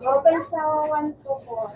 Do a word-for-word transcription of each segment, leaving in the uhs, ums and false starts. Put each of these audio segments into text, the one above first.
Open sa one to four.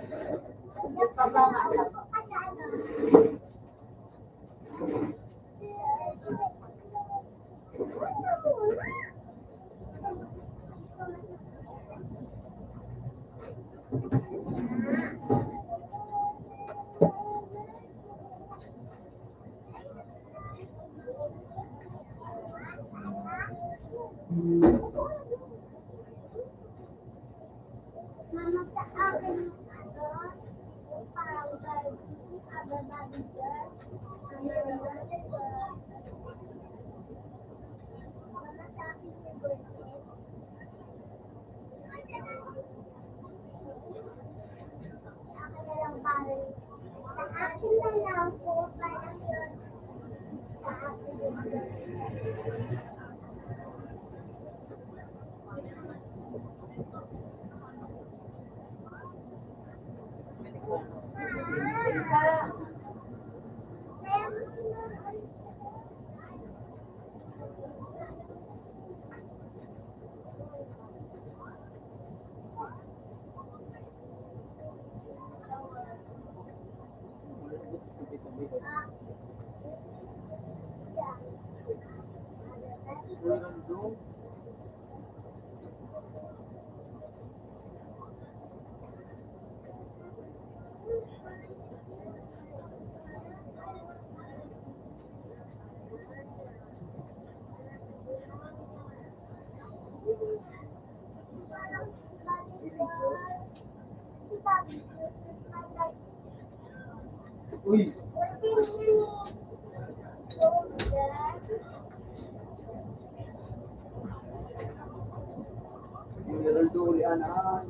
Uy! Yung Geraldo, ulian na.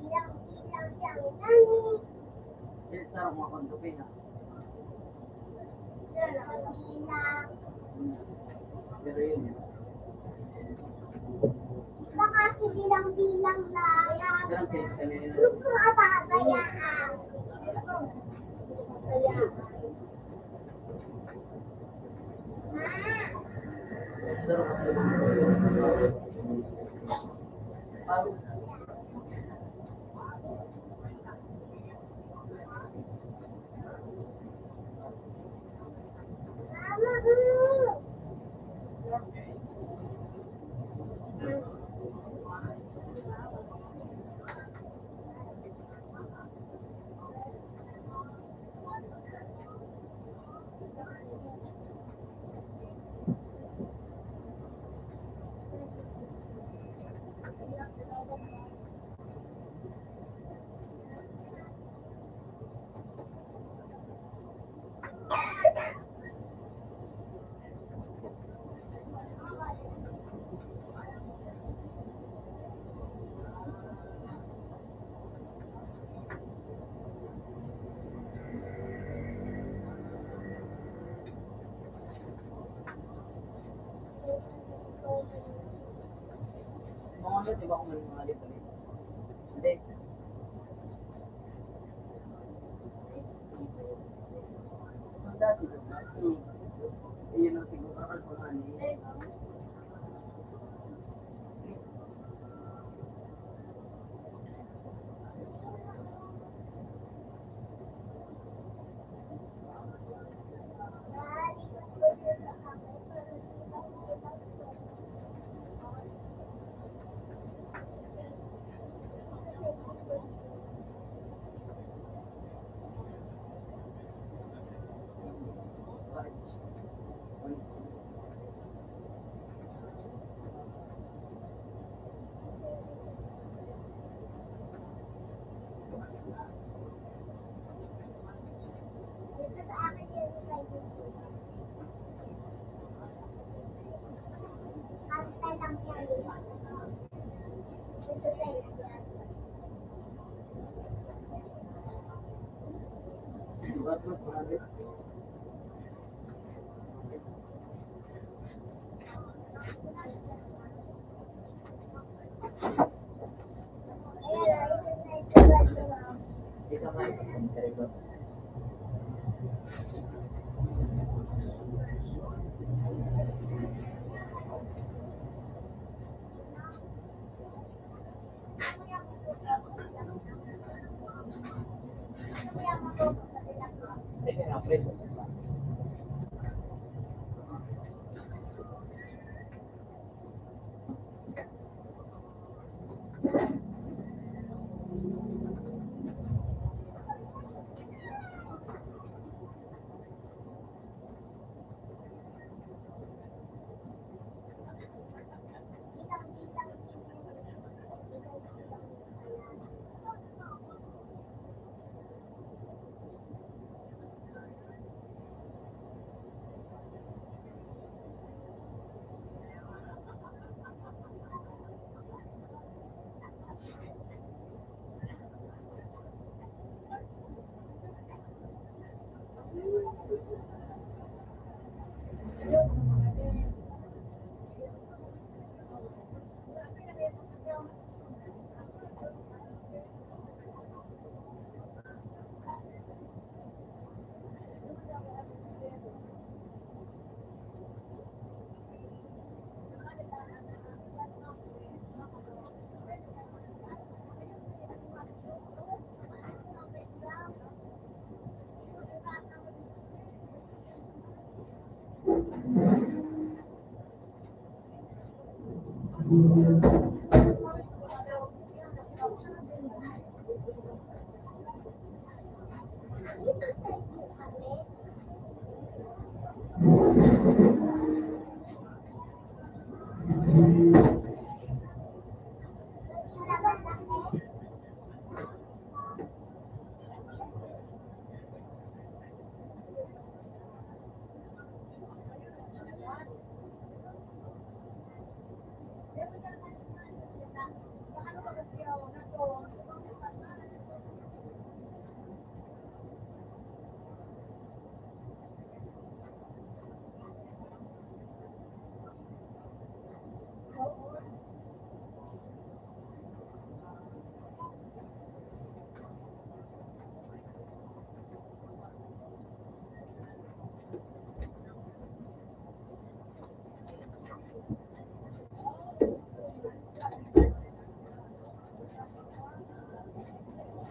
Bilang-bilang yang langit. Yan, sa mga kondopin, ha? Bilang-bilang. Pero yun, yun. Baka si bilang-bilang lang. Pero ang pinagtanong yun, ano? Yung mga babayaan. Kaya, Mga ano, di ba, kung may mga libre? Hindi. Ang dati, di ba? So, yun ang siguro, ang ano, eh.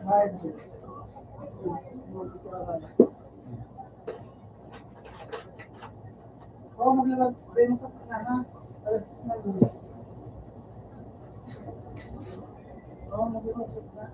Oh, maglabas. Bentok na, ha? Alas dos na yun. Oh, maglabas na.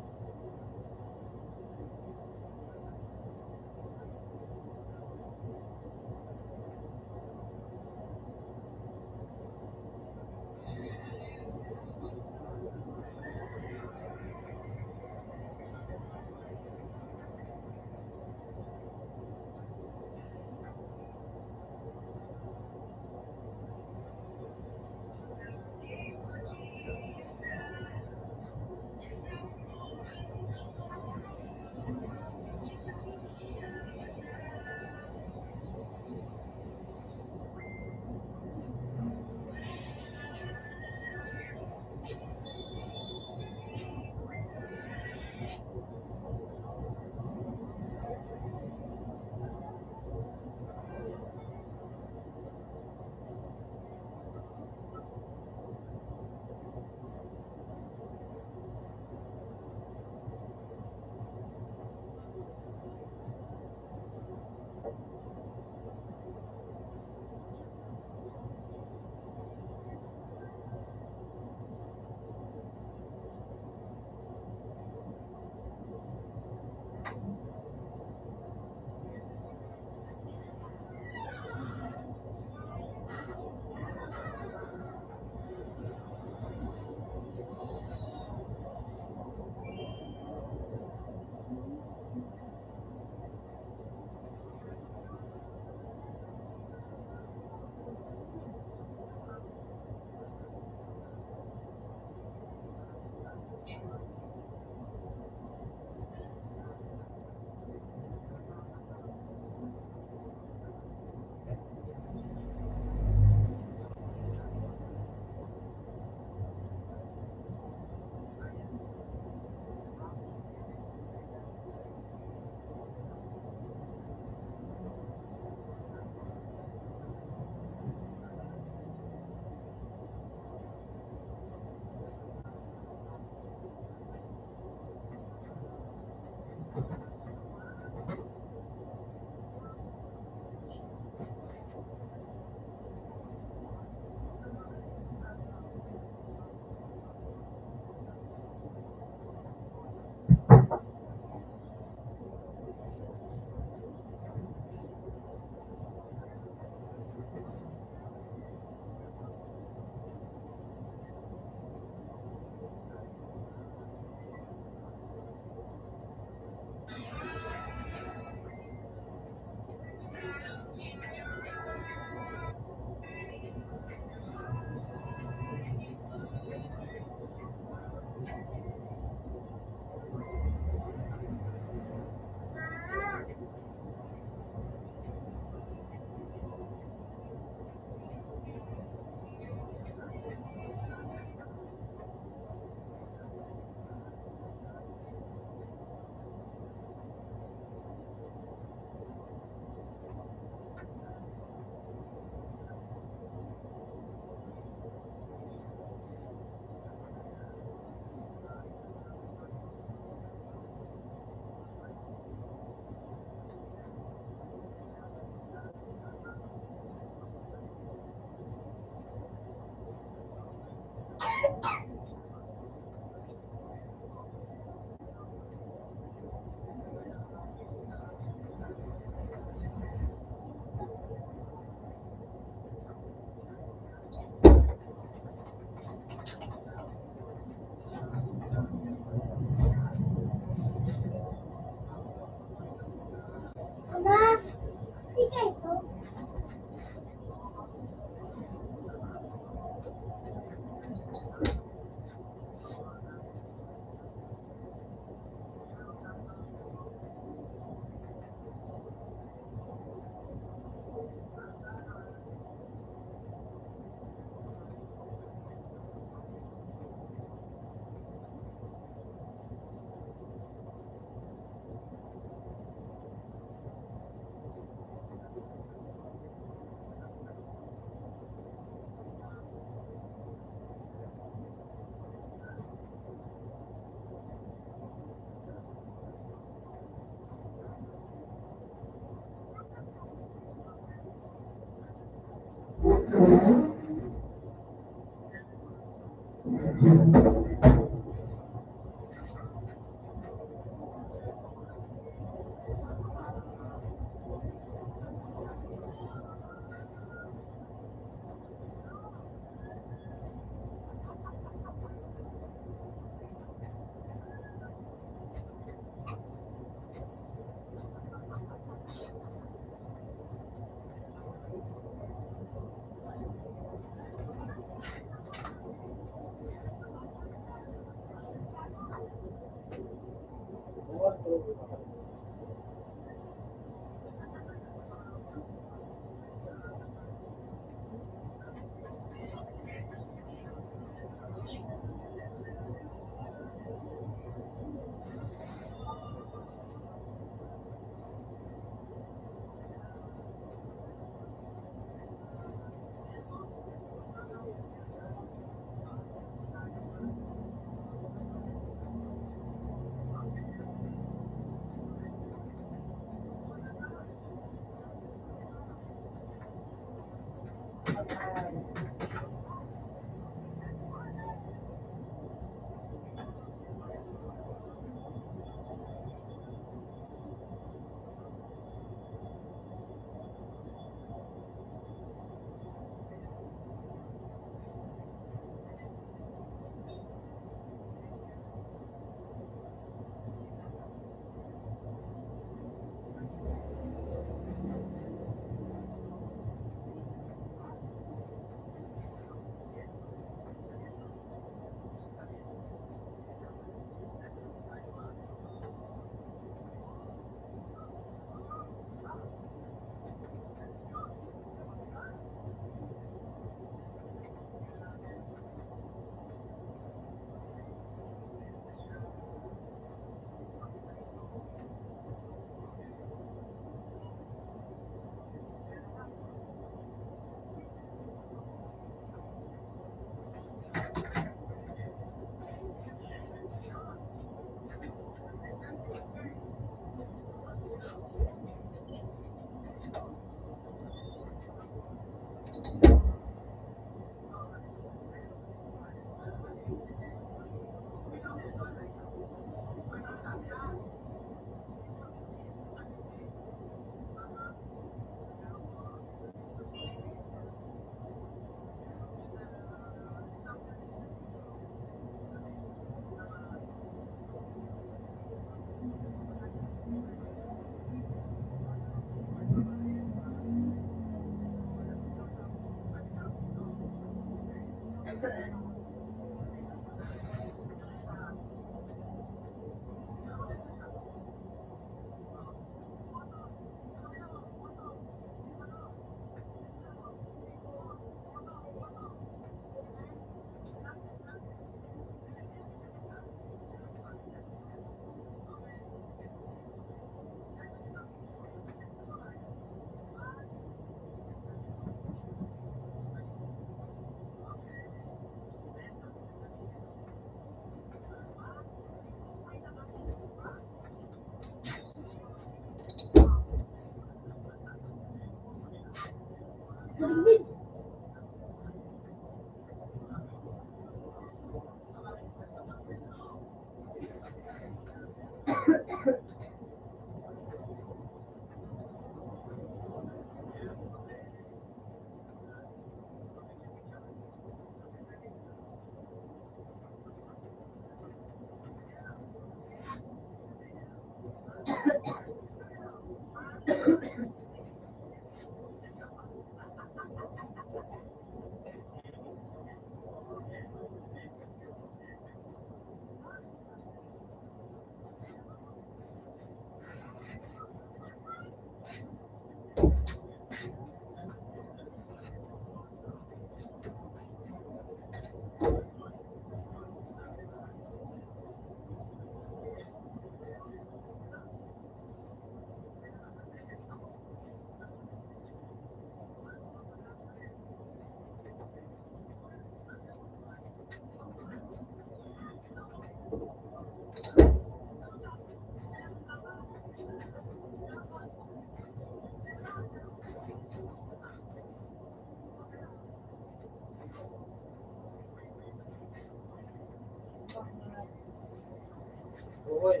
Ano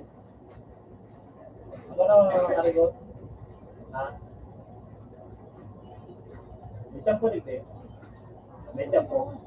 na mga karigot? Ha? May shampoo dito eh. May shampoo.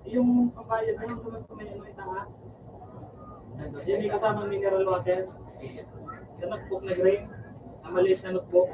Yung pambayad mo, yung naman sa may ano, itaas. Yan, may kasamang mineral water. Sa notebook na green, ang maliit na notebook.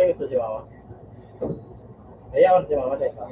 Ito si Mama. Ayaw si Mama, teka.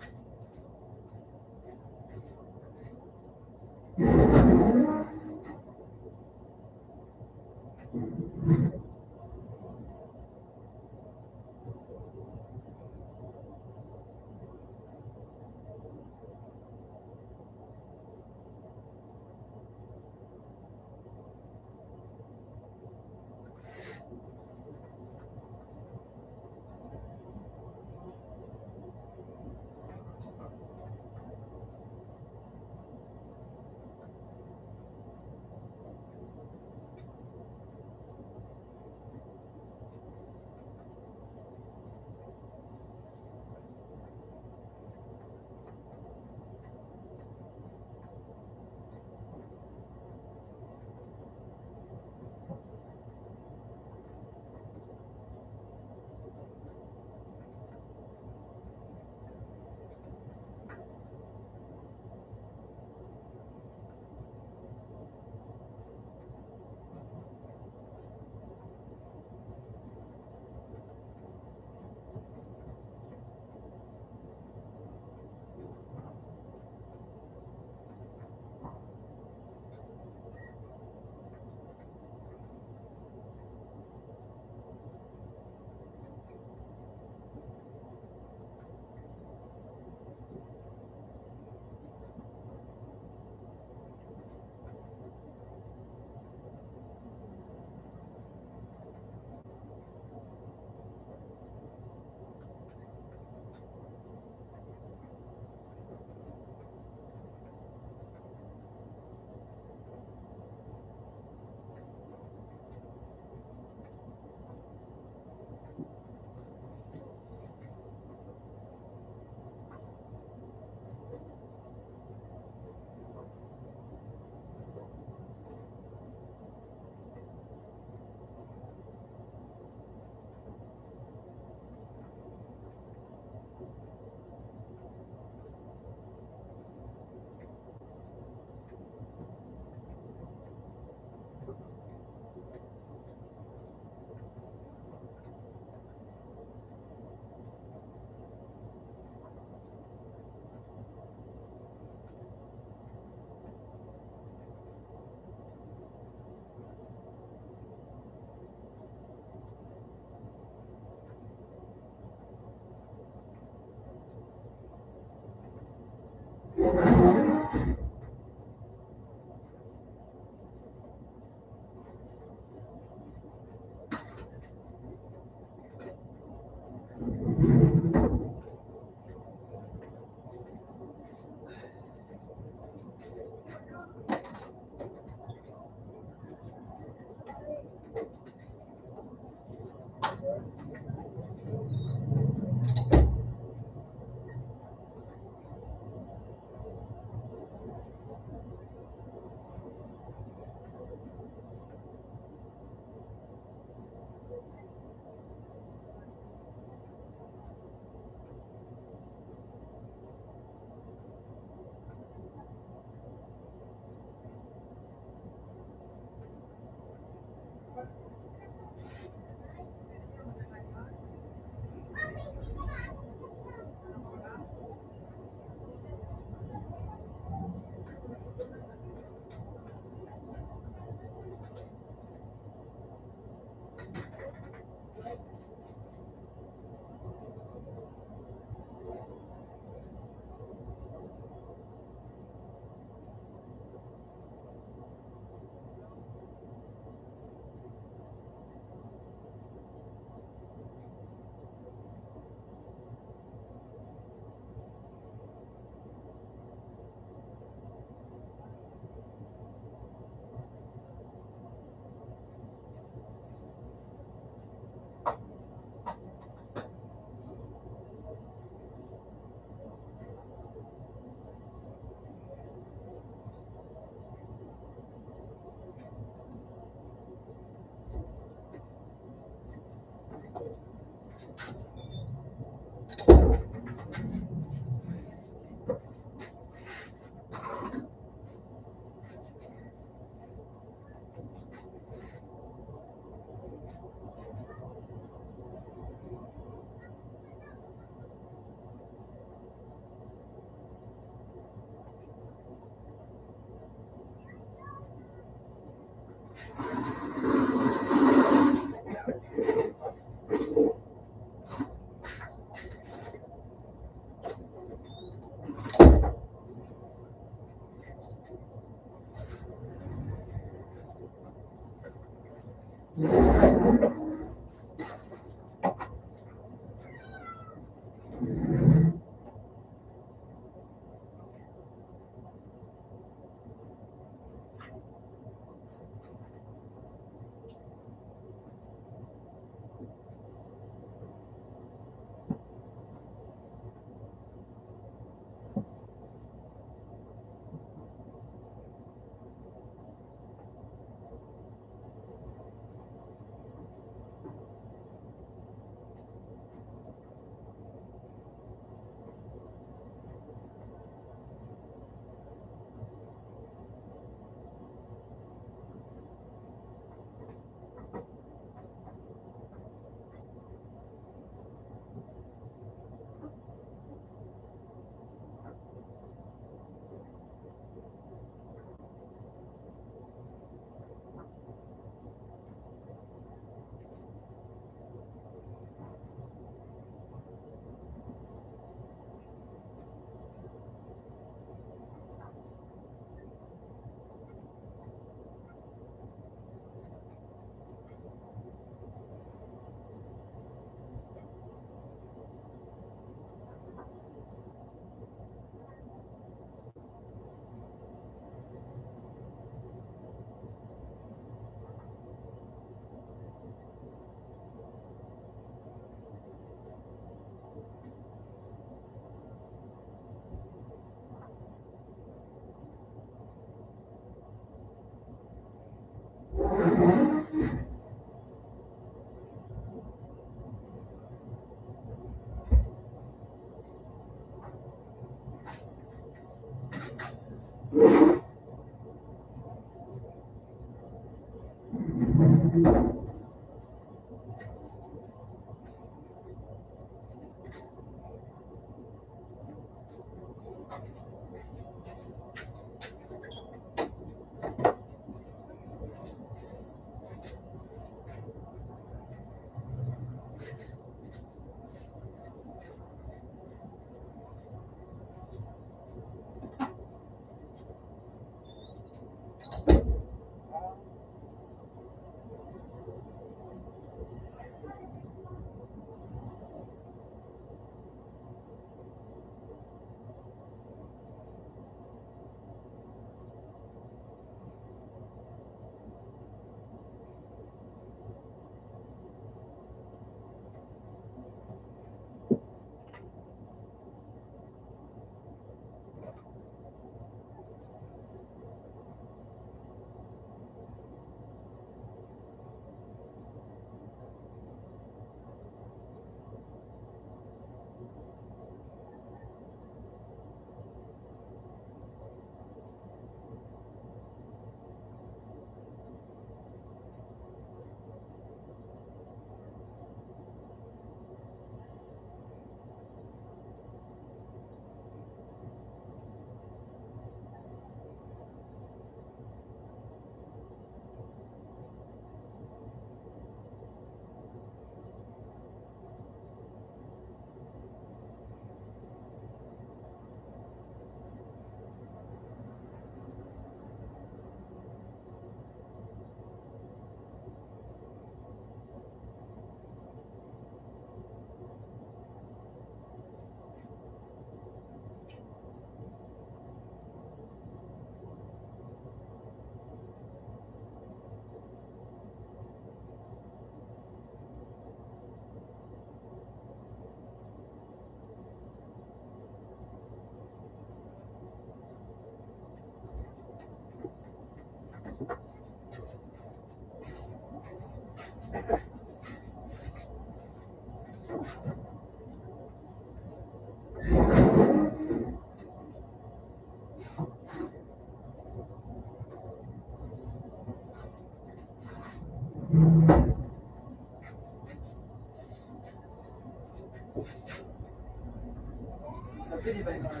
Pwede ba yung mga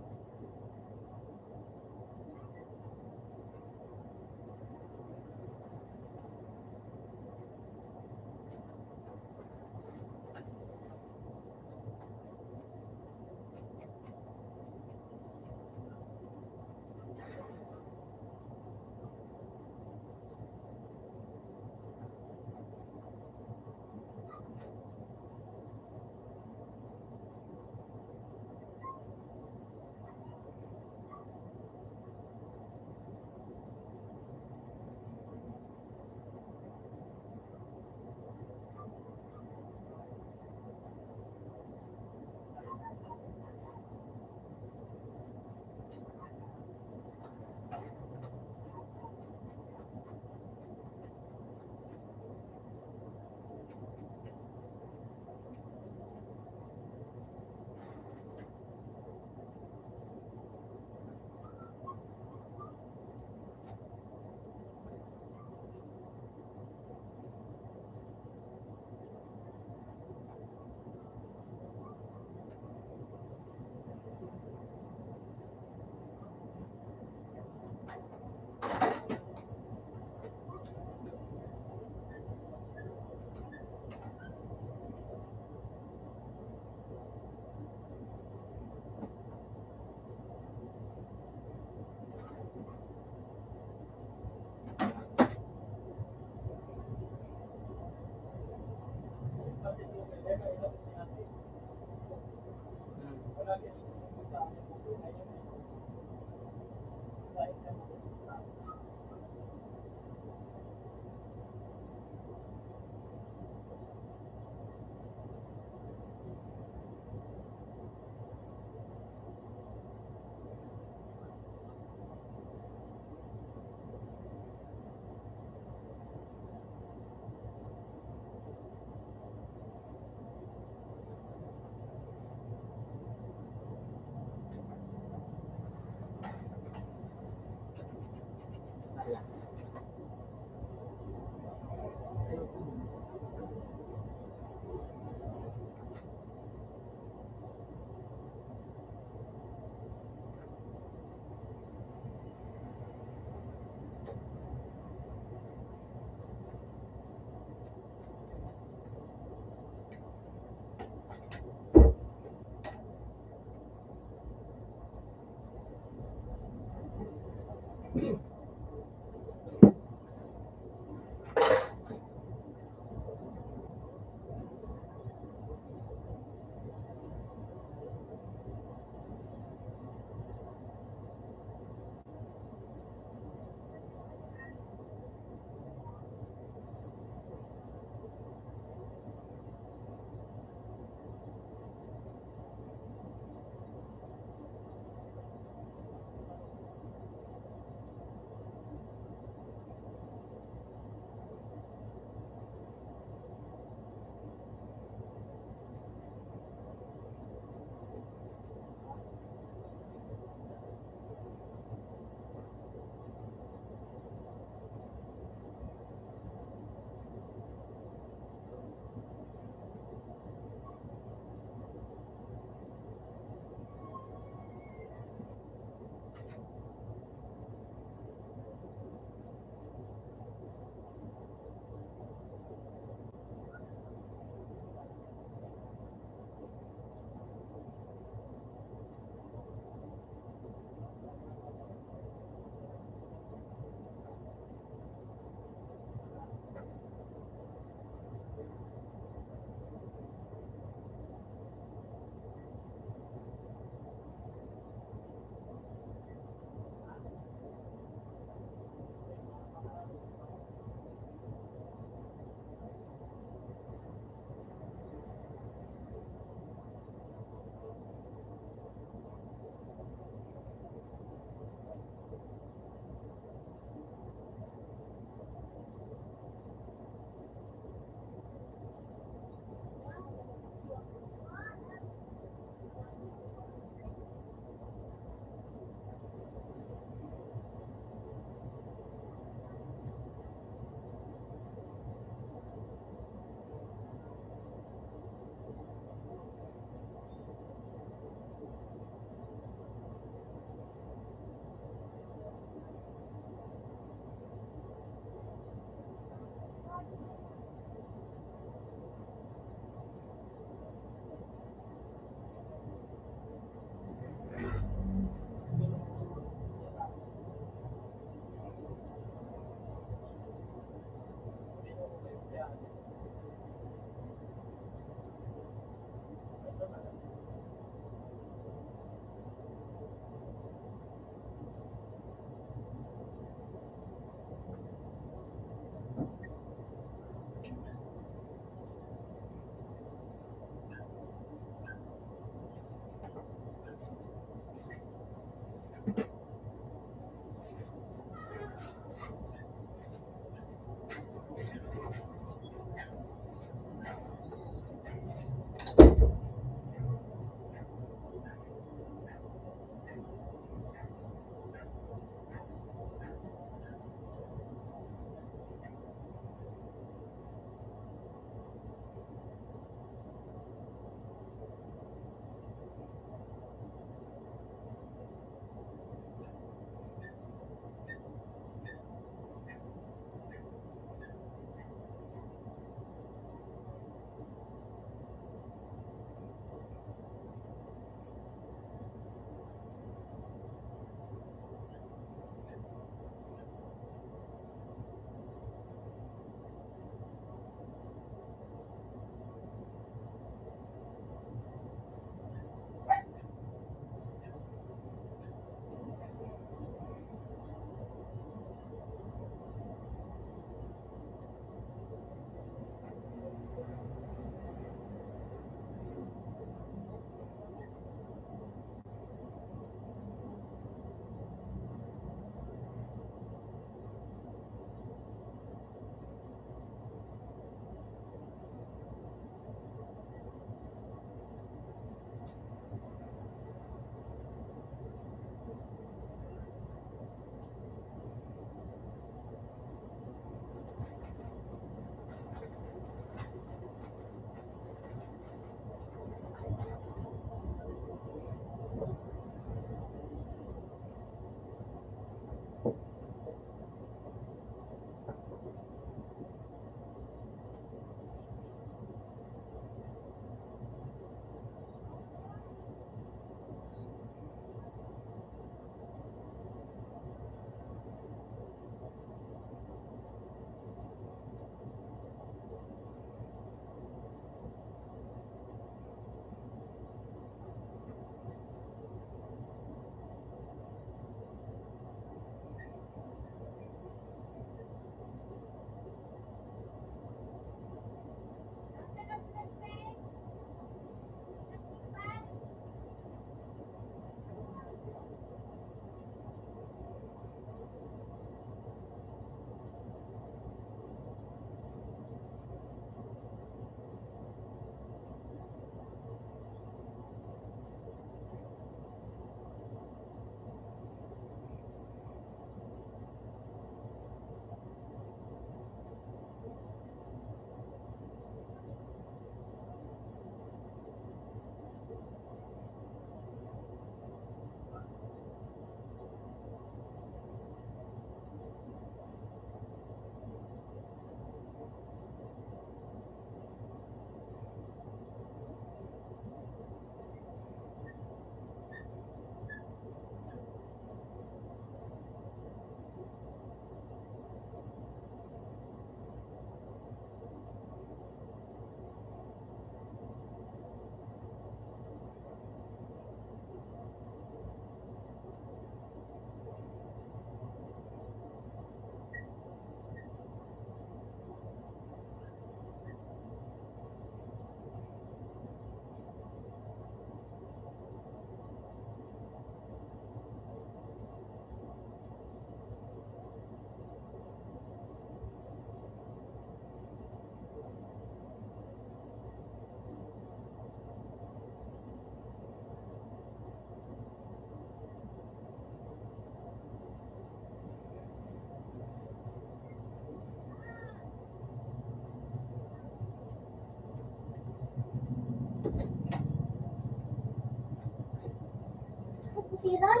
Siran.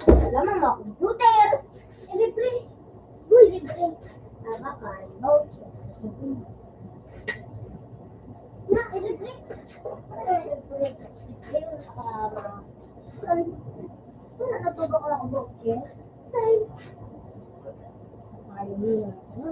Wala man mga computer. Libre. Uy, libre. Tama ka, no? Na, libre. Libre. Libre, ah, wala na po ba ako nakabukit? Ay. Ayaw mo na.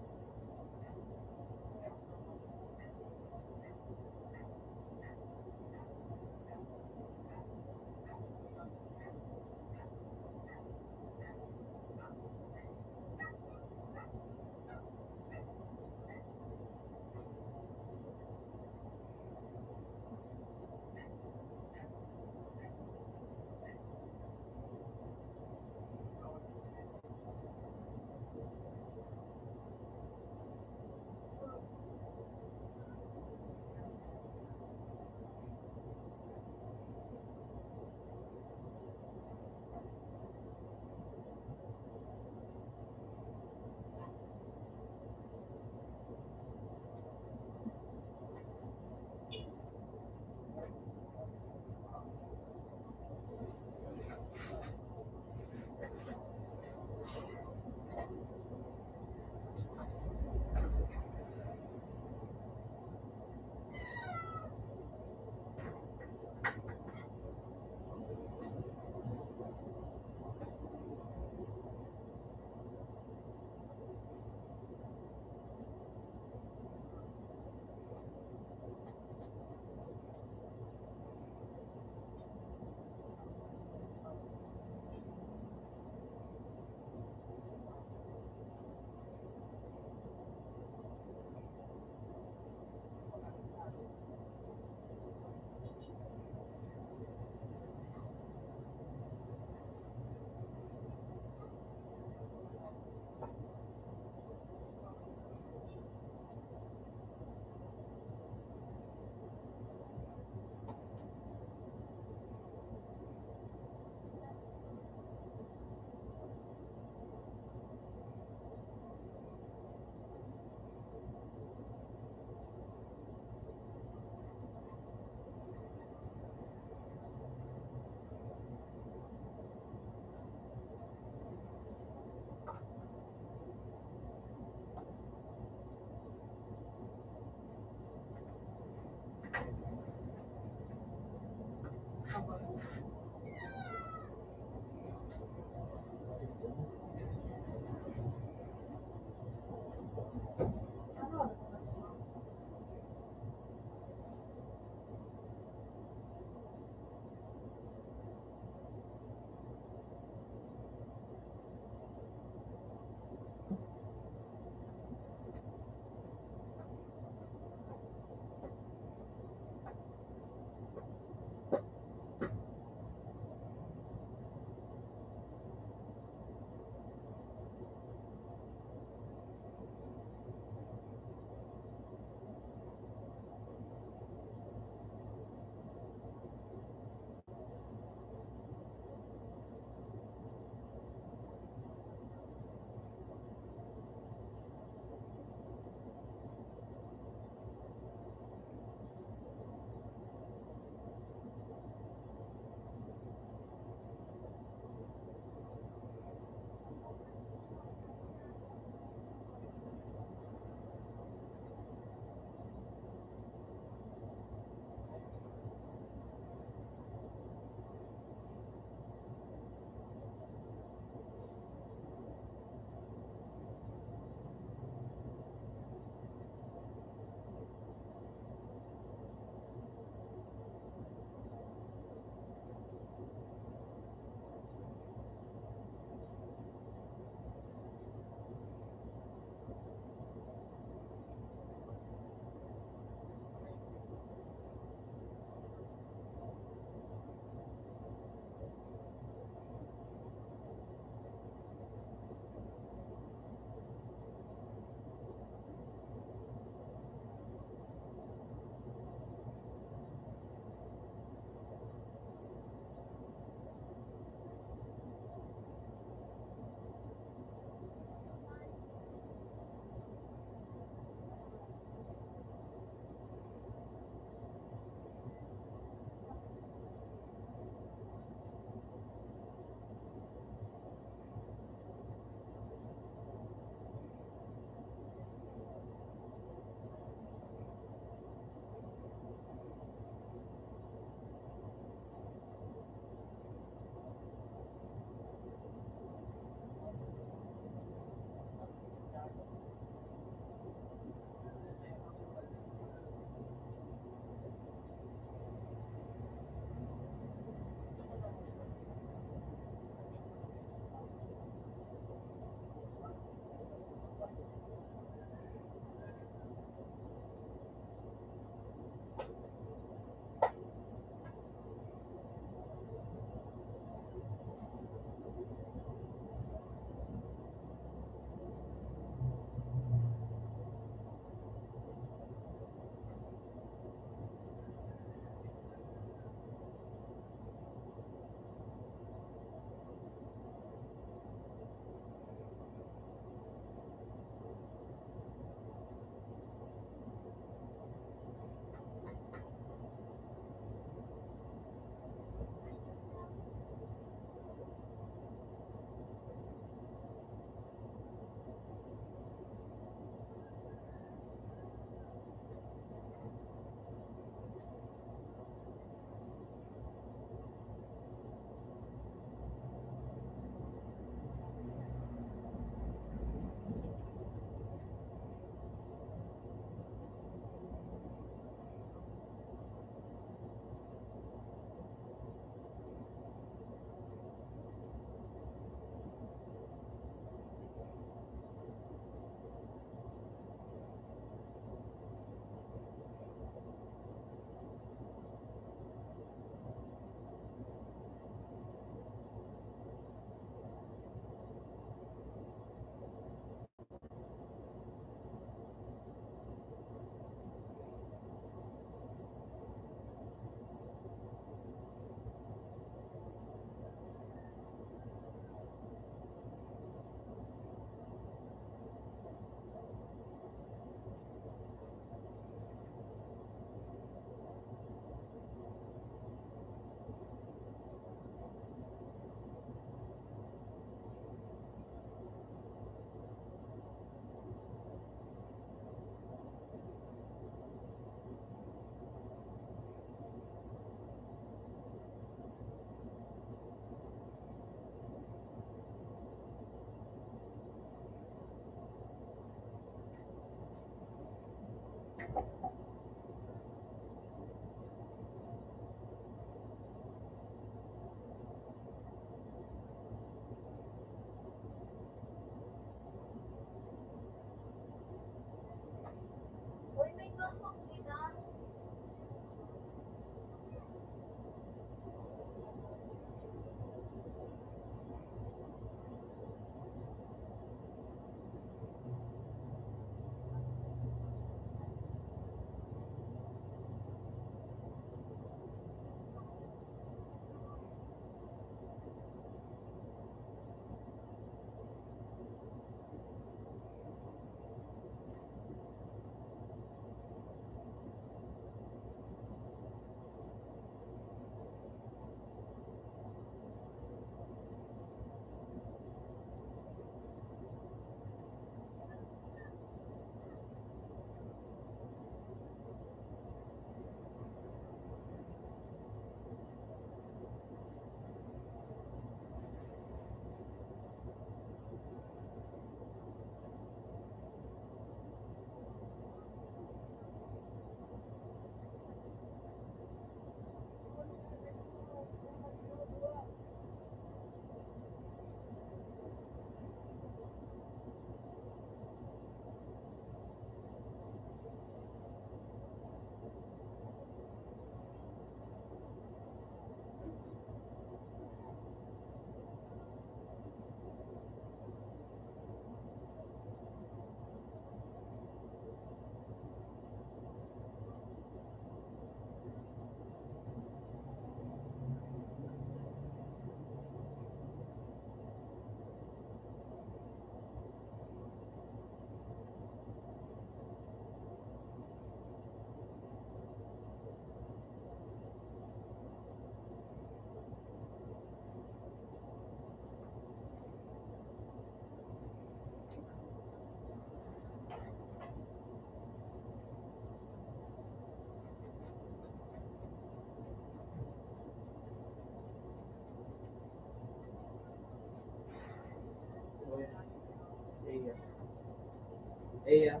Iya.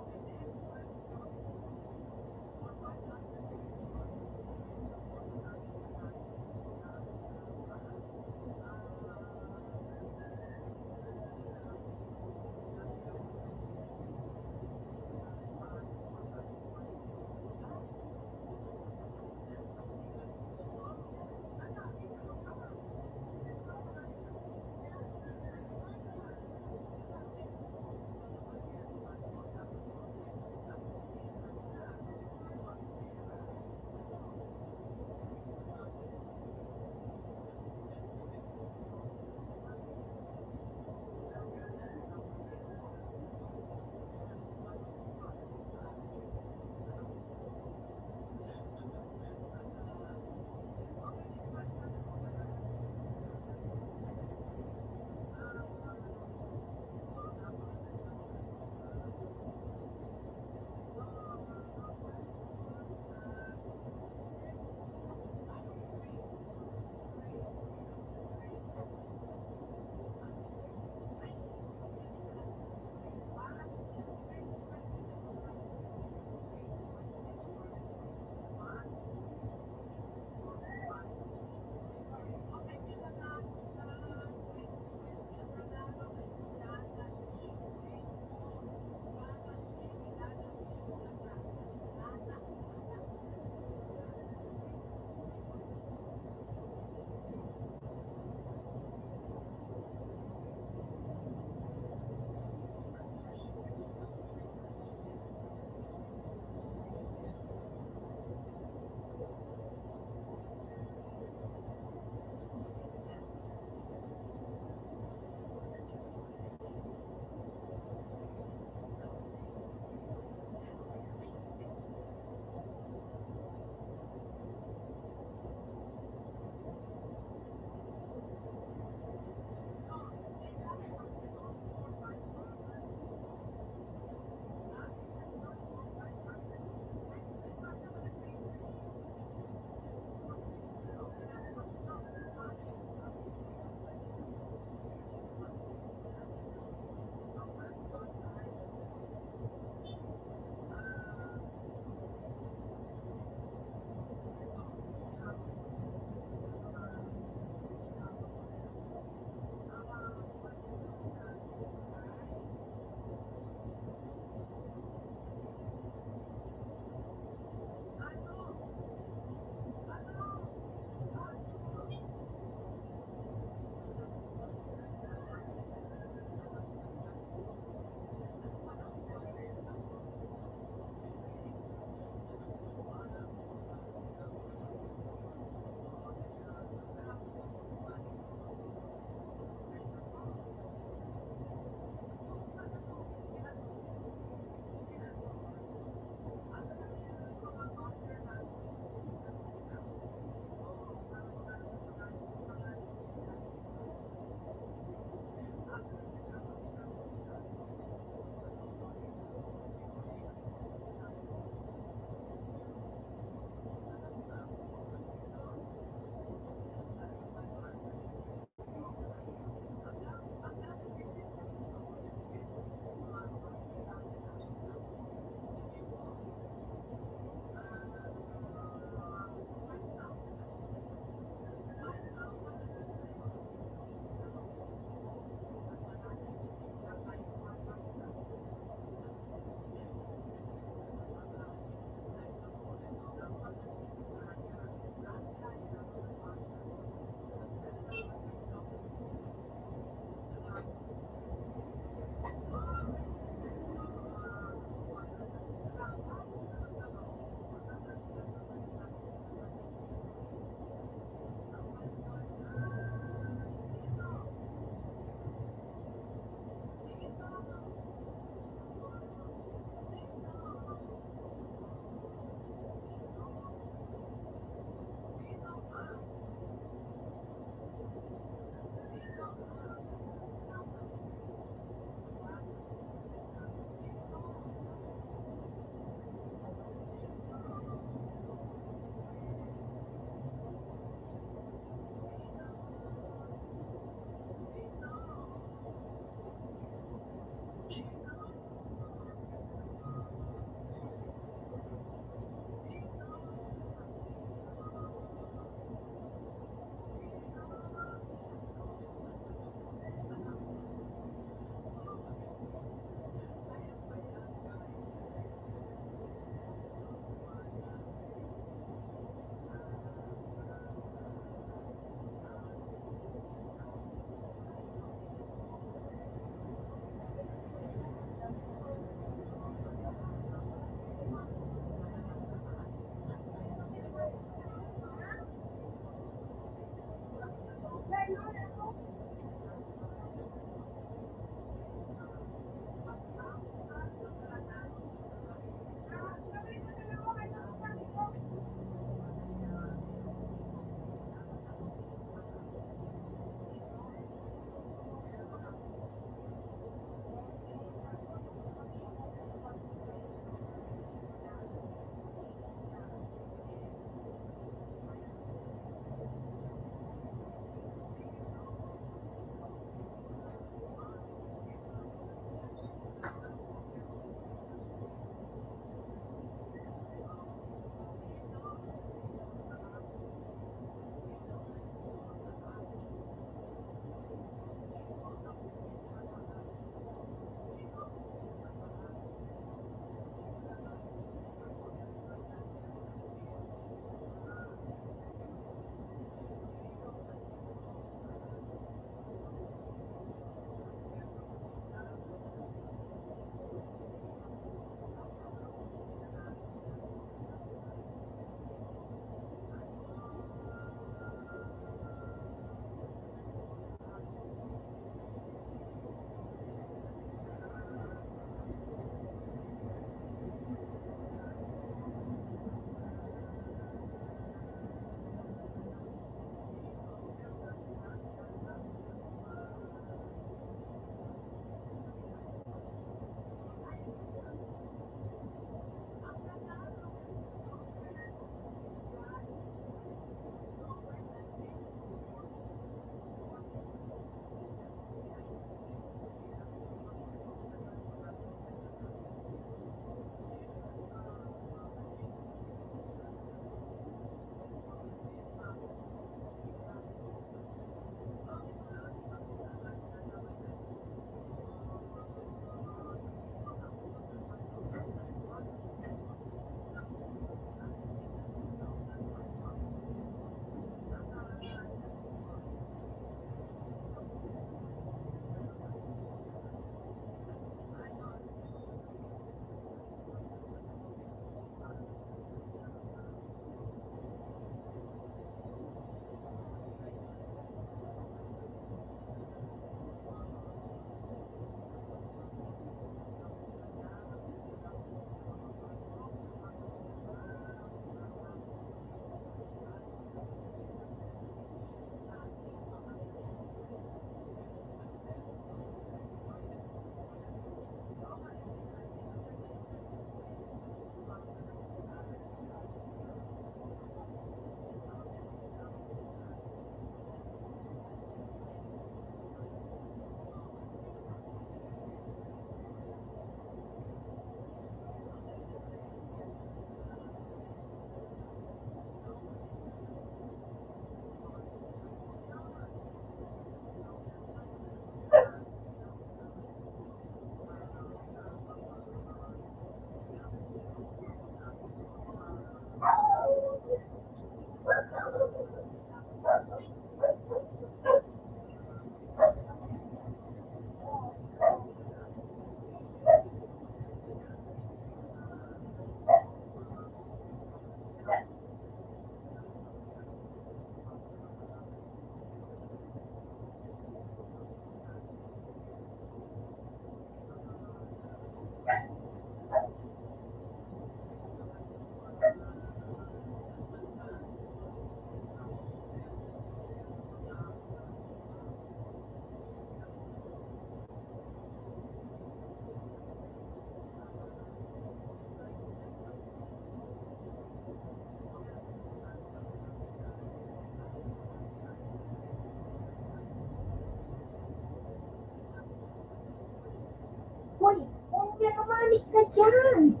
Hoy, kung pinamalik ka dyan.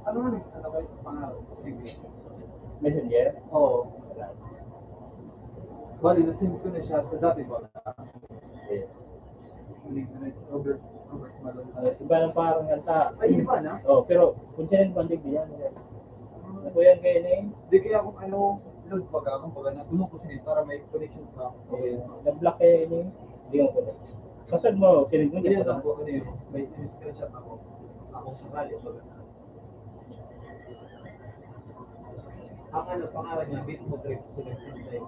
Ano man eh? Ano kayo sa pangarap? Sige. Messenger? Oo. Bali, na-send ko na siya sa dati ba? Yes. Hindi ko na Robert, Robert Malone. Ah, iba ng parang kanta. Ay, iba na? Oh, pero kung siya yung bandig niya, ano yan? Ano po yan kayo na yun? Di kaya kung ano, load baga, kung baga na, tulog ko sila para may connection pa ako sa Ayun. Na-block kayo yun eh. Hindi ko po. Pasad mo, sinigmit Hindi ko lang lang. po, ano yun, may screenshot ako. Ako sakali, baga na. Ang ano, pangalan niya, Beat Mo Trip, so nagsinsay.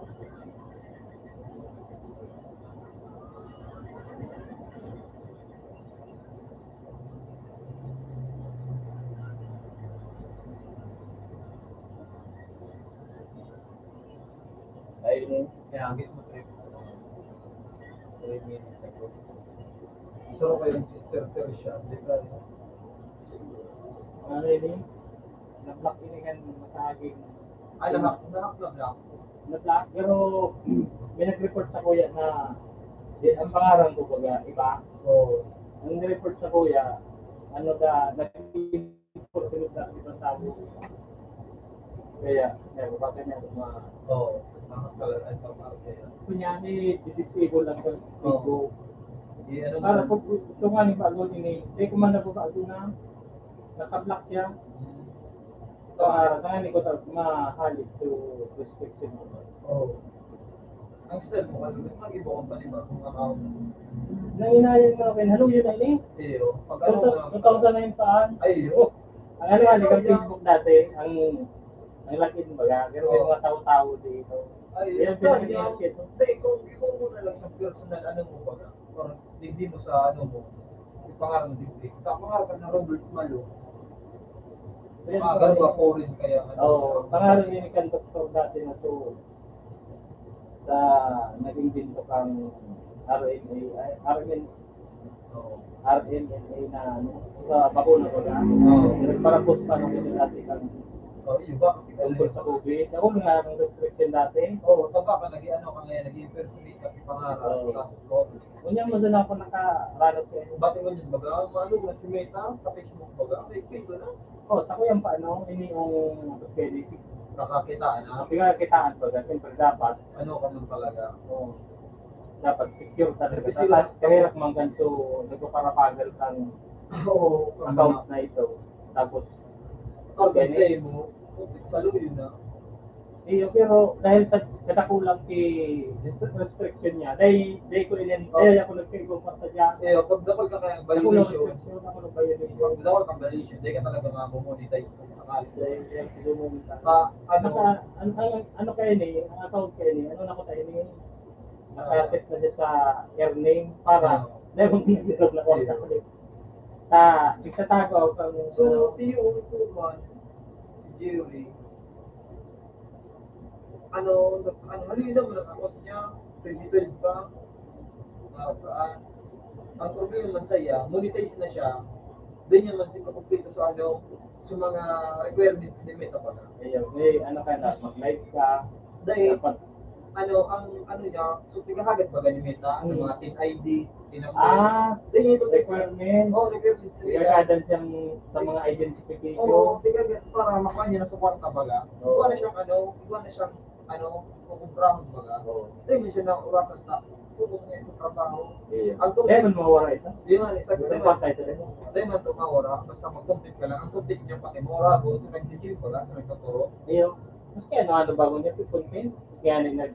Ayun. Kaya ang Beat Mo Trip. Trip mo yung Gusto ko kayong sister Tertia, di ba? Ano yun eh? Na-block ini kan masaging. Ah, na-hack, na-hack, na-block. Na-block, pero may nag-report sa kuya na di, ang pangaran ko baga, iba. Oo. Ang report sa kuya, ano da, nag-report sa ibang tao. Kaya, kaya, baka niya, mga Oo, mga kalaan sa parte. Kunyari, disable lang sa Oo. Di, ano Para man. Kung gusto nga ni bago din eh, di ko man nababago na nakablock siya. Mm. Para sa nga ni ko sa mahalit to restriction mo. Oo. Ang style mo, ano, may mga iba kang panibagong account. Nanginayang na ako, haluyo na ini. Iyo, pag ano Two thousand, lang. Two thousand nine pa. Ay, iyo. Ang ano, Ay, ano, sorry, Facebook dati, ang, ang laki, kumbaga, pero may Oo. mga tao-tao dito. Ay, Yan, sorry, pinag-iingat ah. Ito. Hindi, kung ikaw mo na lang sa personal, ano mo baga? Or hindi mo sa, ano mo, yung pangarap mo, hindi. Sa pangarap ka na Robert Malo. Yan, Mga ganun ba, foreign kaya, ano? Oo, pangarap yun ni Kanto dati na to. Sa naging din ko kang R M A, ay, R M A, Oo. R M N A na, ano, sa bakuna ko na. Oo. Nagparapos pa ng dati kang Oo, iba. Tungkol sa COVID. Ako nga, ang restriction dati. Oo, taba ka, nag-ano ka ngayon, nag-impersonate ka, pangarap Oo. sa COVID. Unya mo na ako nakaranas sa inyo. Ba't mo yun, baga? Ano ba si Meta sa Facebook, baga? May page na? Oh, tako yan pa, ano, ini yung pwede. Nakakita, ano? Ang pinakakitaan, baga, siyempre dapat. Ano ka man talaga? Oo. Dapat secure talaga. Kasi sila Dapat kahirap man ganito, nagpaparapagal kang Oo, account na ito. Tapos, Account ganyan. Sa imo, sa luyo na. Iyo, pero dahil sa kadakulang ki restriction niya, dahil, dahil ko inin, Oh. Dahil ako nagkaibang pa sa dyan. Iyo, pag dakul ka kaya Dakulang violation, restriction, ako nag-violation. Pag dakul kang violation, dahil ka talaga mamamonetize kung sakali. Dahil, dahil siguro mo minsan. Ah, ano? Naka, an-, ang, ano kayo ni, ang account kayo ni, ano na ko tayo ni, nakaset na siya sa earning para, Ano? Dahil kung hindi na ako Iyo. Sa, igtatago ako sa So, tiyo ko man, si Jerry, ano, nag-, ano, halina mo lang ako niya, twenty twelve pa. Ah, ah, ang problema man sa iya, monetize na siya. Di niya man din makumpleto sa, ano, sa mga requirements ni Meta pa na. Ayun, may ano ka na, mag-live ka. Dahil, Dapat ano, ang, ano niya, so, pinahagat ba ni Meta, ang Hmm. mga Team I D, Ah, Tingin ito, requirement. Oh, requirements nila. Gagadan siyang sa mga identification. Oo, tingnan, para makuha niya na sa kwarta baga. Oo. Iba na siyang ano, iba na siyang ano, kukumprahon baga. Oo. Hindi mo siya na orasan na, kung niya sa trabaho. Iya. Ang tubig, Kaya man mawara ito. Di man, isa ko Ito naman. Patay talaga. Di man ito mawara, basta mag-compete ka lang. Ang compete niya pati mawara, kung sa nag-gym baga, sa nagtuturo. Iyo. Mas kaya ano, ano bago niya, people men. Kaya nag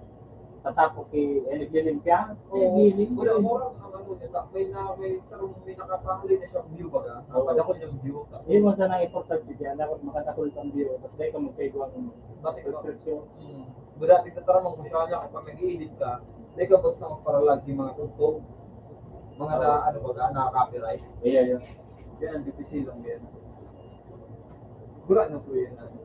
tatapok ki, eh, naglilimpya. Oo, Naglilimpya. wala, mawara ang ano niya. May na, may sarong, may nakapahuli na siyang view baga. Oo. Padakol niyang view. Tapos, Yun mo sana importante dyan, dapat makadakol kang view, tapos dahil ka magkaigwang Bakit ba? prescription. Hmm. Wala, tigtatarang mo siya niya kapag nag-i-edit ka, di ka basta magparalag yung mga tugtog. Mga na, ano ba, na copyright. Iya, iya. Yan, ang dipisil lang yan. Wala na po yan. Ano.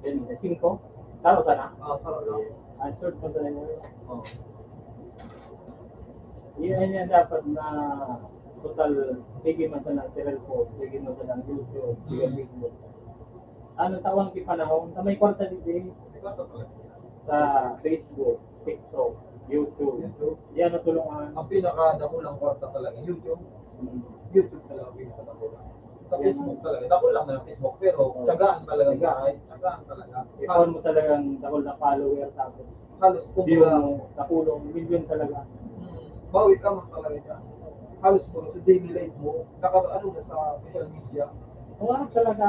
Yan, singko. Taro ka na? Ah, sarap lang. Ang short mo sa inyo. Oh. Yan, yan dapat na total, sige man sa nang cellphone, sige man sa nang YouTube, sige Hmm. Facebook. Ano tawag ki panahon? Sa may kwarta dito eh. Di ba ito pala? Sa Facebook, TikTok, YouTube. YouTube. Yan ang tulungan. Ang pinakadakulang kwarta talaga, YouTube. Hmm. YouTube talaga ang pinakadakulang. Sa Facebook talaga, dakul lang na Facebook, pero Oo. Tsagaan talaga, Tsagaan. guys. Tsagaan talaga. Ikaw mo talagang dakul na follower, tapos Halos kung view baga, mo, dakul ang milyon talaga. hmm, bawi ka man talaga dyan. Halos kung sa daily life mo, naka, ano na sa social media. Wala talaga.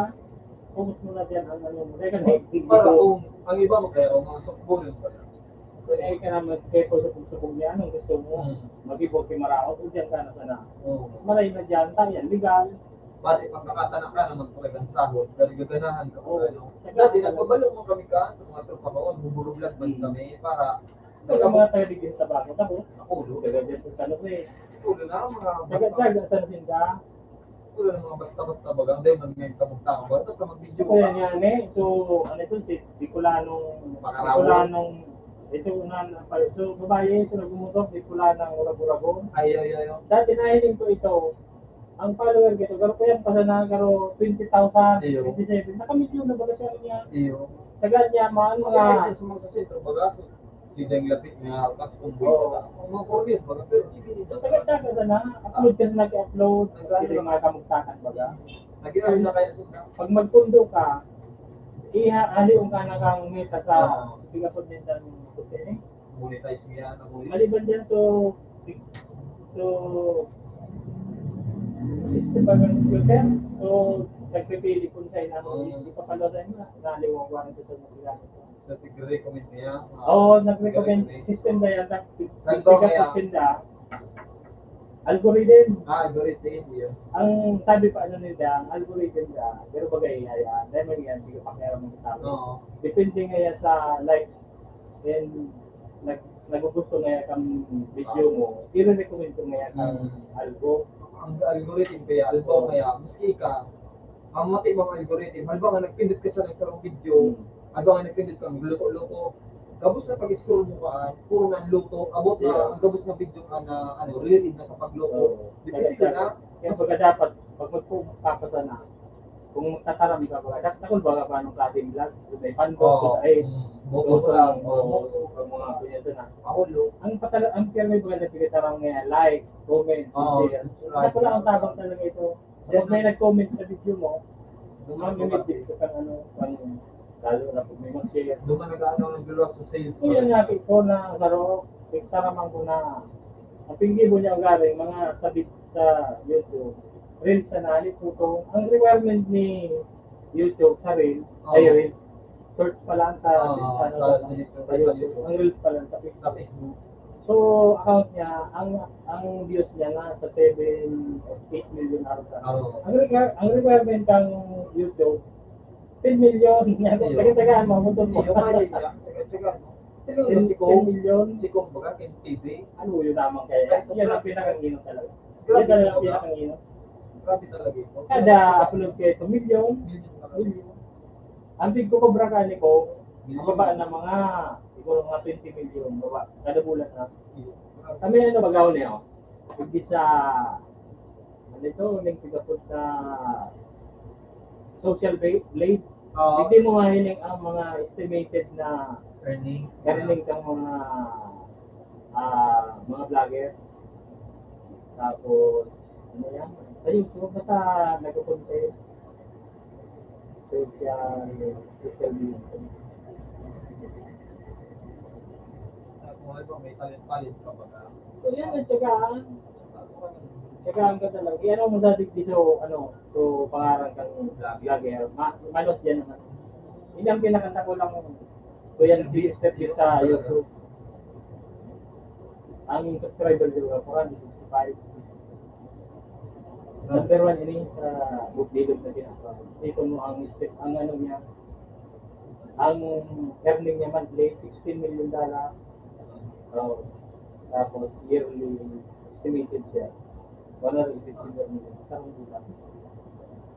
Focus mo na dyan ang ano mo. Kaya ka Para kung ang iba mo kaya, o mga sukbo yun pala. Kaya ka na mag-effort sa pagsubog niya. Anong gusto mo? Hmm. Mag-ibog kay maraot o dyan ka na sana. Oo. Maray na dyan, tayan, legal. Pati pag nakatanak ka naman talagang sahod, pero gaganahan ka Oo. kung ano. Dati, nagbabalo mo kami ka sa mga tropa ko, nagbuburublag man Hmm. kami para Ito yung mga taga-digil sa bako. Tapos, nakulo. taga-digil sa ano eh. Ulo na, mga basta, Taga-taga sa nasinda. Ulo na, mga basta-basta bagang, dahil man ngayon kamugtakan ba? Basta mag-video Ito yan ka. Yan eh. So, ano ito? Si Bicolanong, Makaraw. Bicolanong, ito na, na, so, babae ito, nagmumotor, Bicolanong Urago-Urago. Ay, ay, ay, ay. Dati nahiling ko ito, ang follower ko ito, garo ko yan, pasa na, garo twenty thousand, Iyo. twenty-seven, nakamilyon na ba siya niya? Iyo. Tagal niya, mga, Mga mga, sa mga sa sentro, baga, si, si Deng Lapit nga, Pax Kumboy, Oo. baga. Mga Korean, baga, pero sige din. tagal-tagal na, upload ka na nag-upload, Nag-upload. Hindi mga kamugtakan, baga. Nag-iwan na kaya sila. Pag magpundo ka, iha, aliw ka na kang meta sa, Oo. hindi ka pag minsan, eh. Monetize niya, na monetize. Maliban dyan, so, so, system ba ng filter? So, nagpipili kung saan ang Oo. ipapalo sa inyo, naliwang ko ang gusto mo ginamit. Sa tig-recommend niya. Oo, nag-recommend system na yan. Nag- Saan ba kaya? Nag-recommend na. Algorithm. Ah, algorithm, yun. Ang sabi pa ano nila, ang algorithm na, pero bagay na yan. Dahil may yan, hindi ko pakialam ng tao. Oo. Depende nga yan sa like and nag nagugusto nga yan ang video mo, i-recommend ko nga yan ang Mm. algo. Ang algorithm kaya, algo kaya, maski ka, ang mati mga algorithm, halimbawa nga nagpindot ka sa isang video, halimbawa nga nagpindot ka, magluto-luto, gabos na pag-scroll mo ka, puro na luto, abot na, Yeah. Ang gabos na video ka na, ano, related na sa pagluto. Oo. Depende ka na. Kaya baga dapat, pag magpapasa na, kung magtataram ka, baga, dak-, dakul baga paano ka ating vlog? May pan Oo. Ay, Mm. Buto ko lang. Oo, ang mga kuya doon ah. Ako, lo. Ang patala, ang kaya may baga na pinataram nga, like, comment, Oo, share. subscribe. Ako lang ang tabang talaga ito. Yan Pag may nag-comment sa video mo, Duman mamimit ko kang ano, kang lalo na pag may mag-share. Duman nag-ano, nagluluwas sa sales. So, yun nga, ito na, laro, ito naman ko na, ang pinggibo niya ang galing, mga sabit sa YouTube, reels na nalik ko. Ang requirement ni YouTube sa reels, Oo. ay reels, search pa lang sa, Oo, sa, ano, sa, sa, sa, sa YouTube. Ang reels pa lang sa Sa Facebook. Facebook. So, account niya, ang ang views niya na sa seven or eight million ata. Oo. Ang, requir- ang requirement ng YouTube, ten million. Ayun. Taga-tagaan mo, motor mo. Hindi, yung kaya niya. Taga-taga, no? Pero Ten, si Kong, ten million. Si Kong baga, M T V. Ano yun lamang kaya? Ay, Yan ang grabe. pinakangino talaga. Grabe Yan talaga ang talaga. pinakangino. Grabe talaga ito. Kada upload kayo, two million. Million talaga. Million. Ang big ko kobra ka ni ko, Million. mababa na mga, siguro mga twenty million, baba, kada bulan na. Million. Kami ano, magaw niya, oh. Hindi sa, ano ito, yung pinapot sa social ba- blade. Oo. Hindi mo mahiling ang mga estimated na Earnings. earning kang mga, ah, mga vlogger. Tapos, ano yan? Ayun, so, basta nagkukontent. Social, social media. Kung halimbawa may talent-talent ka baga. So, yan ang tsagaan. Tsagaan ka talaga. Yan ang masadig dito, ano, so, pangarang kang vlogger. Ma-, malos yan naman. Hindi ang pinakanta ko lang, so, yan, step sa YouTube. Ang subscriber ko, parang sixty-five. Number one ini sa bilog na ginagawa. Ipon mo ang step, ang ano niya, ang earning niya monthly, sixteen million dollar. Oh, tapos yearly estimated siya, one hundred fifty million. Isang bulan.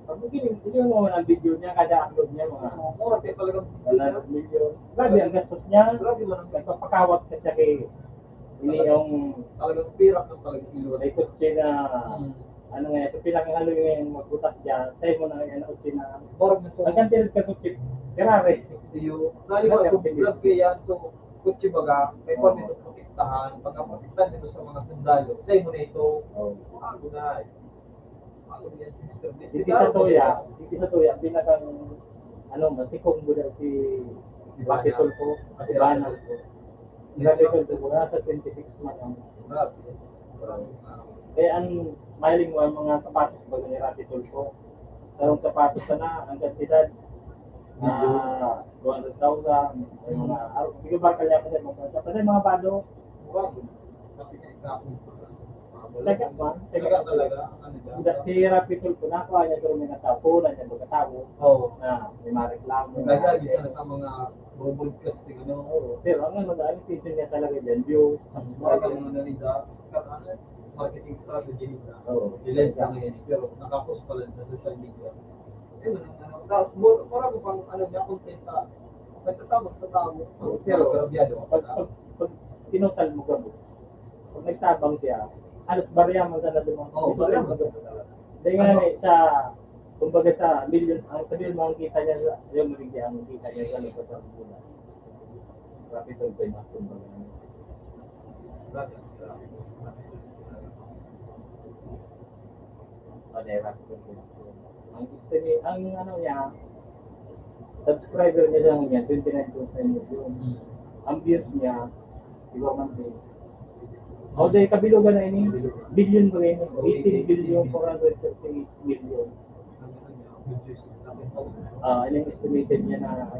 Pag giling, giling mo ang video niya, kada upload niya, mga Oo, mura kayo talagang one hundred million. Grabe ang gastos niya. Grabe man ang gastos. Nagpapakawat ka siya kay, ini yung Talagang pirak ng talagang iwas. May kotse na, Hmm. ano nga, ito pinakahalo yung magbutas dyan. Sa'yo mo na yung ano, kotse na. Borog na sa Ang kantil ka kotse, Ferrari. Iyo. Dali ba, Grabe so, ang bilis. Vlog kayo yan. So, kotse baga, may Oo. Permit of protektahan. Pag ang protektahan nito sa mga sundalo, sa'yo mo na ito. Oo. Bago na eh. Bago na yan, sister. Hindi sa tuya, hindi sa tuya, pinakang, ano, masikong mo daw si Si Bana. Bakitol ko, si Bana. Grabe ko, nasa twenty-six man ang Grabe. Eh, ang mahiling mo, ang mga sapatos ba ni Rapi Tulfo? Ang sapatos sana, ang kantidad, Medyo. ah, two hundred thousand, yung mga, ah, hindi ba kaya pa sa mga, sa mga bado? Wow. Kasi nga, example. Talaga ba? Talaga, talaga. Ang ano dyan? Hindi, si Rapi Tulfo, nakuha niya, pero may natapo, na niya magkatapo. Oo. Na, may mga reklamo. Talaga, isa na sa mga Robot casting, ano? Oo, pero ang ano na, ang intention niya talaga dyan, views, Ang mga ganun na nila, sikat, ano, marketing strategy nila. Oo. Nila yung mga yan, pero nakapos pala sa social media. Ayun, ano, tapos, mo, parang pang, ano niya, content na, nagtatabang sa tao, Oo, pero, grabyado ka pag, pala. Pag, pag tinutal mo ka mo, pag nagtabang siya, halos barya man sana dumang. Oo, barya man sana talaga. Dahil nga, Ano? Eh, sa, kumbaga sa milyon, ang sabihin mo, ang kita niya sa, yung maligya, ang kita niya sa labas ng bulan. Grabe itong pwede, kumbaga. Padera. Ang gusto niya, ang ano niya, subscriber niya lang niya, twenty-nine point nine million. Hmm. Ang views niya, iba man din. O, dahil kabilugan na ini, billion ba ini? Eighteen billion, four hundred thirty-eight million. Ah, ano yung estimated niya na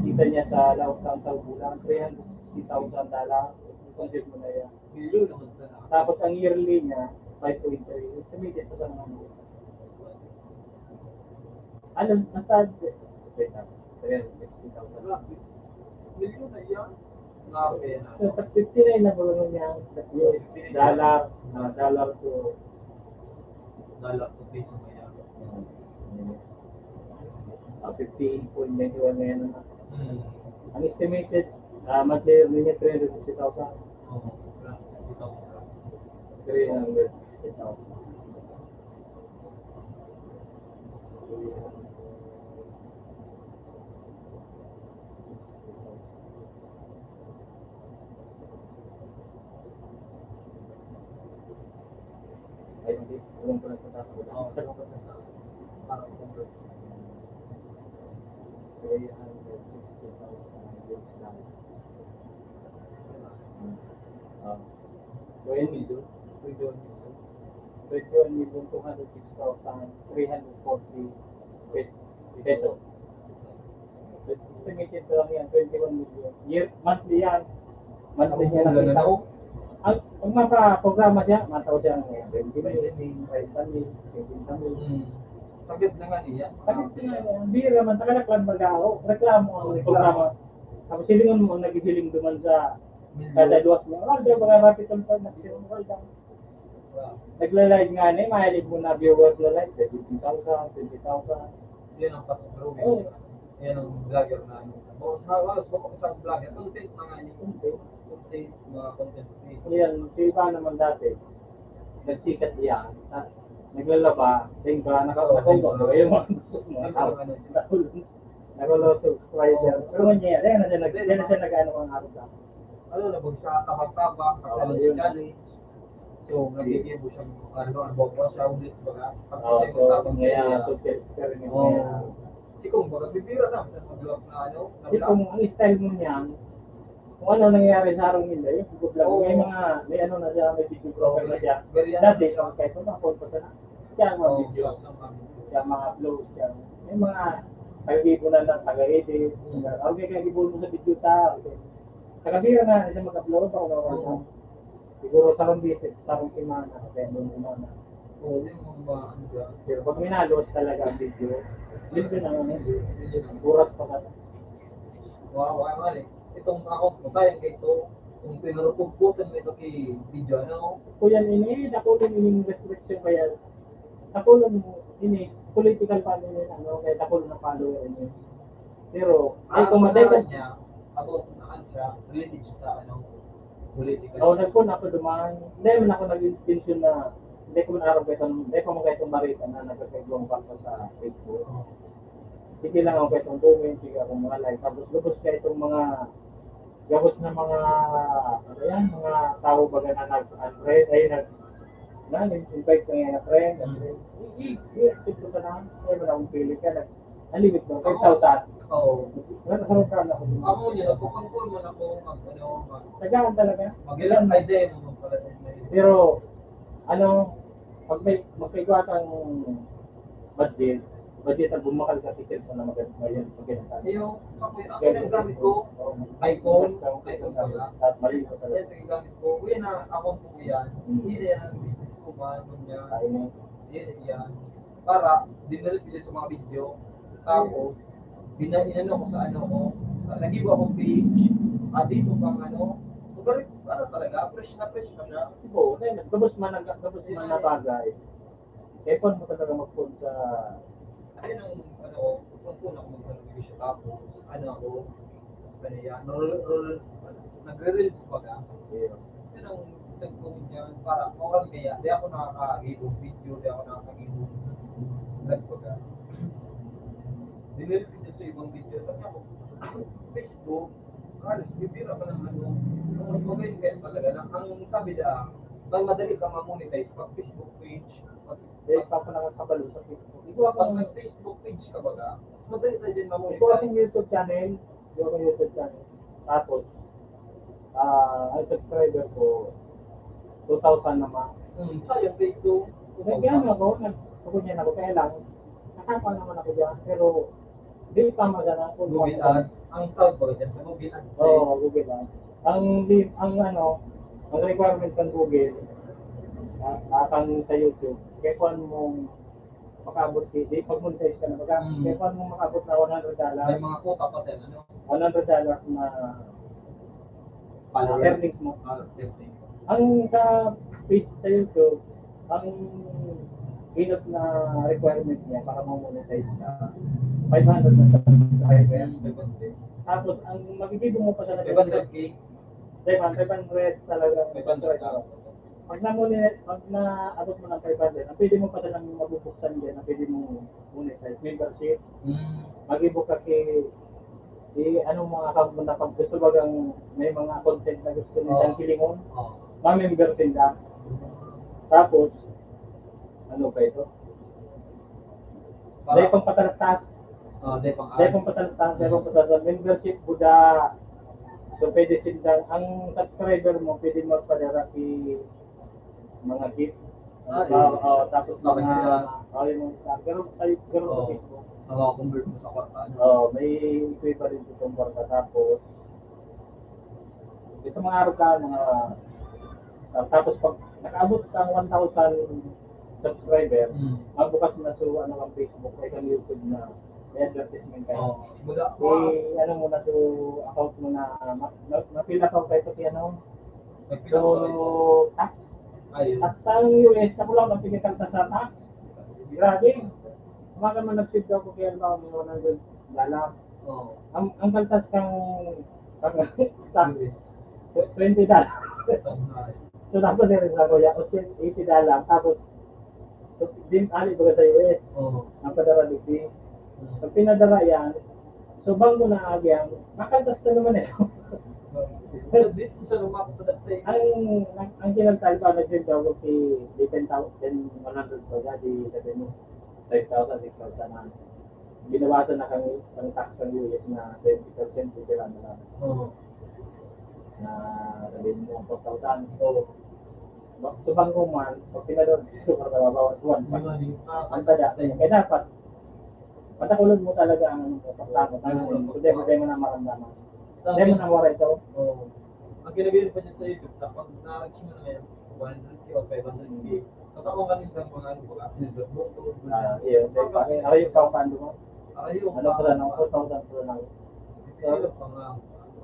kita niya sa laog ng taon bulan? Three hundred sixty thousand dollar. Compute mo na yan. Billion naman sana. Tapos ang yearly niya, five point three. Estimated pa sa mga ano. Ano, nasa, wait lang. Three hundred sixty thousand. Grabe. Billion na yan. Grabe na. So, sa fifty-nine na ba niya? Dollar, ah, dollar to Dollar to peso na yan. Ah, fifty-eight point nine one na yan, ano. Hmm. Ang estimated, ah, monthly revenue, three hundred fifty thousand. Oo, three hundred fifty thousand. Three hundred fifty thousand. Ay, hindi. Alam ko na sa taas. Oo, alam ko sa taas. Parang convert. Three hundred sixty thousand views lang. Ah, twenty, twenty-one million, twenty-one million two hundred six thousand three hundred forty pesos. Estimated ko lang yan, twenty-one million. Year, monthly yan. Monthly niya nakita ko. Ang, ang mga programa siya, mataw siya ng twenty million, thirty million, twenty million. Hmm. Sakit na nga niya. Sakit na nga niya. Ang bira man, tagalak lang mag-aho. Reklamo ang reklamo. Tapos hilingon mo, ang naghihiling duman sa kada luwas mo. Ano, di ba, mga rapid ang pag nagsimural lang. Nagla-live nga ni, mahilig mo na viewers na live, fifteen thousand, twenty thousand. Yan ang pastor, eh. Oo. Yan ang vlogger na ano. Mo, ha-, halos bako sa vlogger, content na nga ni. Content. Content, mga content creator. Yan, si iba naman dati, nagsikat iyan. Ah, naglalaba, ding ba, naka-, Oo, naka-, ding ba. Yung mga gusto mo. Ano, ano. Nakulo subscriber. Pero nga niya, yan na siya nag-, yan na siya nag-ano ang araw sa. Ano na, bagsa, tabang-tabang, Oo, pagkano yun. Challenge. So, nagbibibo siya, ano, ang buhok siya, ulis baga. Pag Oo, siya so, magtabang kaya siya. Social experiment Oo. niya. Kasi kung baga, bibira na, sa mga vlogs na ano, na Kasi vlog. Kung ang style mo niyan, kung ano nangyayari sa araw nila, yung vlog, Oo. may mga, may ano na siya, may video Oo, blogger na siya. Very ano Dati, siya. Kahit ano, ako pa sana. Siya ang mga Oo, video. Vlog ng mga video. Siya mga upload, siya. May mga kaibigan na ng taga-edit. Mm. Ang may kaibigan mo sa video ta, okay. Taga-bira na, siya mag-upload, ako na Oo. Siguro sarong beses, sarong semana, sarong semana. Oo, yung mga ano dyan. Pero pag minalos talaga ang video, yun din ang ano, yun din ang oras pa ka. Wow, wow, wow, eh. Itong account mo, sayang kayo ito. Kung pinurupos-pusan mo ito kay video, ano? Kuya, ini, dako din ining restriction kaya, dako lang ini, political pa din, ano, kaya dako lang ang follower ini. Pero, ay, Ah, kung matay ka niya, ako, ano siya, related siya sa, ano, political. Oo, nagpon ako duman. Hindi man ako nag-intensyon na, hindi ko man aram kayo itong, hindi pa man kayo itong barita na nagkakaigwang pa sa Facebook. Oo. Sige lang ako kayo itong comment, sige ako mga like. Tapos lubos kayo itong mga, gabos na mga, ano yan, mga tao baga na nag-unfriend, ay, nag-, na, invite ko ngayon na friend, Mm. i-, i-, i-accept ko na, ay, wala akong feeling ka, nag-, nalimit ko, Oo. five thousand. Oo. Wala, wala ka na ako. Ako yun, ako, kung kung man ako, mag, ano, mag, Tagaan talaga. Mag-ilang idea mo magpalating na yun. Pero, ano, pag may, magkaigwa kang budget, budget ang bumakal ka ticket mo na maganda, maganda, maganda. Yung, sa kuya, ako yung gamit ko, Oo. iPhone, iPhone pala. At mali ko talaga. Yan, yung gamit ko. Uy, na, ako po yan. Hmm. Hindi na yan ang business ko, man, man yan. Ayun. Yan, yan. Para, dinelete ko sa mga video. Tapos, bina-, inano ko sa ano ko, sa, nag-iba akong page. Ah, dito pang ano, so, pero, ano talaga, fresh na fresh pa siya. Oo, na yun. Gabos man ang, gabos man na bagay. Kaya pa mo talaga mag-phone sa Ayun ang, ano ko, kung po ako mag-video siya. Tapos, ano ako, ano yan, roll, roll, nagre-reels pa ka. Yeah. Yun ang nagpapagod niya, para, oral kaya, di ako nakakagibong video, di ako nakakagibong vlog pa ka. Dinilipid siya sa ibang video. Sabi ako, Facebook, halos bibira pa ng ano. Ang mas magaling kaya talaga, na, ang sabi na, mas madali ka ma-monetize pag Facebook page, pag Eh, pa ako nakakabalo sa Facebook. Ikaw ako Pag nag-Facebook page ka baga, mas madali na din Ikaw akong mamonetize. YouTube channel. Ikaw akong YouTube channel. Tapos, ah, ang subscriber ko, two thousand naman. Hmm, sayang, take two. Nag-ano ako, nag-, ako niya na ako, kaya lang, nakakwa naman ako dyan, pero di pa magana kung Google ano. Ads. Ang sound ba dyan sa Google Ads? Oo, Google Ads. Ang, di, ang ano, ang requirement ng Google, ah, ah, kang sa YouTube, kaya kung mo makaabot, di, di pag monetize ka na, baga, Mm. kaya kung mo makaabot na one hundred dollars, May mga quota pa din, ano? one hundred dollars na Followers. earnings mo. Ah, earnings. Ang sa page sa YouTube, ang inot na requirement niya para ma-monetize ka, five hundred na subscriber. Mm, five hundred. Tapos, ang magigibo mo pa sa Five hundred K. Five hundred, five hundred talaga. Five hundred ka. Pag na-mone-, pag naabot mo ng five hundred, ang pwede mo pa silang mabubuksan dyan, ang pwede mo monetize, membership. Mm. Mag-ebook ka kay, i-, ano mo nga account mo na pag gusto bagang may mga content na gusto nilang Oo. hilingon, Oo. ma-member sila. Tapos, ano pa ito? Para Dahil pang patalastas. Oh, dahil pang Dahil ads. pang patalastas, dahil pang patalastas. Membership, Buddha. So, pwede sila, ang subscriber mo, pwede magpadara ki mga gift. Ah, Ah, yun. ah, tapos Sa mga, kanya. ah, yung mga, pero sa, pero sa Oo. Facebook. Ang mga convert mo sa kwarta, ano? Oo, may equivalent itong kwarta. Tapos, ito mga araw ka, mga, ah, tapos pag nakaabot ka ng one thousand subscriber, Mm. magbukas na sa, ano, ang Facebook, ay kang YouTube na may advertisement ka. Oo. Mula, Eh, ano mo na to, account mo na, ma-, ma-, ma-fill account kayo sa ano, Nagpila So, ko rin. tax. Ayun. Tax sa U S, ako lang nagpinitang tax sa tax. Grabe. Umaga man nag-save ako kaya halimbawa may one hundred dollar. Oo. Ang, ang kaltas kang, kang tax, U S. twenty dollar. Tama. So, tapos yun sa kuya, eighty dollar. Tapos, so, din, ali baga sa U S. Oo. Ang padara dito. Hmm. Pag pinadara yan, so, bang mo na agyan, makaltas ka naman eh. Dito sa rumah ko sa ang ang kinagtalba na din daw si di ten thousand, ten one hundred pa siya, di sabi mo five thousand, six thousand na. Binawasan na kang, ang tax ng U S na twenty percent, titira na lang. Oo. Na sabi mo four thousand. So, ba- so bang kuman, pag pinador, so para mabawas one. Ang tada sa inyo. Kaya dapat, patakulon mo talaga ang ano, pagtapos. Ang ano, hindi mo, hindi mo na maramdaman. Hindi mo na mawala ito. Oo. Ang kinagilid pa niya sa YouTube, kapag na-reach mo na ngayon, one hundred K o five hundred K, katawan ka nila mga ano, mga silver button, Ah, iyo. Ano yung pang-paano mo? Ano yung Ano pa lang, four thousand pa lang. Sino pa nga?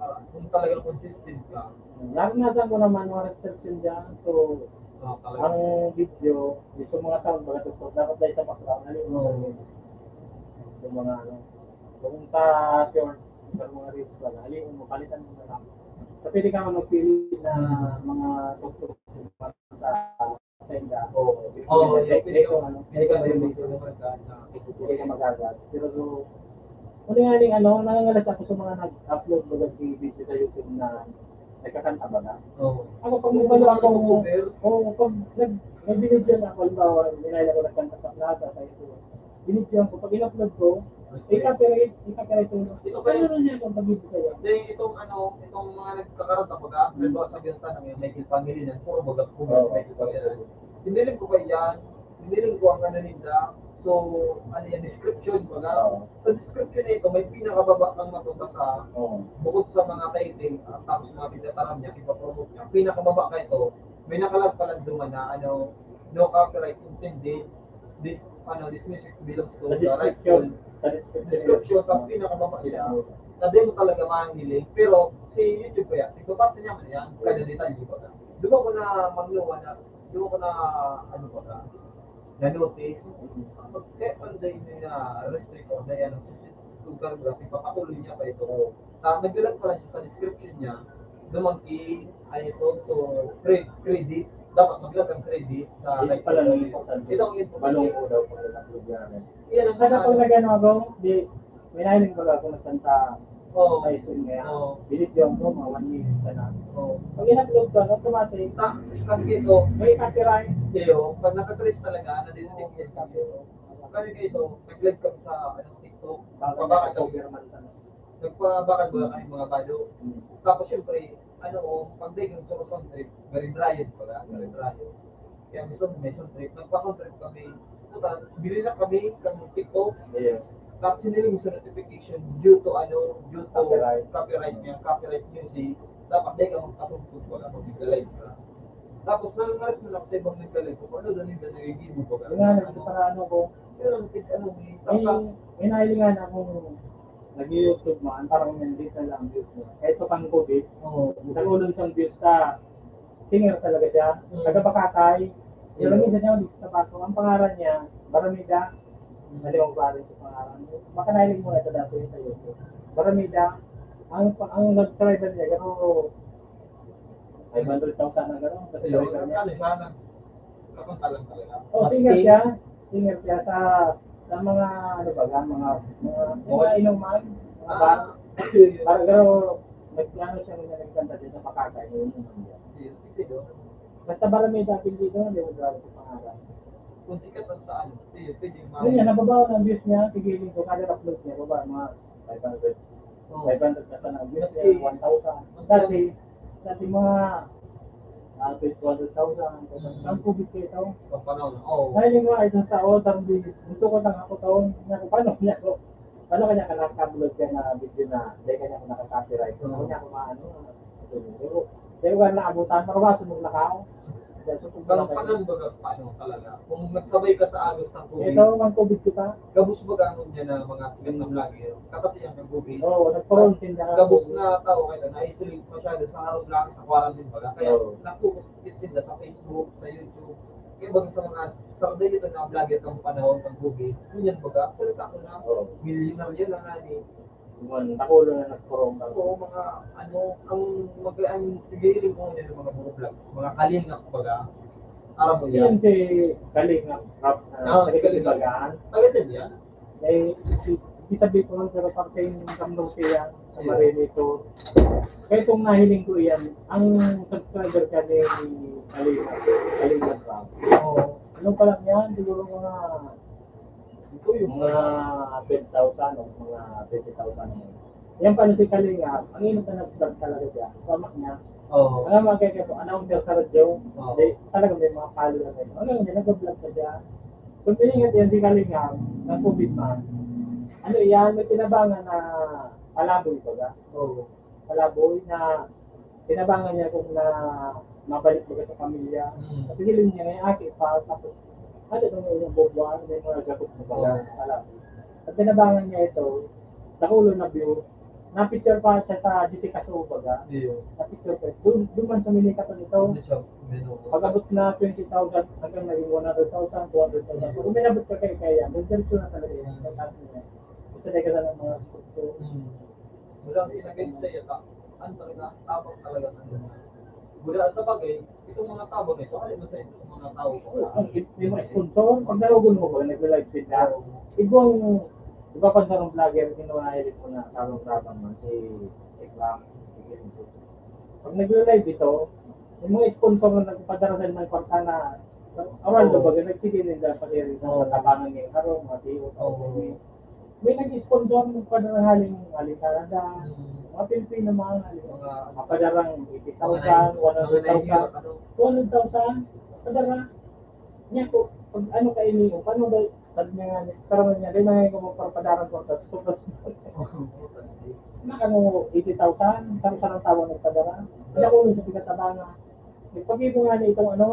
Ah, kung talagang consistent ka. Naranasan ko naman mga restriction dyan. So, Ah, talaga. Ang video, yung mga sound, mga tuktok, dapat dahil sa background, ano yung Oo. Yung mga ano, kung sa short, sa mga reels pala, ano yung mapalitan mo na lang. So, pwede ka magpili na mga tuktok sa sa inda. Oo. Oo, Pwede yung ka pwede yung ano, pwede ka yung pwede ka yung magagad. Pero so, ano nga yung ano, nangangalas ako sa mga nag-upload, baga, video sa YouTube na nagkakanta ba na? Oo. Ako, pag may Yung balo mga ako, cover? Oo, pag nag-, nag-video na ako, halimbawa, nilala ko nagkanta sa plaza, sa YouTube. Binidyohan ko. Pag in-upload ko, Respect. Ika-copyright, ika-copyright yung Ito ba yung Ano niya kung pag-ibig sa'yo? Hindi, itong ano, itong mga nagkakaranta, baga, Mm. halimbawa sa Ginta na may Michael Pangilinan, puro baga po, Oo. Michael Pangilinan. Hiniling ko pa yan, hiniling ko ang ano ninda, so, ano yan, description, baga. Oo. Sa description na ito, may pinakababa kang mababasa, Oo. bukod sa mga title, at tapos mga pinataram niya, ipapromote niya, pinakababa ka ito, may nakalag pala duman na, ano, no copyright intended, this, ano, this music belongs to Sa the description, rightful sa description. Description, tapos pinakababa siya, na di mo talaga mahiling. Pero, si YouTube kaya, igbabasa niya man yan, kada detalye ba ka. Di ba ko na magluwa na, di ba ko na, ano ba ka, na-notice, kaya panday na restrict ko, na yan, si, si, si, lugar graphic, papatuloy niya pa ito. Ta, naglalag pala siya sa description niya, duman ki, ano ito, so, cre-, credit, dapat maglag ang credit sa Ito pala ang importante. Ito ang importante. Balong ko daw pag nag-upload yan. Yan ang Kada pag nag-ano ako, di, may nahiling baga ako nagkanta Oo. sa school niya. Oo. Binidyohan ko, mga one minute ka na. Oo. Pag in-upload ko, automatic. Ta, sabi ko ito, May copyright. Iyo, pag nakatrace talaga, nadidetect yan kami. Kami kayo ito, nag-live kami sa, ano, TikTok. Baka Baka nag-cover man sana. Nagpabakal baga kami mga balo. Hmm. Tapos, siyempre, ano, pag dahil yung sa sound trip, very dry yun pala, very dry yun. Kaya gusto mo may sound trip. Nagpa-sound trip kami. Puta, bili na kami kang TikTok. Yeah. Tapos, siniling sa notification due to, ano, due to Copyright. Copyright niya, copyright music. Dapat dahil ka magpatugtog pala pag nag-live ka. Tapos, nangangalas na lang sa ibang nag-live ko. Ano, ganun yung nagiging mo pag Yun nga, ano, nagpaparaano ko. Yun ang tig-, ano, may May, may nahilingan akong nag-YouTube man, parang nandito na lang ang views niya. Kahit pa pang COVID, Oo. nag-ulong siyang views sa singer talaga siya. Mm. Taga Bacacay. Pero Mm. minsan niya dito sa Baco. Ang pangalan niya, Baramida. Mm. Naliwang ko rin sa pangalan. Baka nahiling mo na ito dati sa YouTube. Baramida. Ang, ang nag-tribal niya, pero five hundred thousand na gano'n. Kasi Ayun, tribal niya. ano siya, nag-, kapunta lang talaga. Oh, Mas singer siya. Singer siya sa, sa mga, ano ba, mga, mga, mga Oo. inuman, mga Ah, bar. Para, pero, nag-, ano siya, nagkanta din sa Bacacay, yung inuman niya. Sige, sige, doon. Basta Baramida, apelyido, hindi mo grabe sa pangalan. Kung sikat ang sa ano, pwede, pwede yung mga Yun yan, nababaon ang views niya, tigiling ko, kada upload niya, baba, mga five hundred. Oo. Five hundred na sana ang views Mas niya, i-, one thousand. Mas Dati, i- dati mga, ah, two hundred thousand, Mm. ang COVID kayo ito. Ang panahon, oo. Dahil yung mga ito sa all, ang di-, gusto ko nang ako taon, niya ko, paano niya ko? Paano kanya ka nakablog ka na video na, dahil kanya ko nakaka-copyright? Ano Oo. niya ako maano? Pero, pero wala naabutan, pero wala sumog na kao. Kaya sumog na Ang kao. Panahon baga, paano talaga? Kung nagsabay ka sa agos ng COVID, Ito, ang COVID kita. Gabos baga ano niya na mga sikat na Mm. vlogger? Kata siya ng COVID. Oo, nagkaroon siya na Gabos COVID. na tao kaya na-isolate masyado sa harong lang sa quarantine baga. Kaya Oo. na-focus sila sa Facebook, sa YouTube. Kaya baga sa mga sarday ito na vlogger kang panahon ng COVID, yun yan baga, salita ko na, Oo. milyonaryo na nga ni Duman, takulo na nagkurong ka. Oo, mga, ano, ang mag-, ang tigilin ko ngayon ng mga puro vlog, mga kalingap, baga. Aram mo yan? Yan si Kalingap Rap, ah, Oo, si taga Kalingap. Tibagaan. Taga din yan? Eh, si, sabi ko lang, pero parte yung Camlote yan, sa Marine ito. Kaya itong nahiling ko yan, ang subscriber ka ni Kalinga, Kalinga Ram. Oo. Ano pa lang yan, siguro mga, mga ten thousand o mga twenty thousand. Yan pa si Kalinga, ang init na nag-vlog talaga siya. Tama niya. Oo. Ang mga kaya ko, announcer sa radyo, Oo. Di, talaga may mga follower na yun. Ano yun, nag-vlog na siya. Kung piningat yan si Kalinga, ng COVID man, ano yan, may tinabangan na palaboy baga. Oo. Palaboy na tinabangan niya kung na mabalik baga sa pamilya. Mm. Kasi hiling niya, may aki pa, tapos ano itong yung bubuan, may mga gabot na baga, Oo. palaboy. At tinabangan niya ito, nakulo na view, na-feature pa siya sa Jessica Show baga. Iyo. Na-feature pa. Doon, doon man sumikat ang ito. Hindi siya, meron. Pag-abot na twenty thousand, hanggang naging one hundred thousand, two hundred thousand. Kung umabot ka kay kaya, diretso na talaga yan. Pagtaas na yan. Gusto na ka ng mga structure. Hmm. Wala, pinagay sa iya ka. Ano talaga, tabang talaga ng mga. Wala, sa bagay, itong mga tabang ito, ano na sa ito sa mga tao ko? Ang i- yung mga sponsor, pag narugon mo ba, nag-live feed na. Ibang, iba pa sa vlogger, kinuha na ko na tabang-tabang man, si Ekram, si Kim. Pag nag-live ito, yung mga sponsor na nagpadara sa mga kwarta na, around Oo. the bagay, nagsigiling na pag-irin Oo. sa tabangan niya, araw, mga tiyo, Oo. May nag-sponsor ng padarang haling, haling Canada, Hmm. mga Pilipino, mga haling, Mga mga padarang eighty thousand, mga nahihirap, one hundred thousand, ano? two hundred thousand, padara. Niya po, pag ano ka ini, o paano ba, sabi niya nga, parang niya, di na nga ko magpapadarang ko, tapos, tapos, na ano, eighty thousand, parang sarang tawag nagpadara. Hindi ako nung sa pinatabangan. Nagpag-ibo nga na itong ano,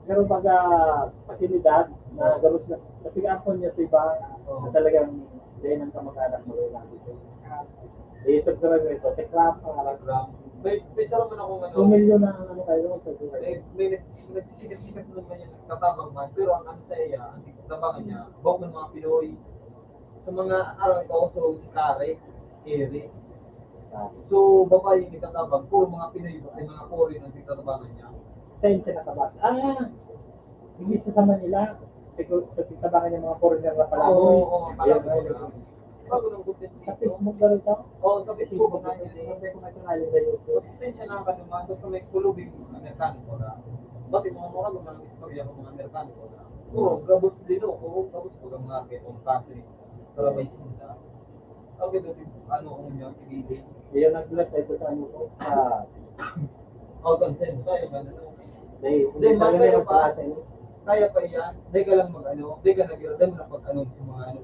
pero pag ah, pasilidad, na garos na, napigaan po niya sa iba, Oo. na talagang dahil ng kamag-anak mo rin natin. Eh, subscribe nito, Tekram, pangarap. May, may sarap man akong ano, Two million na ang ano kayo, sa may, may nag- nagsikat-sikat naman yung nagtatabang man, pero ang ano sa iya, ang tabangan niya, bawal ng mga Pinoy. Sa mga aral ko, so si Kare, si Kere. So, babae yung nagtatabang, puro mga Pinoy, ay mga foreign ang tatabangan niya. Saan siya nakabasa? Ah, hindi siya sa Manila. Siguro, sa tatabangan niya mga foreigner na pala. Oo, oo, Ayun, pala. ayun. Bago ng content Sa dito. Facebook ba rin to? Oo, sa Facebook na yun. Hindi ko makinali sa YouTube. Pasensya na ka naman, basta may kulubing Amerikano ko na. Ba't yung mga mura ng mga istorya ng mga Amerikano ko na? Puro, gabos din ako, puro gabos ko ang mga ketong kasi. Sarabay sila. Ang ganda din, ano, ang niya, sige. Ayun, nag-bless ito sa ano ko. Ah, Oh, consent, so, yung ano, no? Dahil, Hindi, man, kaya pa. Sa inyo. Kaya pa yan, di ka lang mag-ano, di ka nag-, di mo na pag-ano sa mga ano.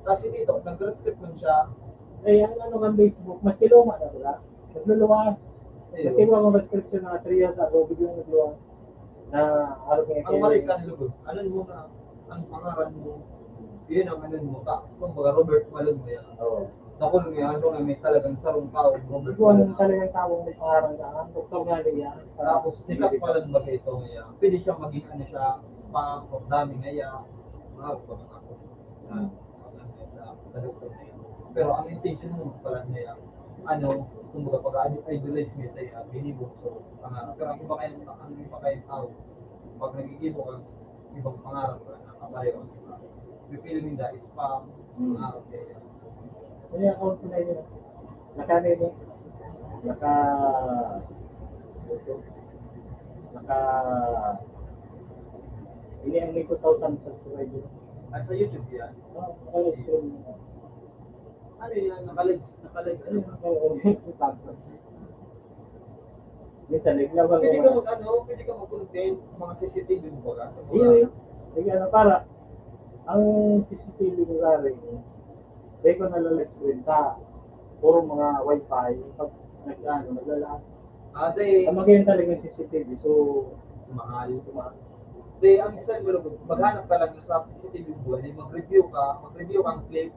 Kasi dito, nag-restrict man siya. Eh, ang ano ng Facebook, mas kiloma na ba? Nagluluwas. Ayun. Nagkiwa ang restriction mga three years ago, biglang nagluwas. Na, ano kaya Ang Marikan, lugod, ano mo na, ang pangaran mo, yun ang ano mo, ta, kumbaga Robert Malone mo yan. Oo. Tapos may ano nga, may talagang sarong tao, Robert Ito ang Malone. Talagang taong may pangaran na, ang doktor nga niya. Tapos, sikat pa lang ba ito ngayon? Pwede siya maging ano siya, spam, or dami nga yan. Mga ko naman ako. Na, sa, sa doktor na yun. Pero ang intention mo pala niya, ano, kumbaga pag-idolize niya sa iyo, binibo. So, ang, pero ang iba kayong, ang iba kayong tao, pag nagigibok ang ibang pangarap, na kapareho ang iba. Pipili nila spam, Hmm. mga okay. Ano yung account ko na yun? Naka ano yun? Naka... Naka... Ini ang may two thousand subscriber. Ah, sa YouTube yan. Oh, naka-live stream. Ano yan? Naka-live, naka-live, ano? Oo. Minsan, naglawag Pwede ako ka na. Mag-ano, pwede ka mag-content, mga C C T V mo ba? Sa mga Iyo, iyo. Sige, ano, para, ang C C T V ko nga rin, dahil ko nalalive stream ka, puro mga wifi, pag nag-ano, naglalahat. Ah, di, Ang magayon talaga yung C C T V, so, mahal. Tumaas. Di, ang style mo, Lugod, maghanap ka lang sa C C T V mo, di mag-review ka, mag-review ka ng clip,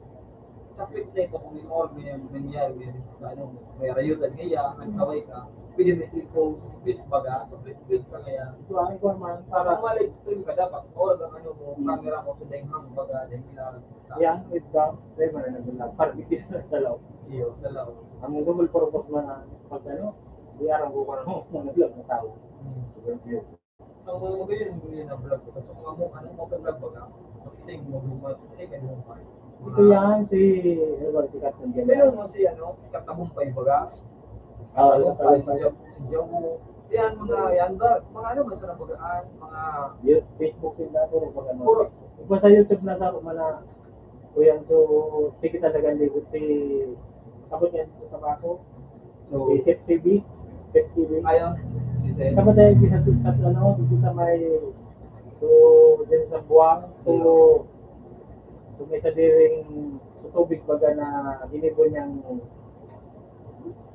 sa clip na ito, kung yung or may nangyari, may sa ano, may rayutan ngayon, nagsaway ka, pwede mo i-post, clip baga, sa clip, clip ka ngayon. Ito ang ikaw man, Para para, ma-live stream ka dapat, or ang ano mo, Hmm. Camera mo sa denghang baga, denghang. Yan, ito, dahil mo na naglalag, para bigyan na sa loob. Iyo, sa loob. Ang double purpose mo na, pag ano, di aram ko kung ano, mga naglag na tao. Hmm. Review. So, magayon, magayon ang vlog ko. So, mga mo, ano, motovlog baga, masising mo, masising ka mo, Ito yan, si, ano ba, si Captain General. Pero mo si, ano, si Katabumpay, baga? Ah, Katabumpay, si Jabu, si Jabu. Yan, mga, yan ba? Mga ano, masarap bagaan, mga Yung Facebook din na, puro mga ano. Puro. Iba sa YouTube na sa mga, kuya, so, sige talaga, hindi ko si, abot yan sa tabako. So, si Sep T V, Sep T V. Ayun, si Sep. Tapos tayo, isa sa, sa, ano, dito sa may, so, din sa Buang, so, so, may sadiring, so, tubig baga na ginibo niyang,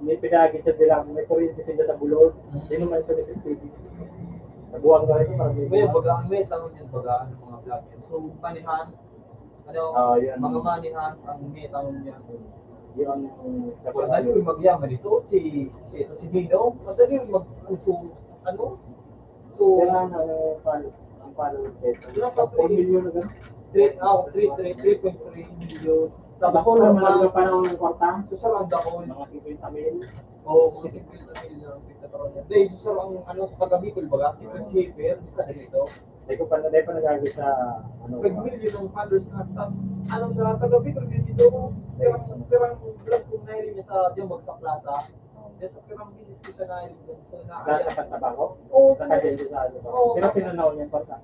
may pinagi sa dilang, may kuryente sila sa bulod. Mm. Yun naman sa Sep T V. Sa Buang ba ito? Parang may Kuya, baga, ang may tanong yan, baga, ano, mga vlogger. So, panihan, ano, Ah, yan. Mga manihan ang may taon niya. Yung Madali yung magyaman ito, si, si, ito, si Bino. Madali yung mag-, so, ano? So, Kailangan, ano, pal-, ang followers dito. Nasa four million na ganun. Three, ah, three, three, three point three million. Tapos, Tapos, ang normal, mga panahon ng kwarta, so, sir, ang dahon. Mga fifty mil. Oo, mga fifty mil na ang pagkataon niya. Dahil, so, sir, ang, ano, sa taga-Bicol, baga, si Chris Haver, isa din ito. Dai ko pa, dai pa nag-agi sa, ano, Nag-million ang followers na. Tas, ano, sa taga-Bicol, dito, pirang, pirang vlog kung nahiling niya sa Diambag sa Plaza. Oo. Kaya sa pirang bisis ko siya nahiling doon. So, na, Sa, sa Pagtabaho? Oo. Sa Cadiao, sa ano ba? Oo, Pero tapos, pinanaw niya pa sa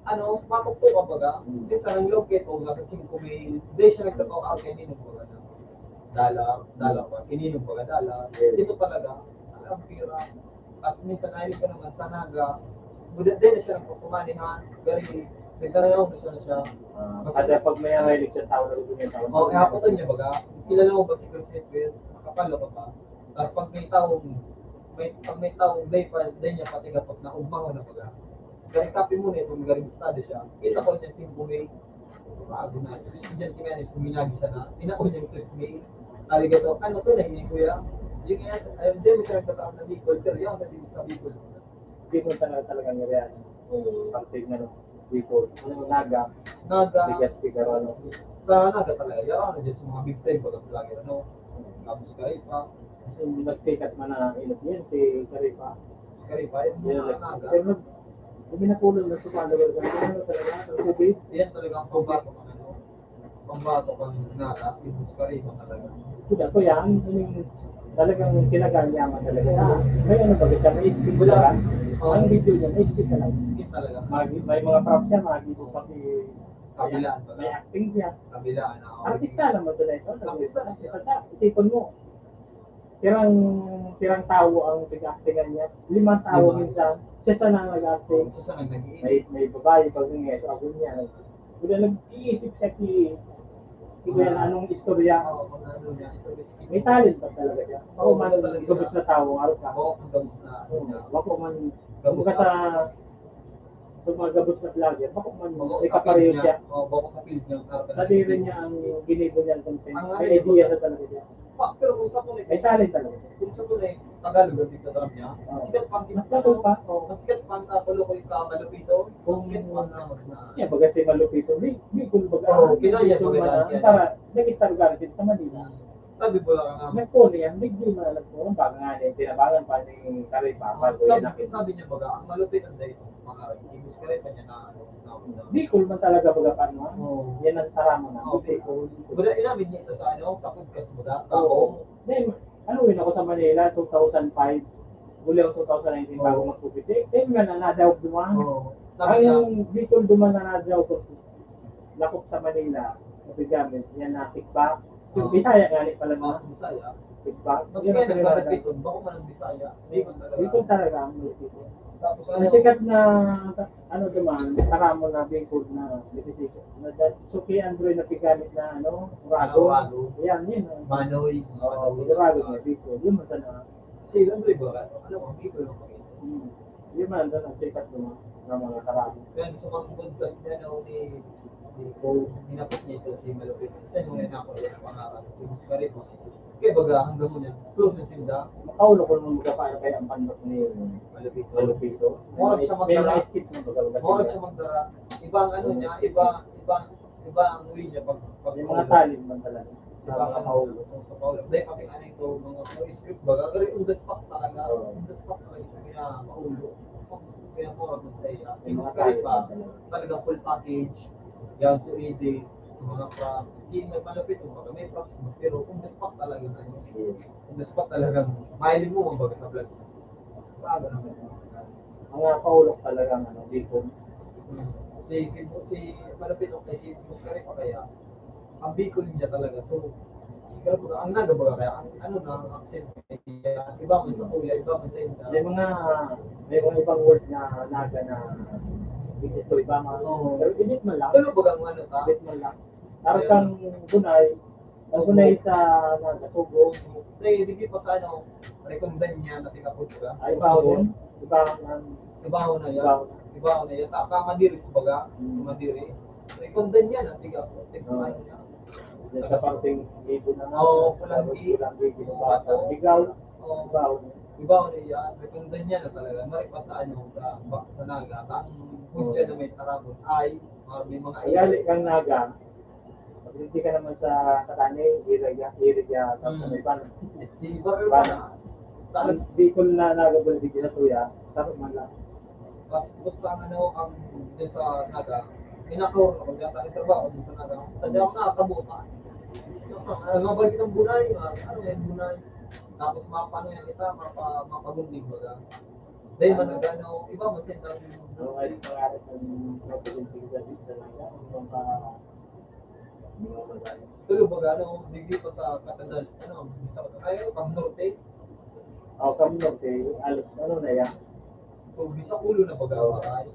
ano, matukto ka baga? Hmm. Minsan ang lupit, o nasa singko mil. Hindi siya nagtatao, ah, kay Ninong baga na. Dala, dala pa. Kay Ninong baga, dala. Yes. Ito talaga, alam, pira. As minsan, nahiling ka naman sa Naga. Buda din na siya nagpakumani, ha? Gari, nagdarayaw na siya na siya. Ah, Basta kada pag may nangahilig sa tao na gusto niya tao, Oh, eh, ako to niya, baga. Kilala mo ba si Chris Edwin? Makapal na ba? Tapos pag may taong, may, pag may taong day pa, day niya pati kapag naugma ko na, baga. Gari, kape muna, eh, kung gari, bistado siya. Kita ko niya, simple, eh. Bago na. Estudyante nga ni, kuminagi siya na, tinaon niyang Chris May. Sabi ko to, "Ano to, na hindi, kuya?" Yung nga, ayun, di mo siya nagtatawag na Bicol, pero yung sabi mo sa Bicol. Hindi mo talaga, talaga nirealize. Oo. Pag tignan mo, Bicol, ano, Naga, Naga. Bigas, Figaro, ano. Sa Naga talaga, yan, ano, dyan sa mga big time, baga vlogger, ano, Gabos Karipa. Yung nagsikat man na ilog yun, si Karipa. Si Karipa, yung Yun, mga nag-, Naga. Pero nag-, Hindi na kulang na sa follower ka. Ano talaga? Ang tubig? Yan talaga ang pambato ng ano. Pambato ng nata, si Boss Kariba talaga. Kuya, kuya, ang, ang talagang kinaganyaman talaga. Ah, may ano ba siya? May skit Wala. Ba? Oh. Ang video niya, may skit talaga. Skit talaga. Mag-, may mga props siya, mga video pati Kabilaan pala. May acting siya. Kabilaan, oo. Artista naman to na ito. Artista na siya. Basta, isipon mo. Pirang, pirang tawo ang pag-actingan niya. Limang tawo Lima. Minsan. Siya sana ang nag-acting. Oo, siya sana ang nag-iisip. May, may babae, pag may ito, ako niya. Wala, nag-iisip siya ki, ki Kuya na anong istorya. Oo, kung ano niya, istorya. May talent pa talaga siya. Oo, Ako man, talaga. Gabos na tawo, araw ka. Oo, ang gabos na, ano Oo, niya. Ako man, Gabos kumbaga na. Sa, sa mga gabos na vlogger, bako man, Oo, may sa kapareho field niya. Siya. Oo, bako sa field niya, pero Sa diri niya ang ginibo niyang content. Ang May ano, idea na talaga siya. Pa, pero kung sa tunay, May talent talaga siya. Kung sa tunay, Tagalog ang tigtatram niya, Oo. Sikat pa ang Mas Tagalog pa, oo. Mas sikat pa ang Tagalog kung ikaw malupito. Mas Kung sikat pa ang na, na, Yeah, baga si Malupito. Di, di kung baga, Oo, ah, kinaya Malupito baga man, yan. Para, nag-istorya ka rin sa Manila. Hmm. Sabi ko lang nga. Nagpuli yan, di, di man alam ko, baka nga din, tinabangan pa ni Karoy pa, Ah, bago sabi, yan nakita. Sabi niya baga, ang malupit ang dahil mga English ka rin, kanya na, ano, na, na. Bicol man talaga baga pa, no? Oo. Yan ang tara mo na. Oo, Bicol. Baga, inamin niya ito sa, ano, sa podcast mo da, Oo. Tapos, Then, ano, yun ako sa Manila, two thousand five. Huli ako two thousand nineteen, Oo. Bago mag-covid. Eh, then nga na, nadaog duman. Oo. Sabi Ang niya, Bicol duman na nadaog ko. Lakop sa Manila, sa gamit, yan na, tikbak. Yung Oo. Bisaya nga, ni pala Oo, na. Bisaya. Tikbak. Mas Yun kaya ang pinagdadagdag pinagdadagdag. Doon, bako man ang Bisaya. Hindi man talaga. Bicol talaga ang malupit. Tapos Ang ano, sikat na, ano naman, karamo na Bicol na decision. Na, so, kay Androy na pigamit na, ano, Murado. Murado. Yan, yun. Manoy, Oo, Manoy. Murado na Bicol. Yun, masa na. Si Androy ba? Ano, ang Bicol, ang Bicol. Hmm. Yun man, doon ang sikat ng mga, ng mga karami. Yan, sa mga podcast niya, no, ni, ni Paul, hinapos niya ito si Malupit. Siya yung nako, yan ang pangalan. Si Muscari po. Kaya baga, hanggang mo niya, close na sila. Makaulo ko naman baga paano kaya ang pandok ni Malupit. Malupit. Murag sa May mga magdara. Skit mo baga, baga Murag sila. Sa magdara. Iba ang ano niya, iba, iba, iba ang way niya pag, pag Yung mga talent man talaga. Di ba, Mga ano, paulo. Kung sa paulo. Dahil kami nga nito, mga, mga script baga, pero on the spot talaga. Oo. On the spot talaga siya, kaya paulo. Kaya mura man sa iya. Yung Yung mga kaya pa, talaga. Talagang full package. Yan, so, hindi. mga props. Hindi, may malapit mo, may props mo. Pero kung the spot talaga na yun, kung the spot talaga, mahilig mo, kumbaga, sa vlog. Bago naman yung mga mga paulok talaga, ano, Bicol. Hmm. Si, si, malapit ako kay si Boss Kare pa kaya, ang Bicol niya talaga. So, ikaw po, ang Naga baga kaya, ang, ano na, ang accent niya, iba mo sa Kuya, iba mo sa Inda. May mga, may mga ibang word na Naga na ito, iba mga, Oo. Pero init man lang. Tulo baga ang ano ka? Init man lang. Parang Ayun. kang Bunay, ang Bunay sa Naga, Sugo. Hindi, hindi pa sa ano, rekomenda niya na tingapod ka. Ay, iba Sugo. yun. Iba ang Ibaho na yan. Ibaho na. Ibaho na yan. Taka Madiris baga. Hmm. Madiris. Rekomenda niya na tingapod. Tingapod Oo. niya. Yan sa parteng libo na nga. Oo, Pulang Tapos Gi. Pulang Gi, Ginobata. Oo. Ligaw. Oo. Ibaho. Ibaho na yan. Rekomenda niya na talaga. Mari pa sa ano, sa, ba- sa Naga. Ang hudya Oo. na may tarabon ay, ah, may mga Kaya kang Naga, pag hindi ka naman sa Katani, Iriga, Iriga, sa Hmm. Tanay Ban. Di ba, Ban. Ban. Ang Bicol na nagabalik din sa Tuya, tapos man lang. Mas, basta ang ano, ang din sa Naga, inaklor ako, diyan tayo trabaho din sa Naga. Sa diyan ako nakasabutan. Ano, mabalik ang Bunay, ah, ano yan, Bunay. Tapos mapano yan kita, mapa, mapagunding baga. Dahil man nagano, iba mo sa Ang ay pangarap ng mga pagdating sa Naga, ang mga Tulo baga, ano, digdi pa sa Katandal, ano, sa, ay, Cam Norte. Oh, Cam Norte, alos, ano na yan? So, bisa ulo na baga, Oo. ay.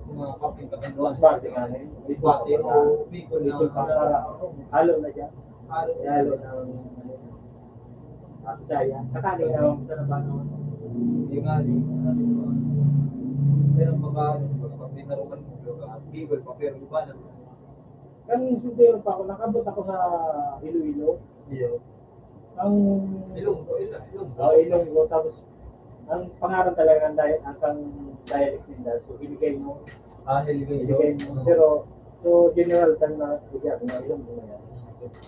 Mga kaping Katanduan. Bati nga na yun. Bati, o, Bicol na, Bicol pa, para, halo na dyan. Halo. Halo ng, ano, at kaya, sakali na lang sa labas. Yung nga, di, ano, pero baga, ano, pag may naruman mo, baga, Bicol pa, pero iba na. Kan soltero pa ako, nakabot ako sa Iloilo. Iyo. Ang Ilonggo, Ilo-, Ilonggo. Oh, Ilonggo. Tapos, ang pangaran talaga ng dialect, ang kang dialect nila, so, Iligaño. Ah, Iligaño. Iligaño. Oo. Pero, so, general term na, Iligaño, Ilonggo na yan.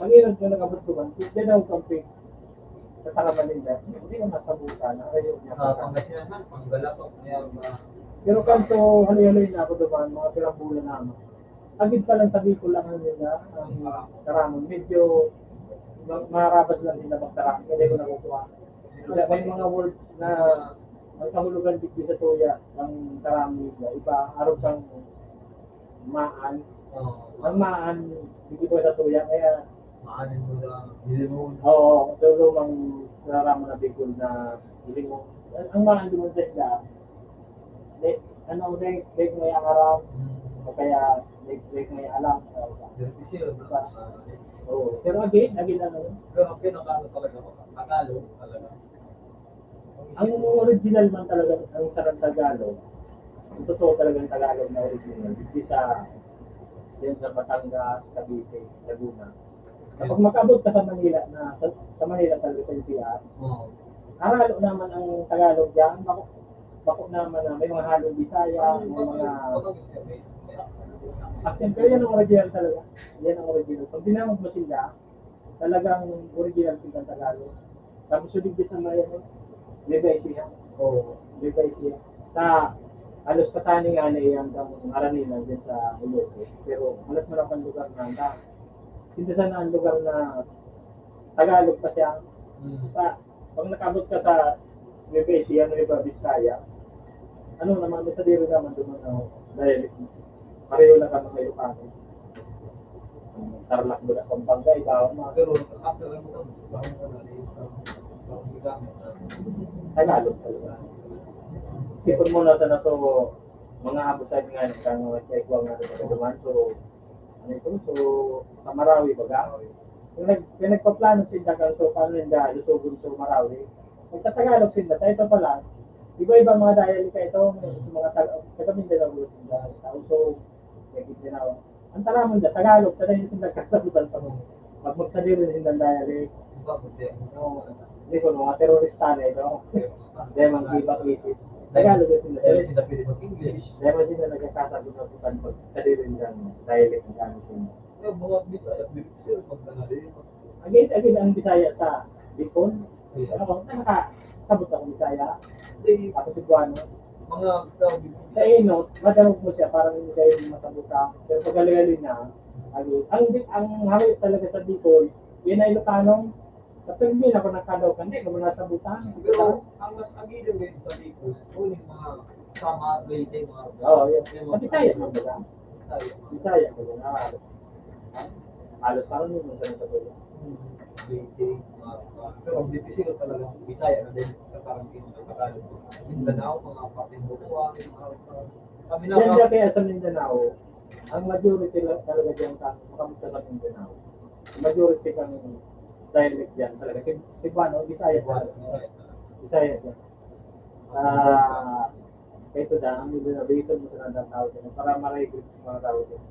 Ang ilan ko nakabot ko man, kaya daw kampi. Sa Tangaman nila, hindi ko nasabutan, ang rayon niya. Ah, Pangasinan man, Panggalatok, kaya ba? Pero kanto, haloy-haloy na ako duman, mga pirang bulan naman. Agid pa lang sa Bicol lang nila ang taramon. Medyo ma-, marabas lang nila magtaram, kaya di ko nakukuha. Kaya may mga word na ang kahulugan digdi sa Tuya, ang taramon nila, iba, arog kang maan. Oo. Ang maan, digdi po sa Tuya, kaya Maanin mo na, Hilimon. Oo, so lumang taramon na Bicol na Hilimon. Ang, ang maan duman sa isda, Lake, ano, Lake, Lake May Angaram, Hmm. o kaya Lake, Lake May Alam. Pero kasi yun, Diba? ah, Oo. Pero again, again, ano, Pero ang pinakaano talaga, Tagalog talaga. Ang original man talaga, ang sarang Tagalog, ang totoo talagang Tagalog na original, digdi sa, yan sa Batangas, Cavite, Laguna. Kapag makaabot ka sa Manila na, sa, sa Manila talaga sa N C R, Oo. haralo naman ang Tagalog dyan, bako, bako naman na may mga halong Bisaya, Ano, may mga ano, ano, Accent, pero yan ang original talaga. Yan ang original. Pag dinamag mo sila, talagang original sila Tagalog. Tapos yung digdi sa may, ano, Nueva Ecija. Oo, Nueva Ecija. Sa halos Katani nga na iyang kamong haraninan din sa Iloilo. Pero halos wala pang lugar na, na, sinda sana ang lugar na Tagalog pa siya. Mm. Sa, pag nakabot ka sa Nueva Ecija, Nueva Vizcaya, ano naman, may sadiri naman doon na dialect mo. Pareho lang kami kay Ilocano. Tarlac mo na, Pampanga, iba ako mga Pero, asa lang mo, sa, sa, sa, sa, Tagalog talaga. Sipon mo na sa nato, mga abot sa nga, nagkano, check ko nga, nagkano, so, ano ito, so, sa Marawi, baga? Kung nag-, kung nagpaplano sila kan, so, paano ninda, lusugon sa Marawi? Magtatagalog sila, sa ito pala, iba-iba mga dialect ka ito, may mga tag-, taga Mindanao, sila, tao, so, may Mindanao. Ang taramon na, Tagalog, sa dahil sila kasabutan pa mo. Pag magsadiri sila dialect, Iba po, di. Oo. Hindi ko, mga terorista na ito. Terorista. Hindi, mga iba isip. Tagalog na sila. Dahil sila pwede mag-English. Dahil sila nagkakasagot na pag pagkadirin ng dialect ng gamit nila. Yung mga Bisaya, di sila magdala rin. Again, again, ang Bisaya sa Bicol. Yeah. Ano, nakakasabot ako Bisaya. Hindi. Ako Cebuano. Mga, uh, sa inot, madangog mo siya, parang hindi kayo masabutan. Pero pag hali-hali na, ang, ang, ang hawak talaga sa Bicol, yan ay Ilocano. Sa Pilipinas, kung nakalaw ka, hindi ka mo nasabutan. Pero ang mas agido ngayon sa Bicol, yun yung mga Samar, Leyte, mga Oo, yun. Yung mga Kasi kaya mo ba? Bisaya. Bisaya mo ba? Ah, halos parang yun, minsan sa Bicol. Leyte, mga, mga, pero ang difícil talaga, Bisaya na din, sa parang yung Tagalog. Mindanao, mga parte ng Butuan, mga, kami na, Yan mga dati sa Mindanao, ang majority la-, talaga dyan sa, makamit sa Mindanao. Majority kang dialect dyan talaga. Ceb-, Cebuano, Bisaya Cebuano, talaga. Bisaya. Bisaya dyan. Ah, ito na, ang mga nabitin mo sa nandang tao dyan, para ma-recruit yung mga tao dyan.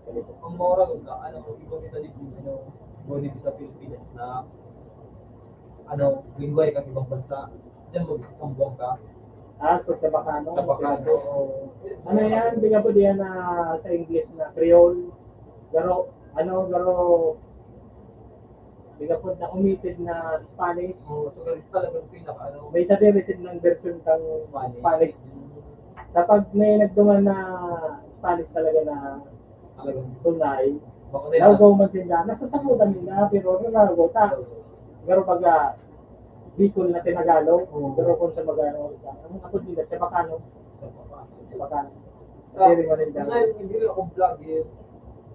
Ganito. Ang mura ka, ano, iba kita dito, ano, iba dito sa Pilipinas na, ano, lingwahe kang ibang bansa. Diyan mo, sa Sambuang ka. Ah, so Chabacano. Chabacano, oo. Ano yan? Di ka po diyan na sa English na Creole? Garo, ano, garo, di ka po na umited na Spanish? Oo, so ganito talagang pinaka, ano. May isa din, receive ng version ng Spanish. Spanish. Kapag may nagduman na Spanish talaga na Talagang tunay. Bako nila. Lawgaw man sila. Nasasabutan nila, pero nalawgaw ta. Oo. Pero pag, ah, Bicol na tinagalog, Oo. pero kung sa Magano, ang apod nila, Chabacano. Chabacano. Chabacano. Ah, Diri man nila. Ngayon, hindi akong vlog yun.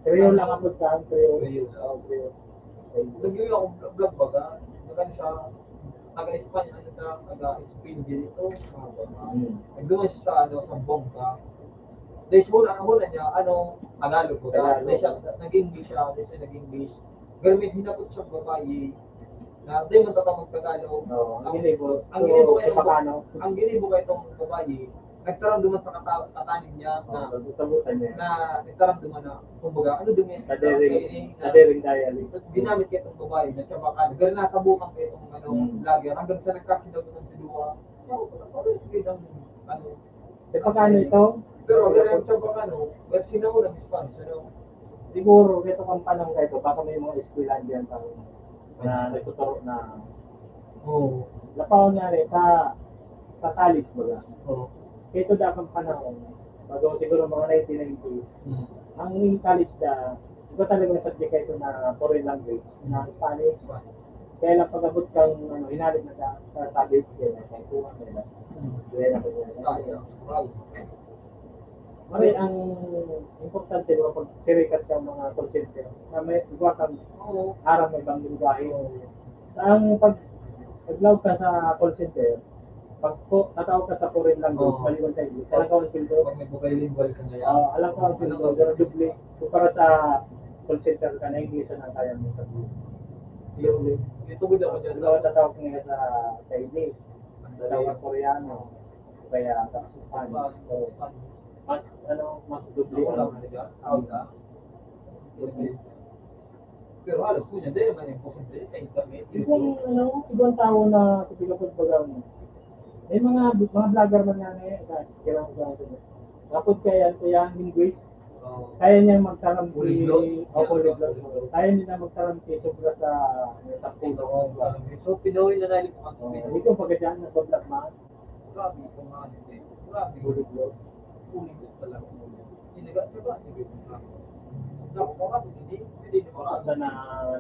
Creole lang apod ka, Creole. Creole, ah, Creole. Nag-vlog ako, vlog baga. Nag-ano siya, taga Espanya, ano siya, taga Spain din ito. Hmm. Nagduman siya sa, ano, sa Bongga. Then, siguro, ang huna niya, ano, Tagalog ko. Tagalog. Then siya, nag-English siya, then siya nag-English. Pero may hinapot siyang babae na, di man tatawag Tagalog. Oo, ang Ang, ginibo. ang So, ginibo kayo, Chepacano. ang ginibo kayo itong babae, nagtaram duman sa kata-, katanin niya na, Oo, sabutan niya. na nagtaram duman na, kumbaga, ano duman yan? Kadering, Kaya, kadering dialect. So, ginamit kayo itong babae na Chabacano. Pero nasabutan kayo itong, ano, Hmm. vlogger. Hanggang sa nagkasinabutan si Dua. Pero, pero, sige lang, ano, Di ba kano ito? Pero, pero ang Chabacano, pero sinaunang Spanish, ano? Siguro, ito kang panahon kayo, baka may mga eskwelahan diyan pa na nagtuturo na Oo. Lapaw na rin sa, sa college baga. Oo. Kaya ito dapat panahon, bago siguro mga nineteen ninety, Hmm. ang in college na, iba talaga yung subject ito na foreign language, na Spanish. Spanish. Kaya lang pag-abot kang, ano, hinalit na sa, sa college, kaya na, kaya kuha na nila. Hmm. Kaya na, kaya na. Sayang. Wow. Mari, ang importante, di ba, pag sirikat ka mga call center, na may iba kang Oo. harang may ibang lingwahe. Oo. Ang pag, pag-log ka sa call center, pag po, tatawag ka sa foreign language, Oo. maliban sa English, alam ka ang sweldo? Pag may bilingual ka na yan. Oo, alam ko ang Alam sweldo, ko. pero doble. Kumpara sa call center ka na English, ang kaya mo sabihin. Yung, Doble. yung tugod ako dyan, Halimbawa, tatawag ka ngayon sa Chinese, Ang tatawag dali. ka Koreano, o kaya sa Spanish. Spanish, So, Spanish. mas, ano, mas doble Ako lang, ang ano dyan, sa Aula. Pero halos yun, hindi naman imposible sa internet. Ibang, ano, ibang tao na, kumbaga, pag baga mo. May mga, mga vlogger man nga ngayon, kaya, kaya, kaya, Kapag kaya, kaya ang linguist, Oo. kaya niya magtaram si, Polyglot, o, polyglot. polyglot. Kaya niya magtaram si sobra sa, ano, sampulo. Oo, sa, so, Pinoy na nalipatan sa Oo, Pinoy. Ikaw, pagka dyan, nagbablog man. Grabe, itong mga ano, eh. Grabe. Polyglot. Polyglot pala. Sinaga-, sinaga-, sinaga-, Naku, marami, hindi, hindi, hindi marami. Sa na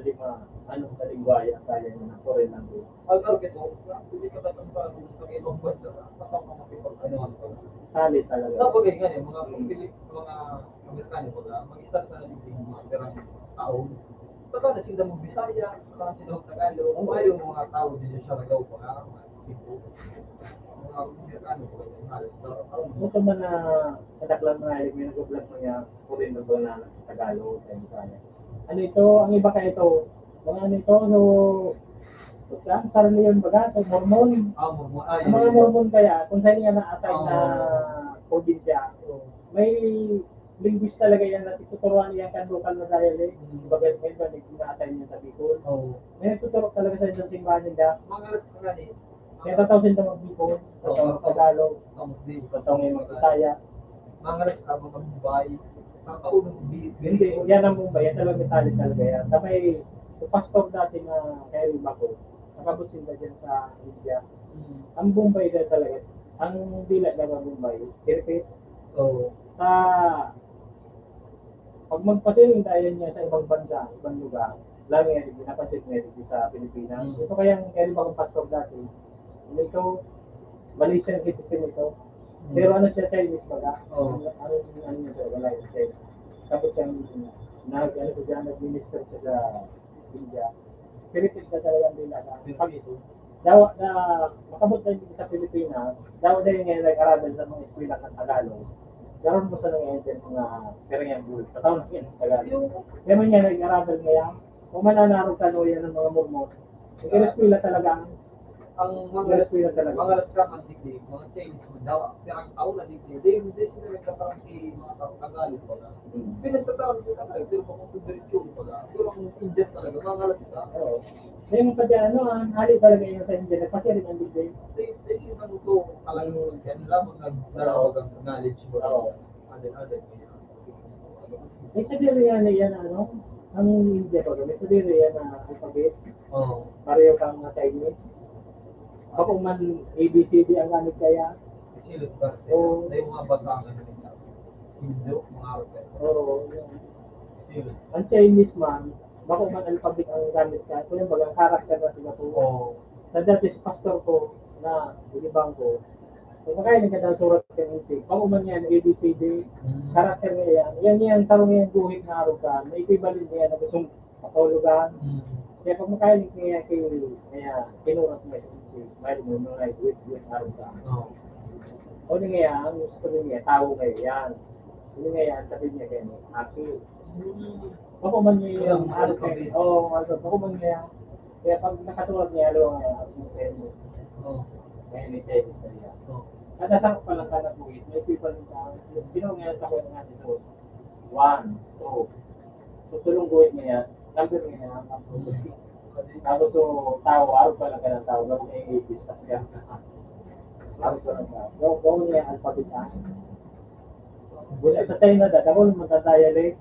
lima, ano, sa lingwahe, ang kaya niya na foreign language. Ang target mo, hindi ka katang parang sa ibang bansa, sa mga pag-ano, ano, ano. Tali talaga. Sa bagay nga, eh, mga Mm. Pili-, mga Amerikano, baga, mag-start sa nagiging mga pirang tao. Saka na sila mag-Bisaya, saka na sila mag-Tagalog, Oo. Mayo mga tao din sa Siargao, baga, mga Cebu. Mga Amerikano, baga, halos, tao. Ito man na, kadaklan mga, may nag-vlog pa niya, foreign na ba na Tagalog, sa Bisaya. Ano ito? Ang iba kaya ito, mga ano ito, ano, saan? Sarili yun, baga, sa Mormon. Ah, Mormon. Ah, Ang mga yun. Mormon kaya, kung saan nga na-assign na Oo. probinsya, Oo. may linguist talaga yan na tuturuan niya kan local na dialect. Mm. Kumbaga, may iba, may ina-assign niya sa Bicol. Oo. May nagtuturo talaga sa isang simbahan nila. Mga alas ka nga ni, Kaya tataw sila mag-Bicol, Oo, tataw oo. Tagalog, Oo, di. tataw may mag-Bisaya. Mga alas ka, mga Mumbai, tataw ng di-, Hindi, yan ang Mumbai, yan talaga, tali talaga yan. Sa may, yung pastor dati na kaya yung Bako, nakabot sila dyan sa India. Mm. Ang Mumbai na talaga, Ang dila na Bombay, kirpit. Oo. Sa, pag magpasiring tayo niya sa ibang bansa, ibang lugar, lalo nga, di, napansin ko nga dito sa Pilipinas. Mm. Ito kayang, kaya di ba kung pastor dati, ito, Malaysian citizen ito. Mm. Pero ano siya, Chinese baga? Oo. Ano, ano, ano niya talaga, like, Chinese. Tapos siya, nag, ano siya, nag-minister siya sa India. Philippines na talaga ang dila na. Pag dawa na makabot na dito sa Pilipinas, dawa na yun ngayon nag-aral sa mga eskwela ng Tagalog. Karon mo sa nangyayari dyan mga karamihan buhay. Sa taon na yun, Tagalog. Yung, kaya mo niya nag-aral ngayon, kung mananarog ka no yan ng mga Mormon, yung eskwela talaga ang Ang mga Yes, yun talaga. Mga Alaska man digdi, mga Chinese man daw, pirang taon na digdi. Di, di sila nagkakaroon si mga Tagalog pala. Hmm. Pinagtataon ko talaga, pero kung diretso pala. Pero ang Indian talaga, mga Alaska. Oo. Yung pati ano, ang hali talaga yung sa India, nagpasiring ang digdi. Di, di sila nang ito, alam mo, yan lang, mag-, nag-, Oo. Nag-, knowledge mo. Oo. Other, other, kaya. May sadiri yan na yan, ano? Ang India ba? May sadiri yan na alphabet? Oo. Pareho kang mga Chinese? Bako man A B C D ang gamit kaya? Silot ba? Oo. Na yung mga basa ang ano nila. Indo, mga Arabic. Oo, yun. Silot. Ang Chinese man, bako man alphabet ang gamit ka. Kaya baga, character na sila po. Oo. Sa dati, si pastor ko, na, ilibang ko, kung makaya nagkadang surat ka ng isip, bako man yan, A B C D, Mm. character niya yan. Yan, yan, sarong yan, guhit na araw ka. May equivalent niya na gustong patulugan. Mm. Kaya pag makaya niya kay, kaya, kinurat niya sa isip, may mo, mga wait, wait, araw ka. Oo. O di nga yan, ang gusto niya, tao kayo yan. O di nga yan, sabi niya, ganyan, happy. Mm. Bako man niya Kaya yung ang araw alphabet. Ka. Oo, ang alphabet. Bako man niya. Kaya pag nakasulat niya, alam mo nga, ang alphabet. Oo. Ngayon, may Chinese na niya. Oo. At nasa pa lang ka na buhit, may people yung tao. Ginawa nga sa kuya nga nito. One, two. So, tulong buhit niya, number niya, ang alphabet. Mm. Tapos, so, tao, araw pa lang ka ng tao, gawin niya yung eighties, tapos kaya, araw pa lang ka. Gawin niya, alphabet, ah. Buti sa tayo na, dadaw, magdadayalek.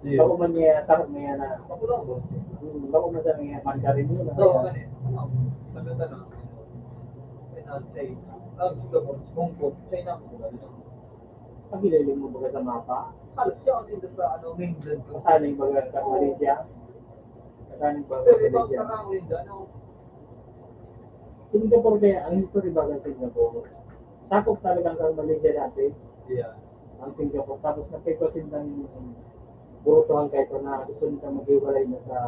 Iyo. Bako man niya, sarap niya na. Bako lang ba? Hmm, bako man sa niya, Mandarin yun, ano Oo, yan? Ano eh. Ang sabi ko na, ano, China. Ah, Singapore, Hong Kong, China, Hong Kong, ano. Pag-ililing mo baga sa mapa? Halos siya ang tinda sa, ano, mainland ko. Kasaning baga sa Oo. Malaysia? Kasaning baga Pero sa ibang Malaysia? Karang Linda, ano? Singapore kaya, ang history baga sa Singapore. Sakop talaga ang Malaysia dati. Yeah. Ang Singapore. Tapos nagkikwasin ng burutuhan kayo na gusto nila maghiwalay na sa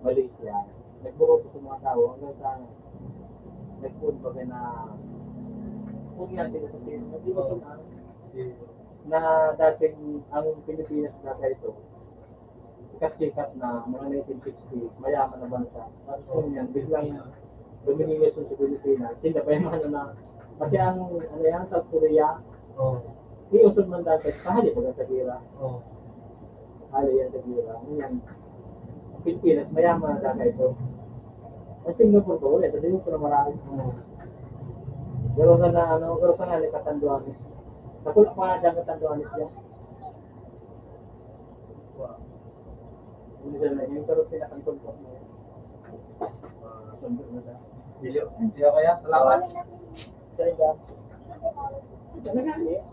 Malaysia. Nagburuto sa mga tao hanggang sa nagpunto ka na kung yan sila sa sino. Hindi ko Oo. sila na dating ang Pilipinas na ito. Sikat-sikat na mga nineteen sixty, mayaman na bansa. Tapos Oo. kung yan, biglang domination sa Pilipinas, sila pa yung ano na, kasi ang, ano yan, South Korea, Oo. iusod man dati, kahali baga sa gira. Oo. Hali yan sa gira. Ano yan? Ang Pilipinas, mayaman na dati ito. Ang Singapore ko, ulit, sabi mo, pero marami. Oo. Pero sa na, ano, pero sa nga, katanduan. Sa kulak pa nga dyan, katanduan siya. Hindi na yun, pero pinakantulpok mo. Ah, sundo na siya. Bilyo. Bilyo kaya? Salamat. Sorry, ba? Ito na nga, eh.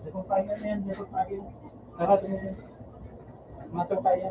Di ko kaya na yan, di ko kaya. Sarado mo yan. Mato kaya.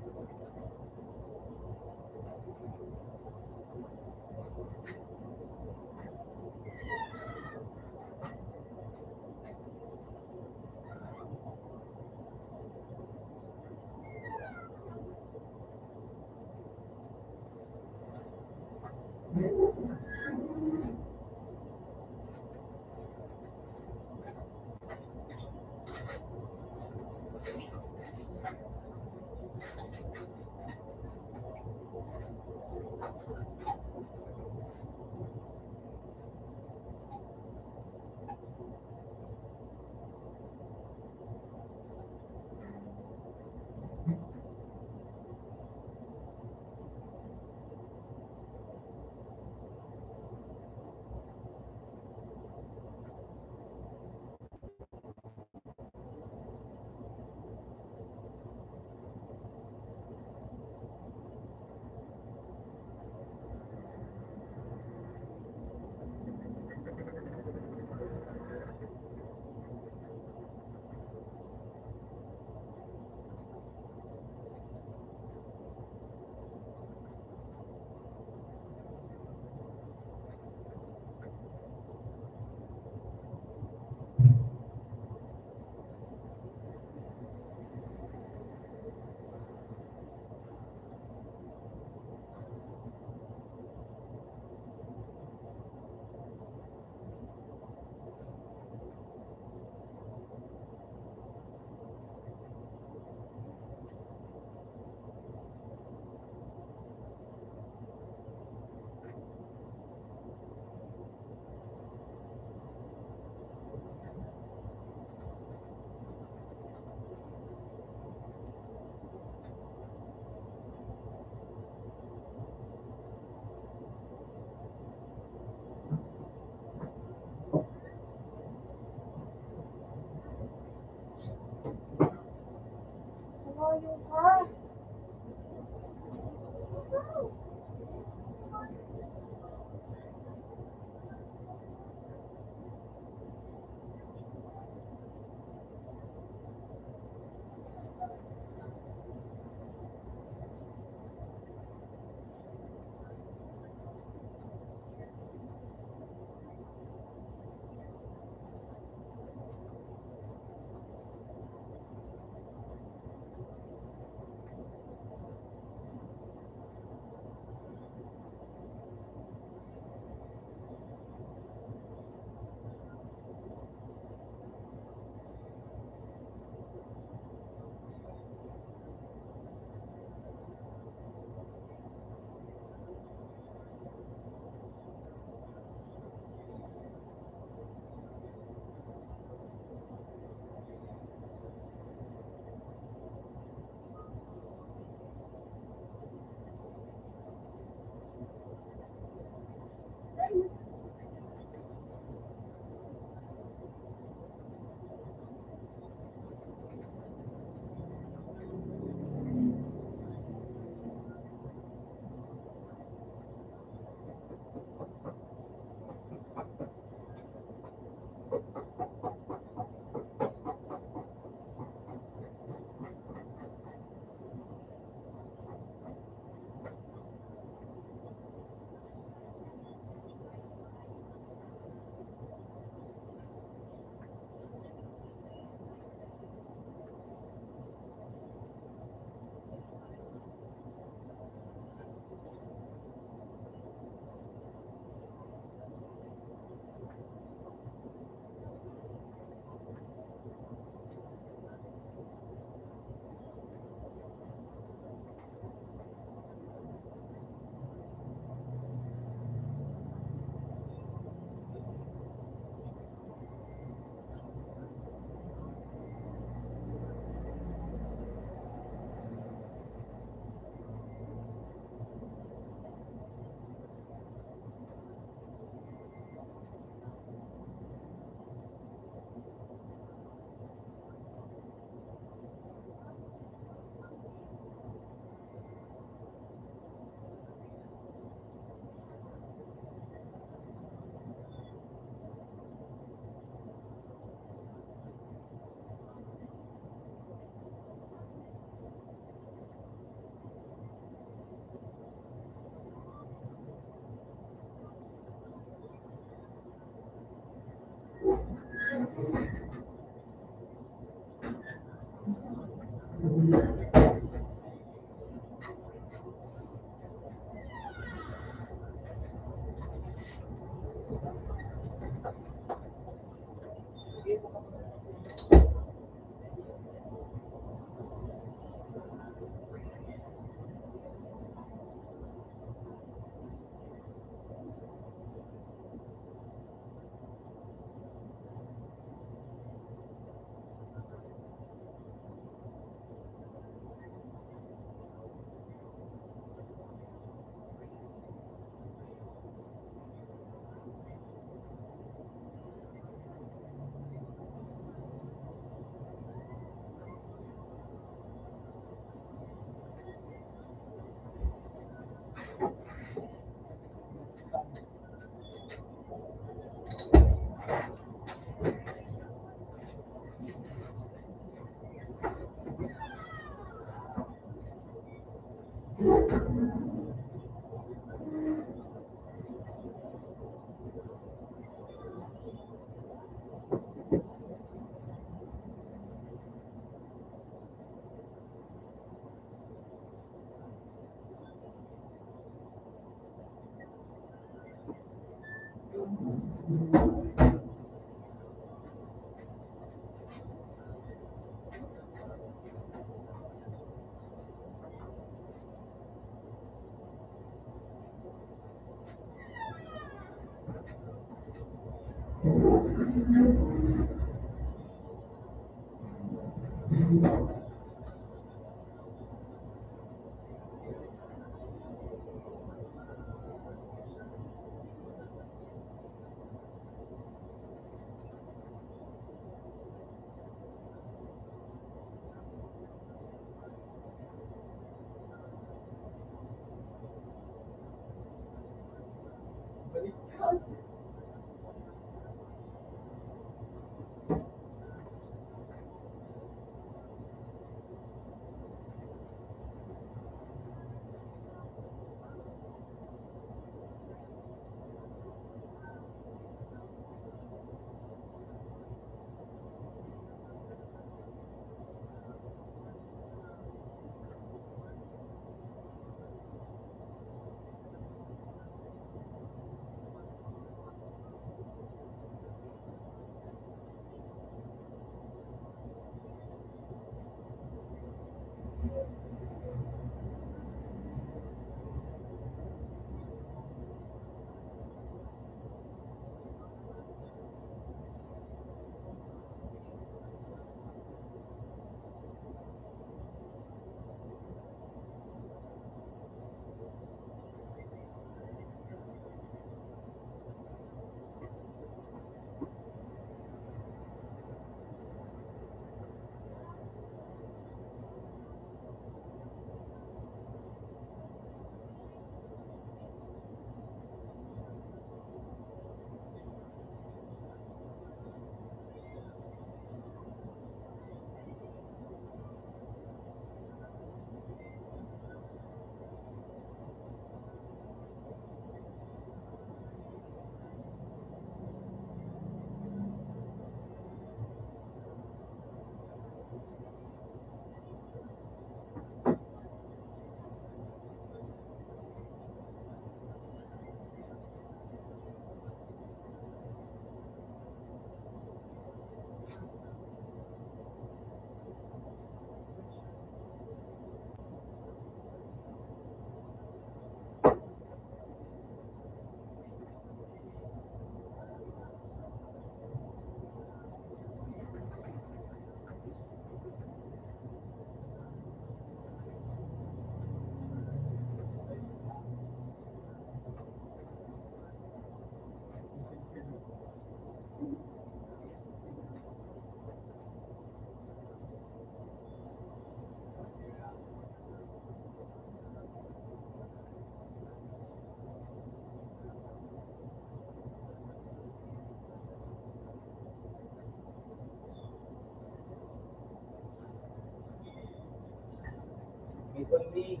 Only.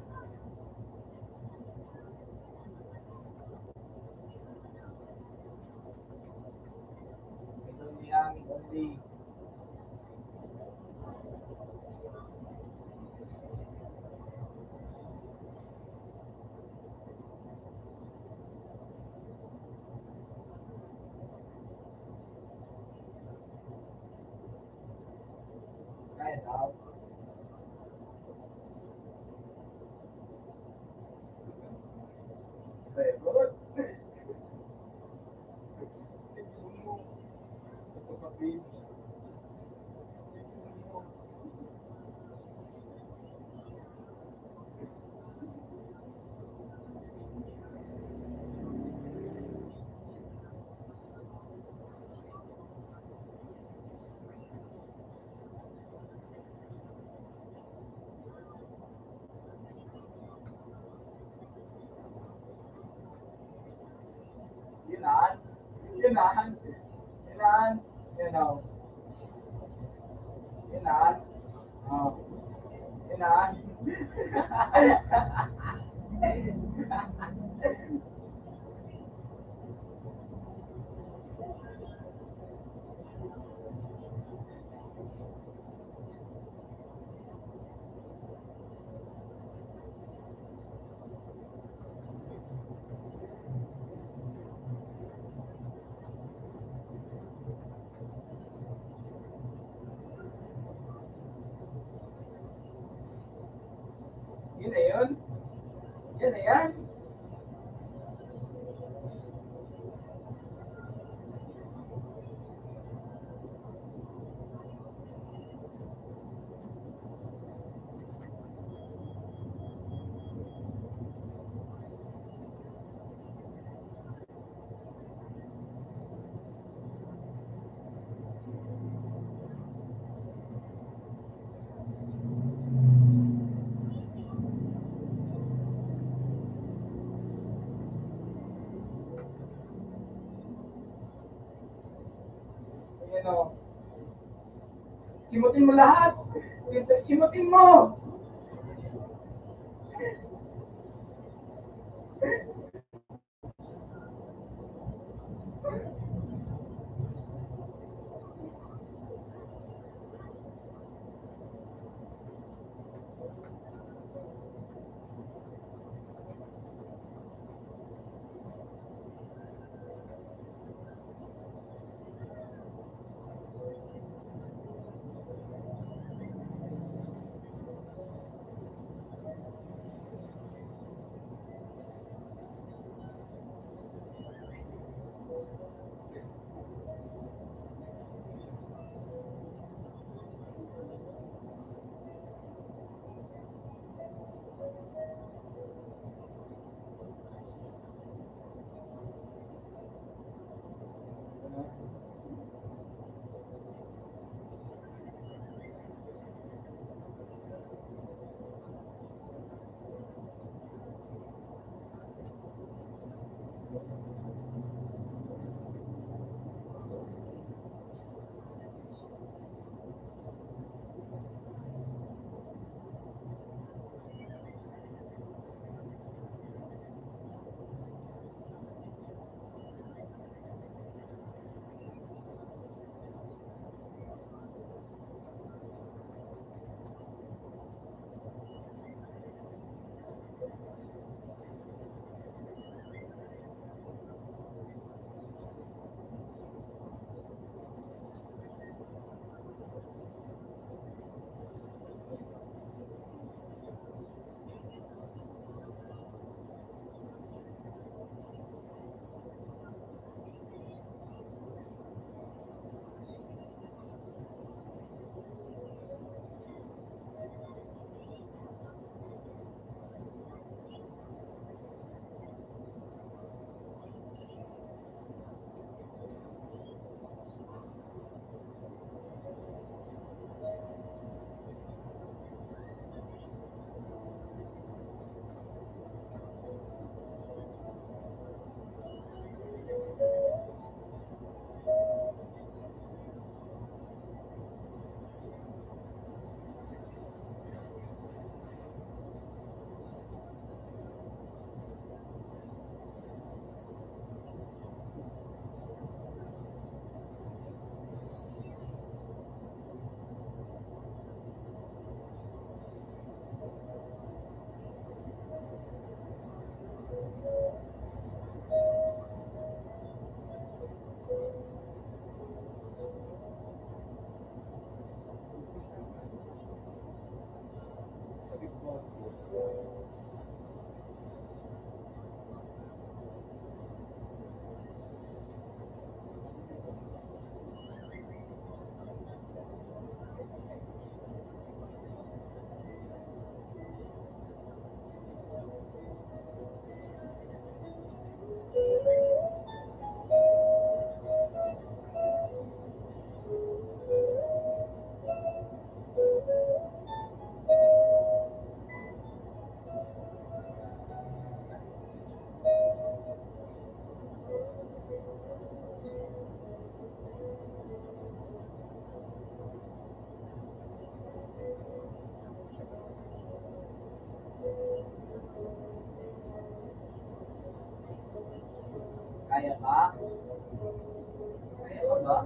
Only, only. Yun na. Yun na. Yun na. Yun na. Yun na. Oh. Yun na. Yun na yun. Yan na yan. Ayan o. Simutin mo lahat. Sim-, simutin mo. Kaya ba? Kaya ba ba?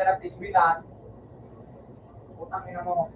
Sarap isbilas. Putang ina mo.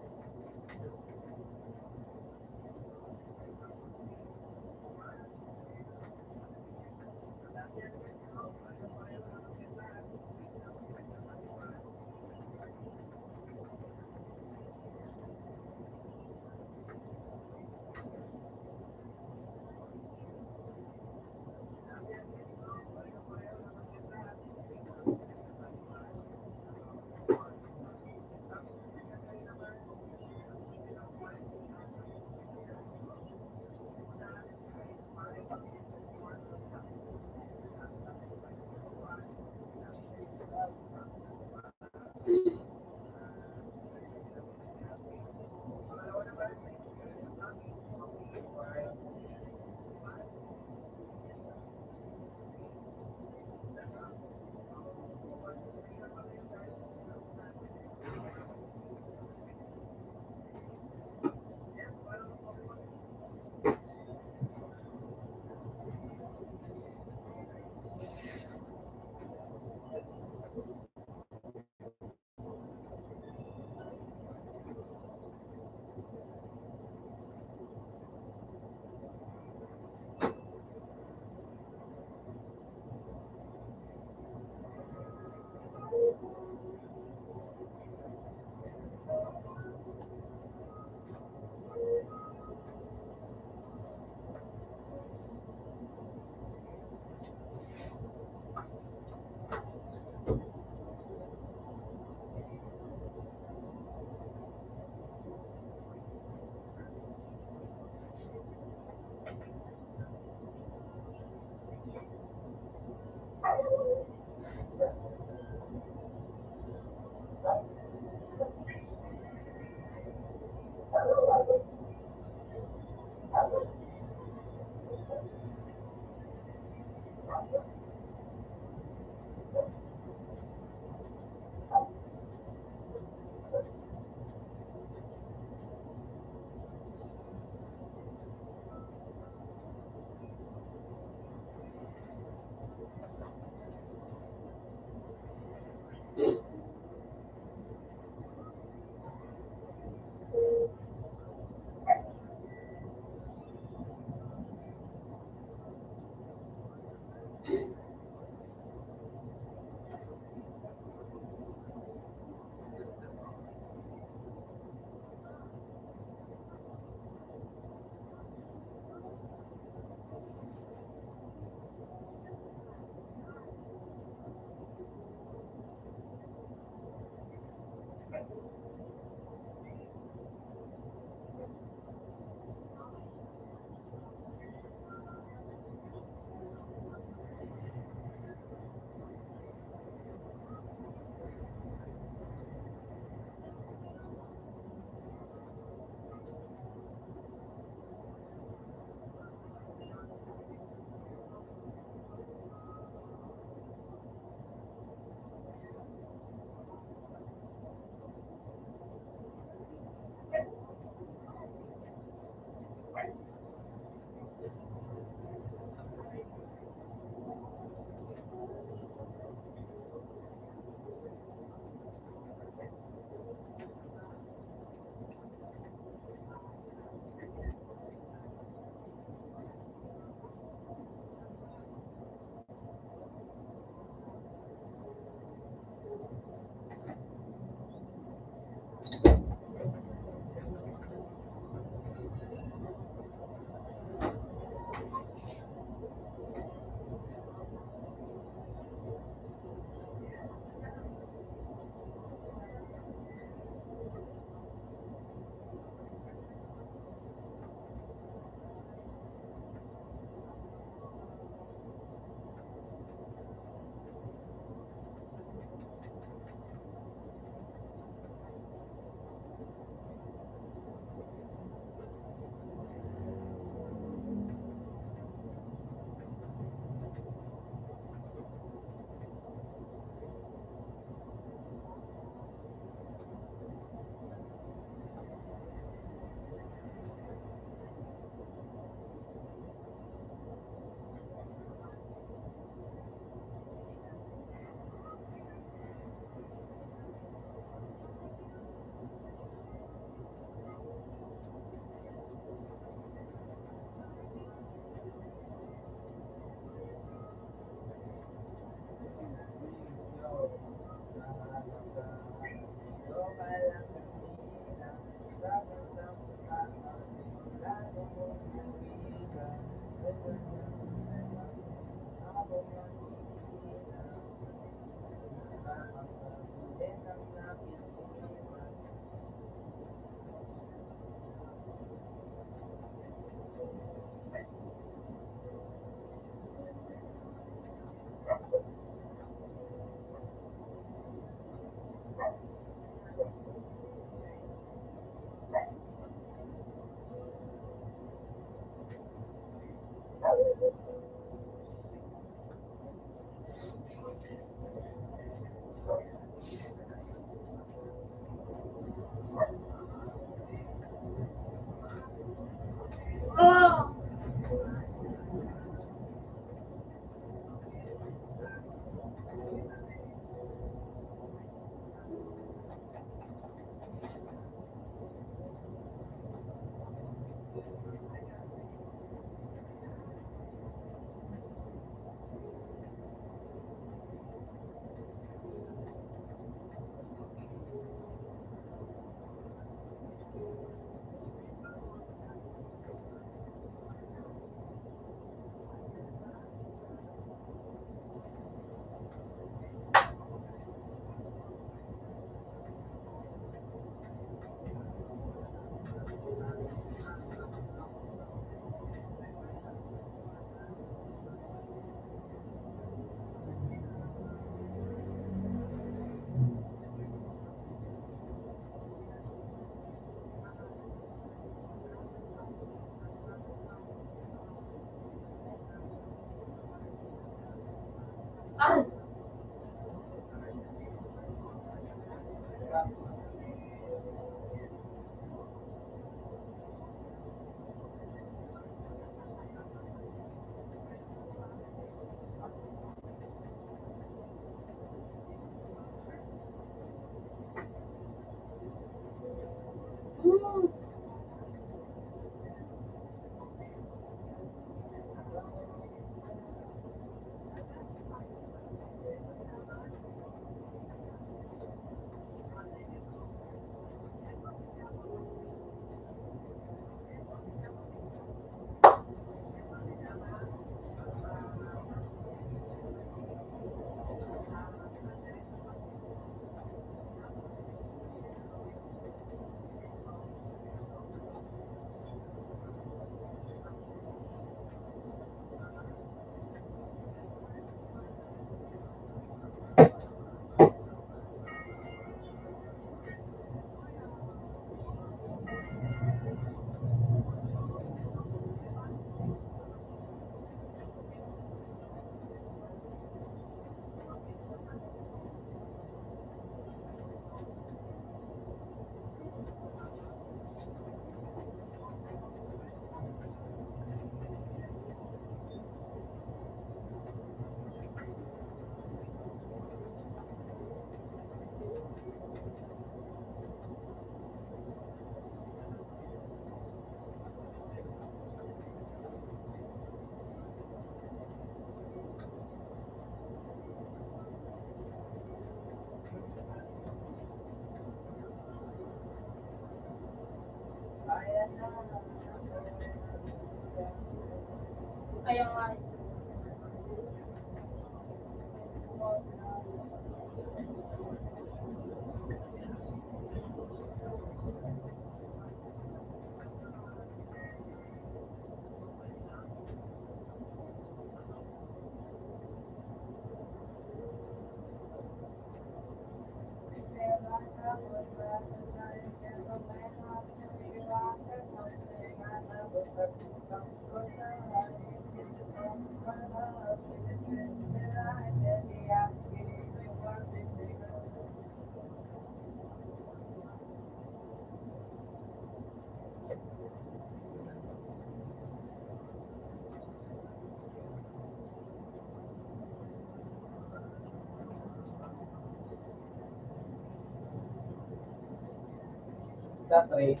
Sa three.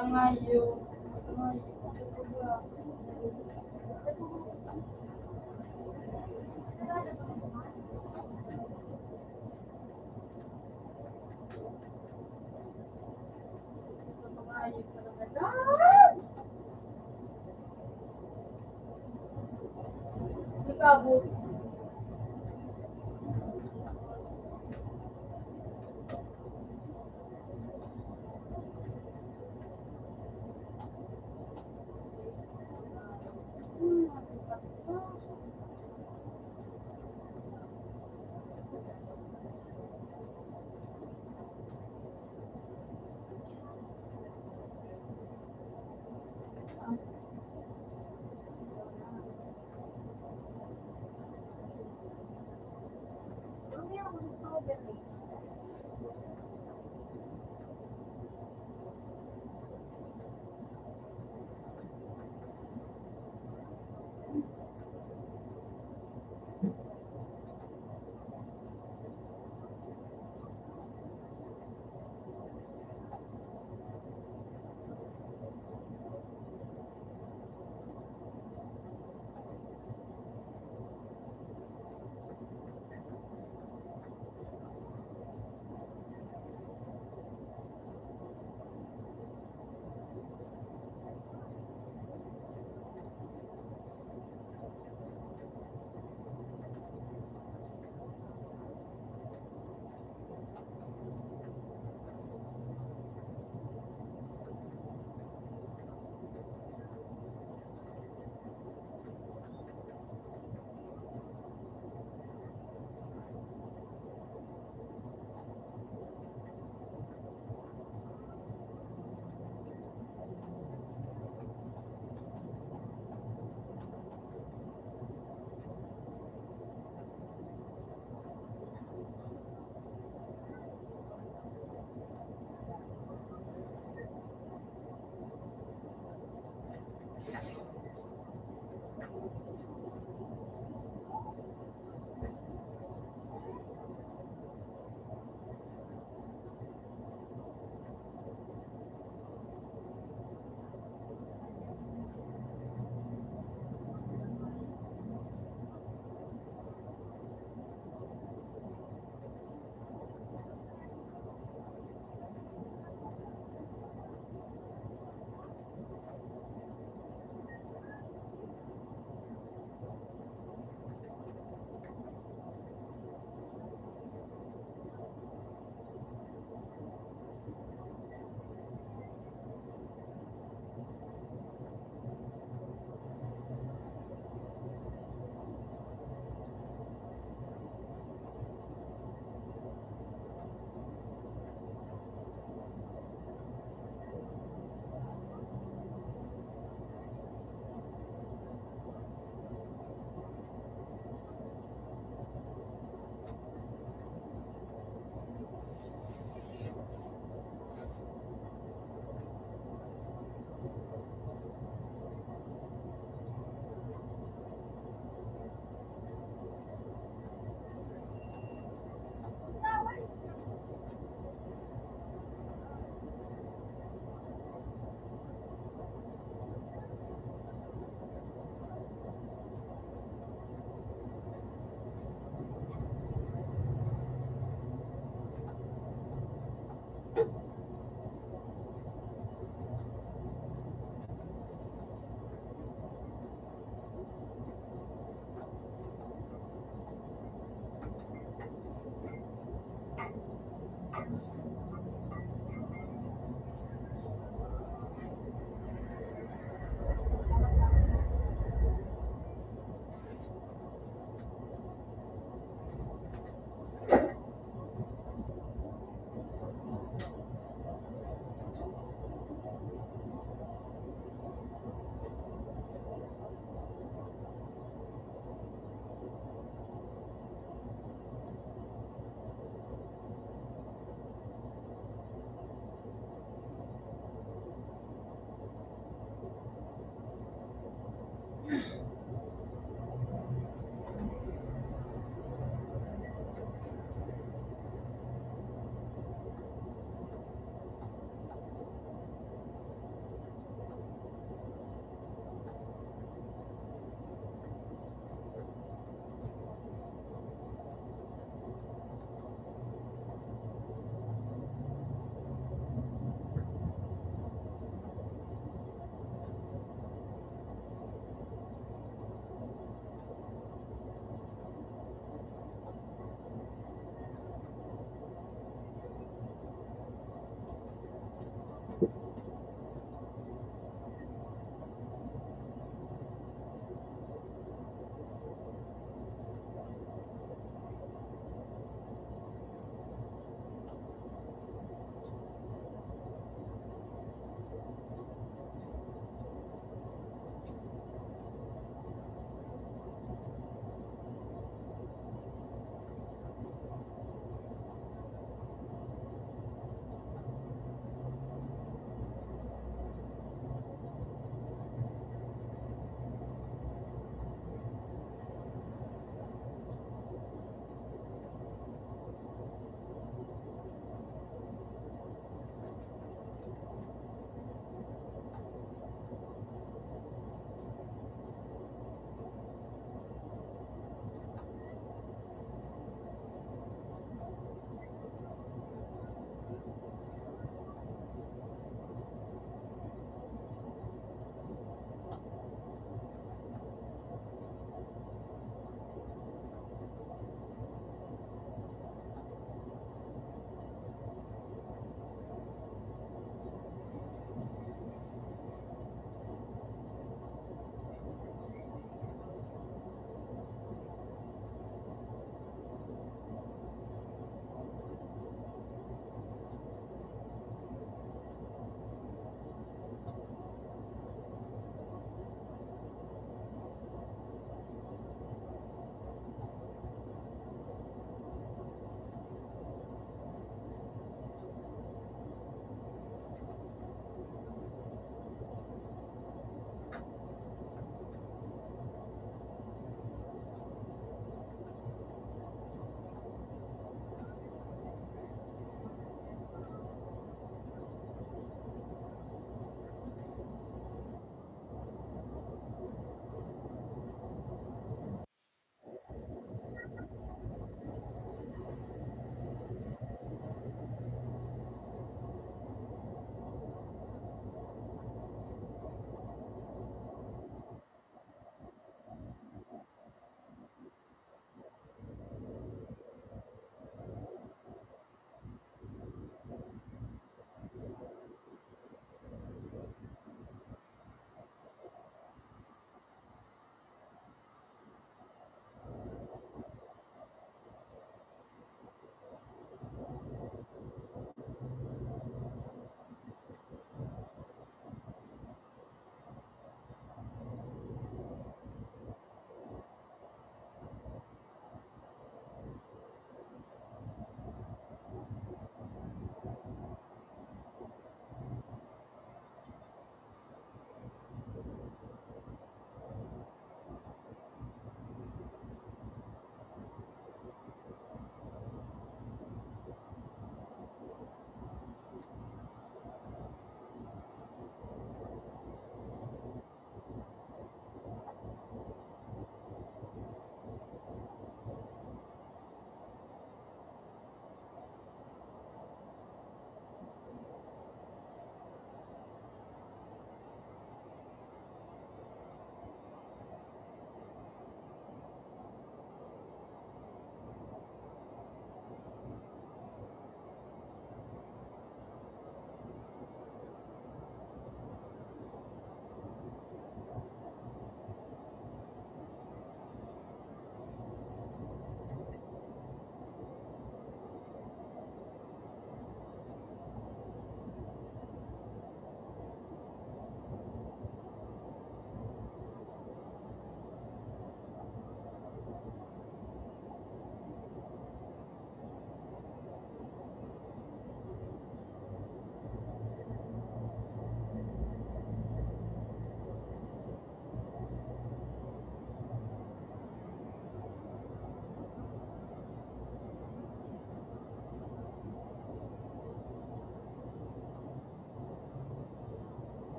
Ngayon,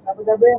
Gabi-gabi.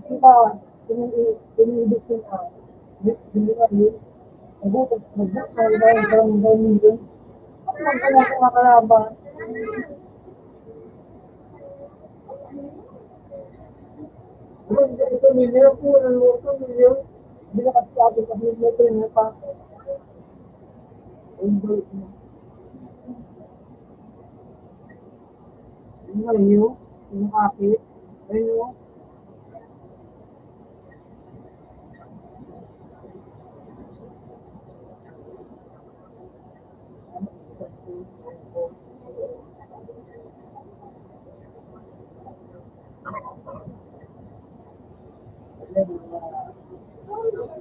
Di ba, ini-, ini-, ini-, ini-, ini-, nagutom, nagutom na yung barangay nila. Ano man kaya sa mga kalaban? Ito, milyon po, ano ito, milyon? Hindi nakasabot sa milyon, ito yung pa. Ang balik mo. Yung ano, yung akit. Ayun, yung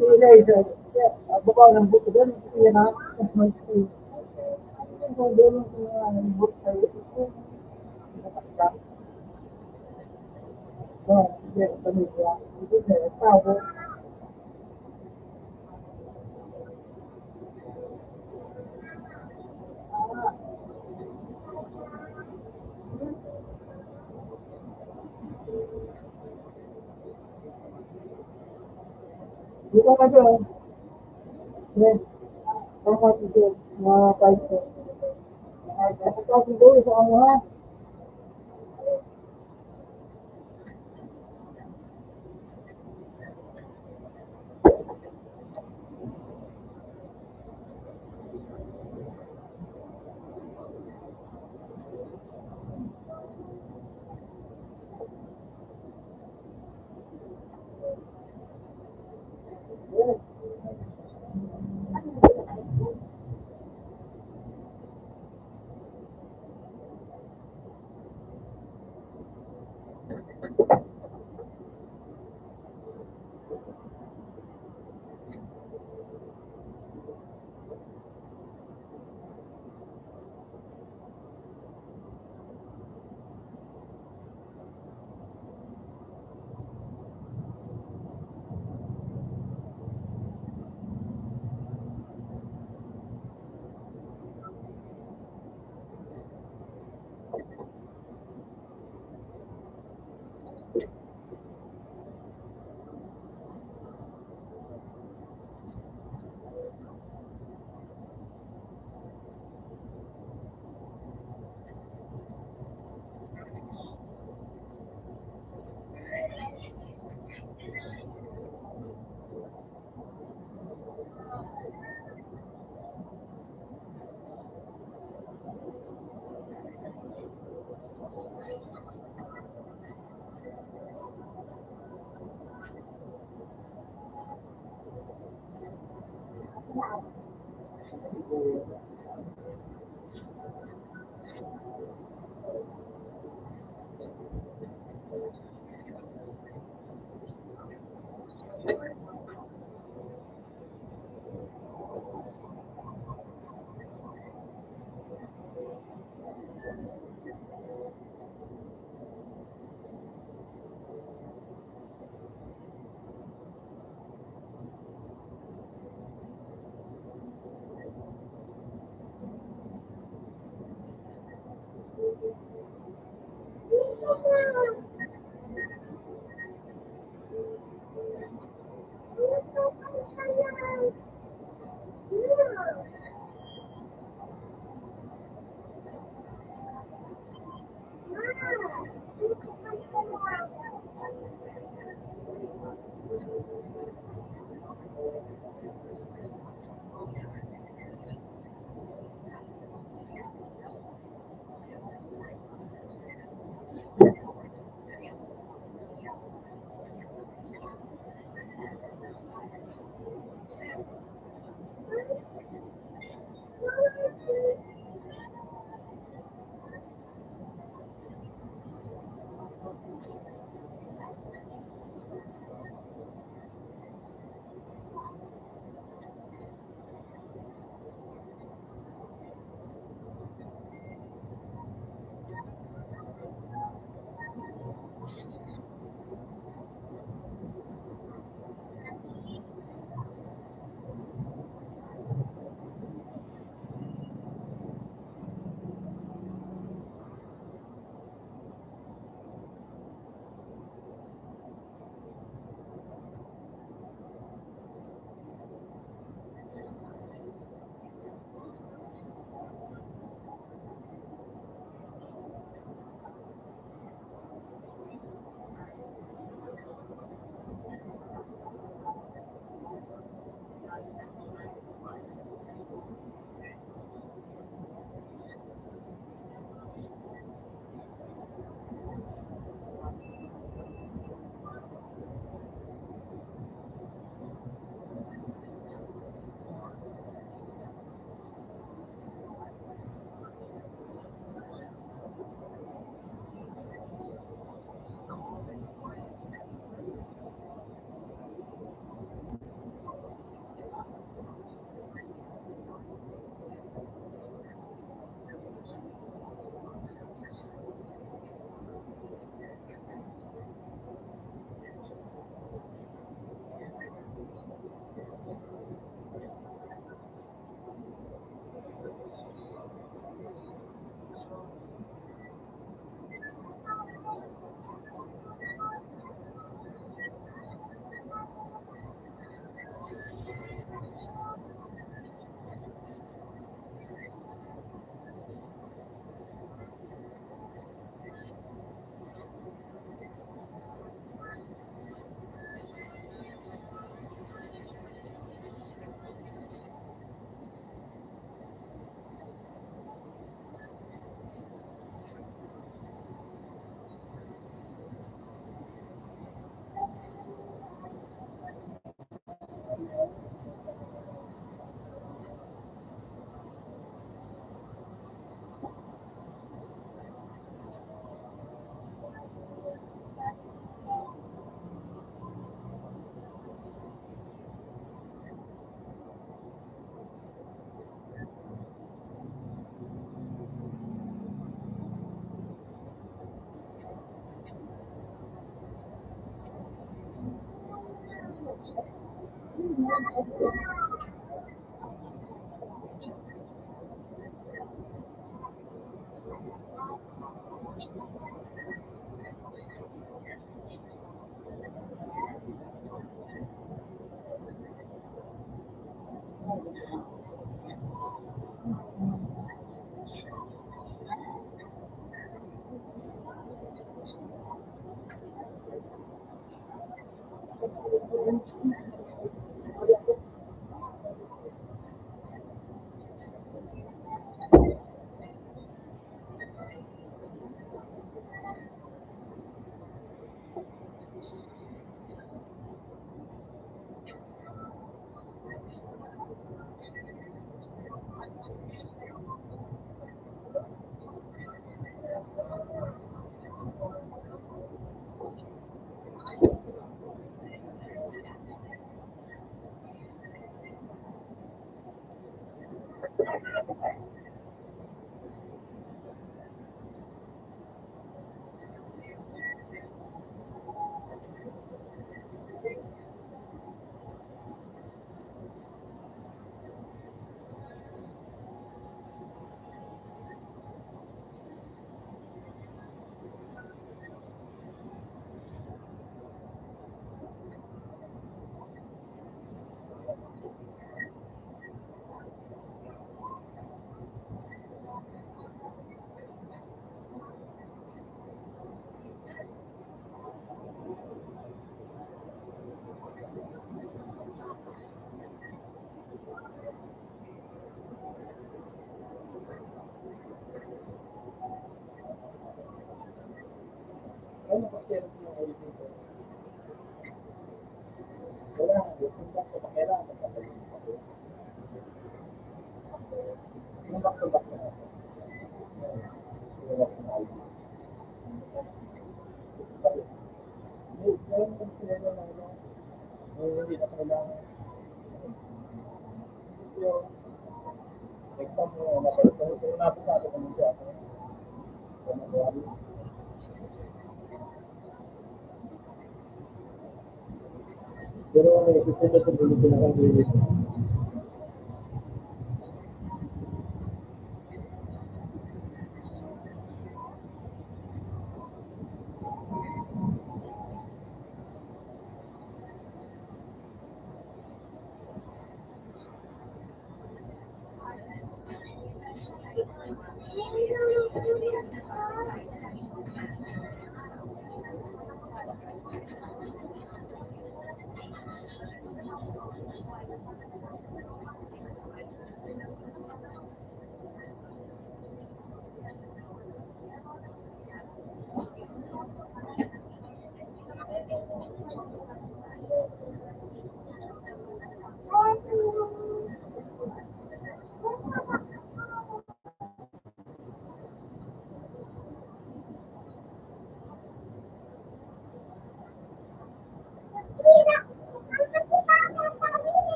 Sila isa, baba ng buto doon, yan na. Dito ka dyan. Yes. Tama dito, mga kaisa. Mga kaisa, siguro sa ano, ha?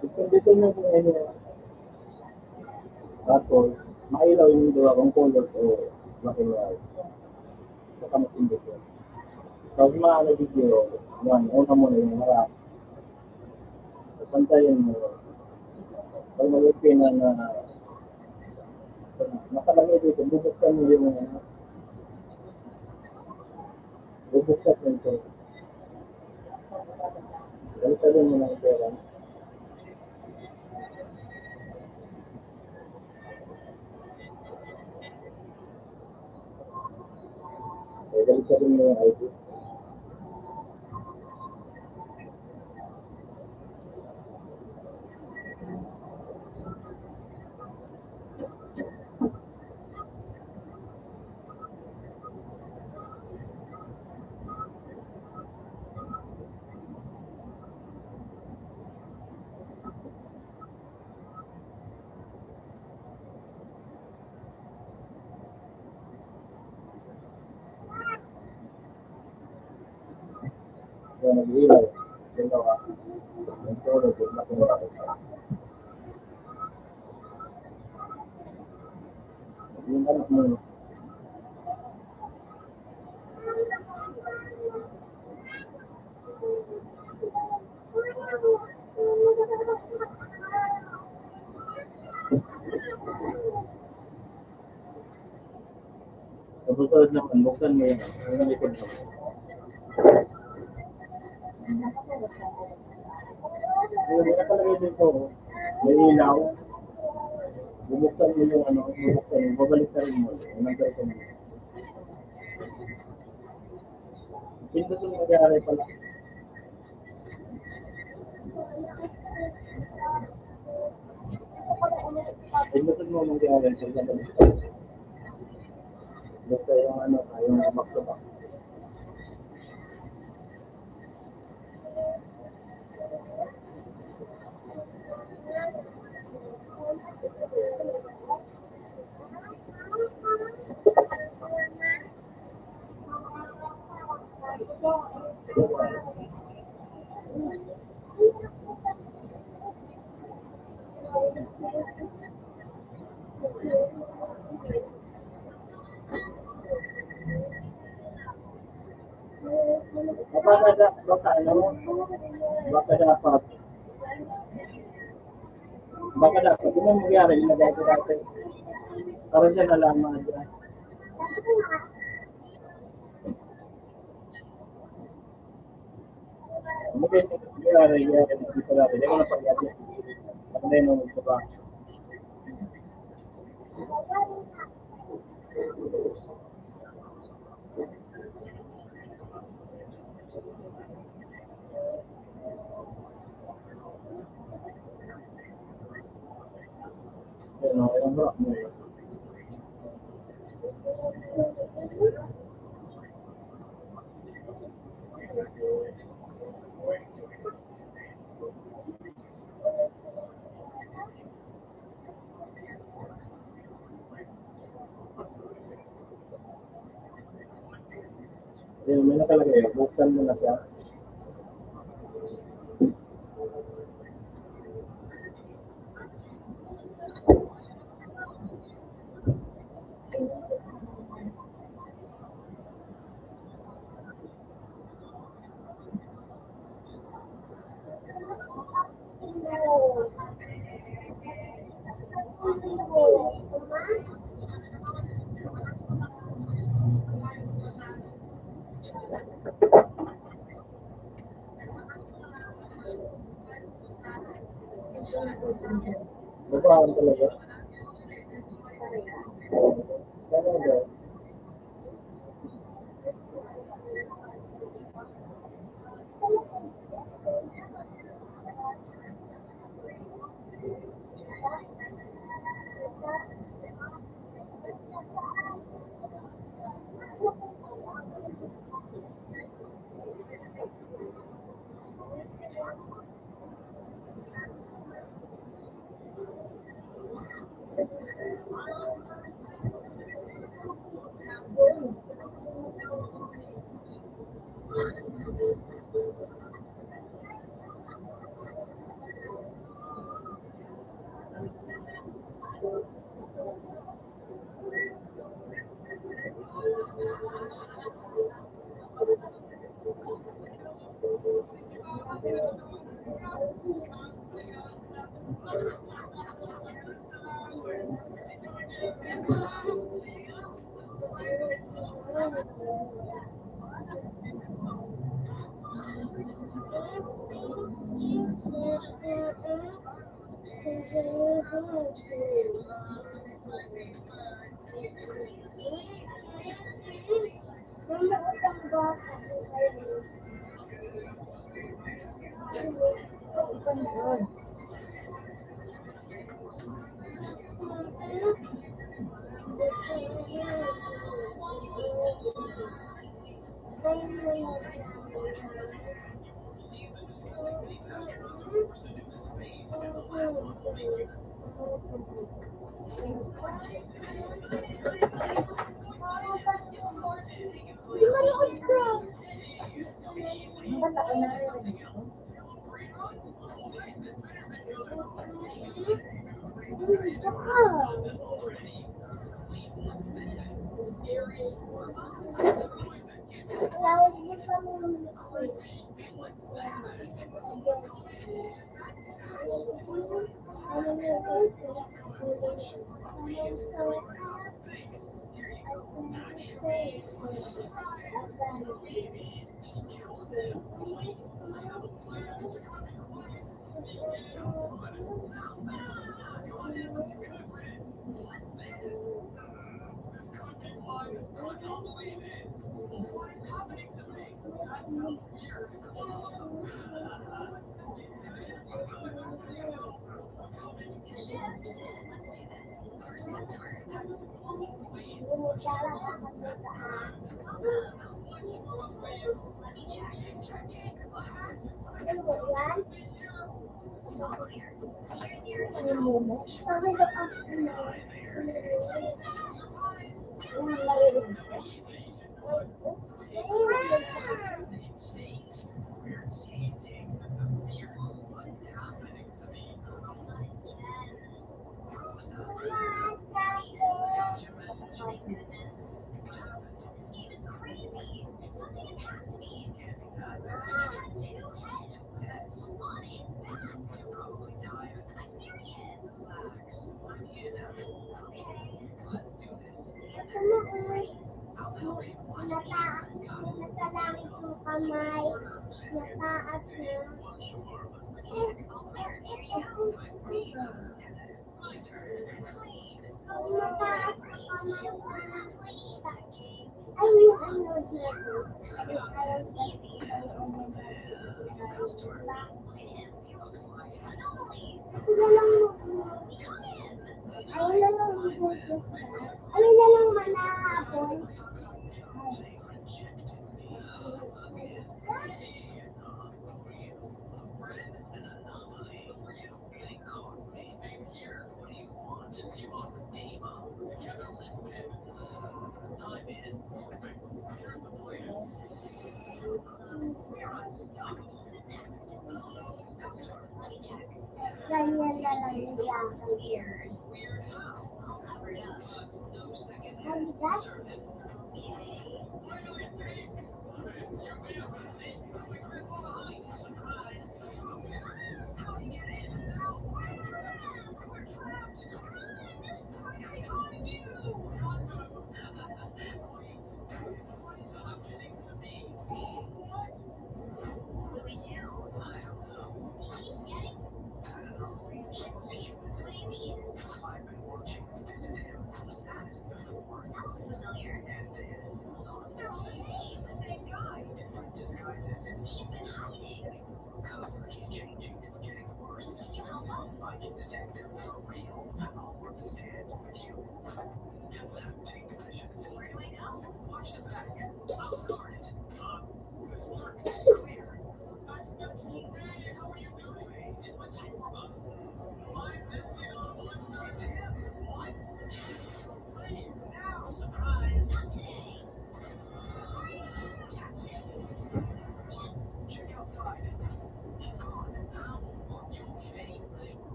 Itong dito mo kung ano. Tapos, mailaw yung duwa kung color o makilaw. Saka matindi siya. Tapos mga ano video, yan, una mo na yung harap. Pantayin mo. Pag mag-open na, na, nakalamay dito, bubuksan mo yung, ano, bubuksan mo ito. Baliktadin mo ng pera. Yan, nag-iilaw. Yan daw, ah. Yan daw, nag-iilaw. Yan, ano, ano. Sa susunod naman, buksan mo yan. Ano na likod mo? Yung nakalagay dito, may ilaw. Bubuksan mo yung ano, bubuksan mo, babalik ka rin mo. Yung number ko mo. Pindutin mo, nangyari pala. Pindutin mo, nangyari pala. Basta yung ano, yung back to back. Baka da-, baka ano, baka dapat, baka dapat, di man mangyari, ilagay ko dati. Para siya nalaman dyan. Hindi, hindi, hindi, hindi, hindi ko na pag-, ano na yun, ano ba? Ayun, may nakalagay. Buksan mo na siya. Babae talaga. Talaga. Nataas, natalangit yung kamay, nataas na. Nataas yung kamay, ay, yung ano dito. Ayun na lang, ayun na lang manahapon. Ganyan na lang siya. Mabigat?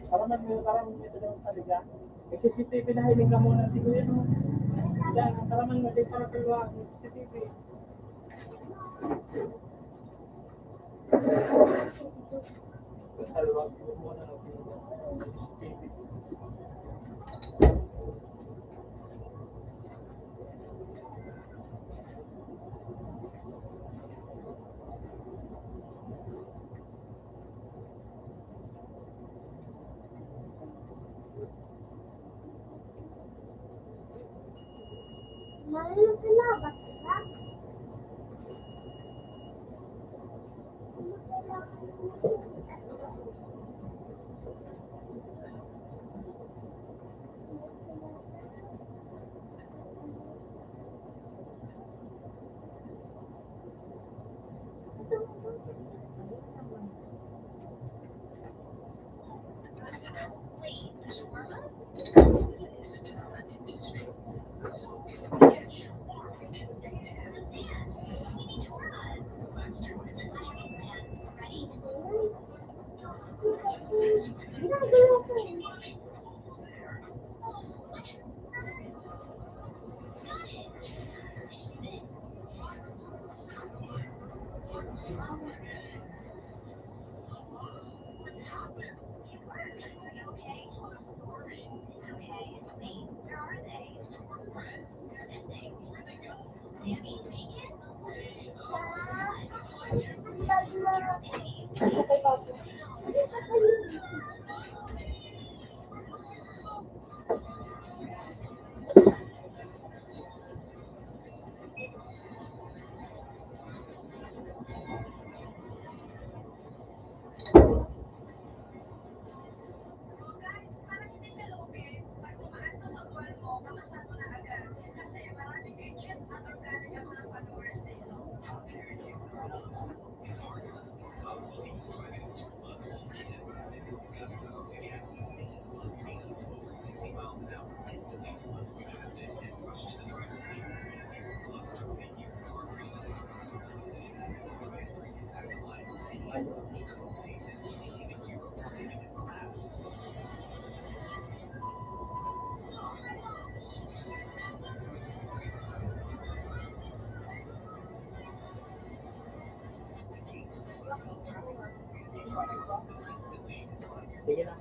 Para man, para man ito daw talaga. Nag-C C T V na hiling ka muna, siguro yun, oh. Yan, para man, hindi para kalwa, nag-C C T V. Sige na.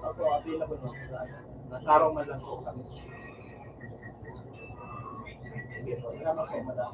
Opo, available po. Nasa Roma lang po kami. Sige po, salamat po, madam.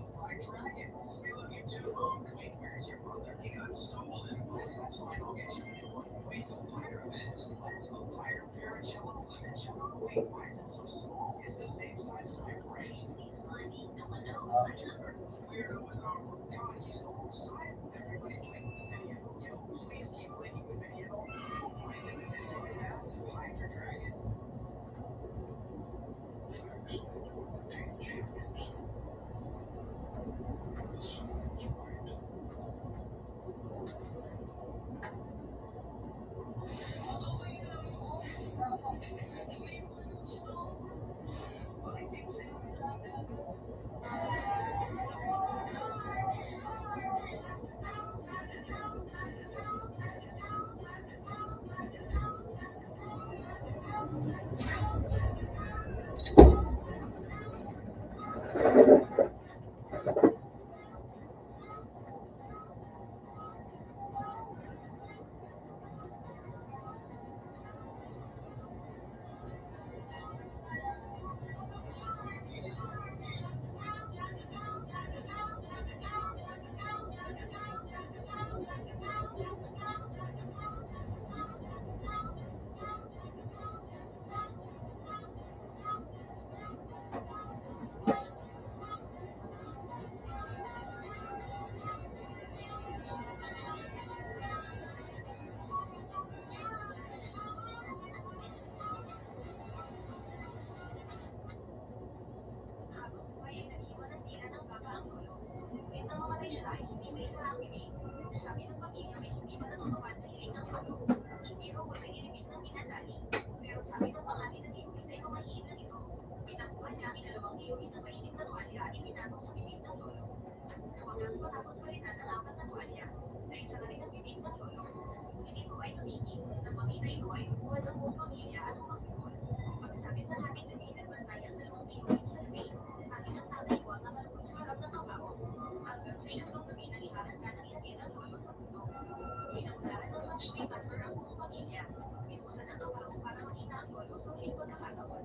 Niya, binuksan ang kabaong para makita ang lolo sa huling pagkakataon.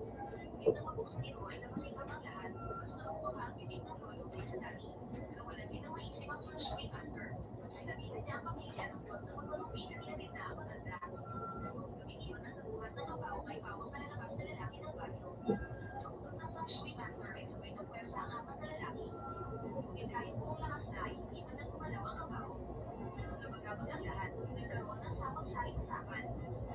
Ngunit nang mabuksan ito ay napasikap ang lahat. Mas nakuha ang bibig ng lolo kaysa dati. Nawalan din ng maisip ang feng shui master. Sinabihan niya ang pamilya ng plot na magpatupik at ihatid na ang matanda. Gabi iyon, ang nagbuhat ng kabaong ay bawang malalabas na lalaki ng baryo. Sa utos ng feng shui master ay sabay nagpwersa ang apat na lalaki. Ngunit kahit buong lakas na, hindi man nagumalaw ang kabaong. Nabagabag ang lahat, nagkaroon ng samot-saring usapan.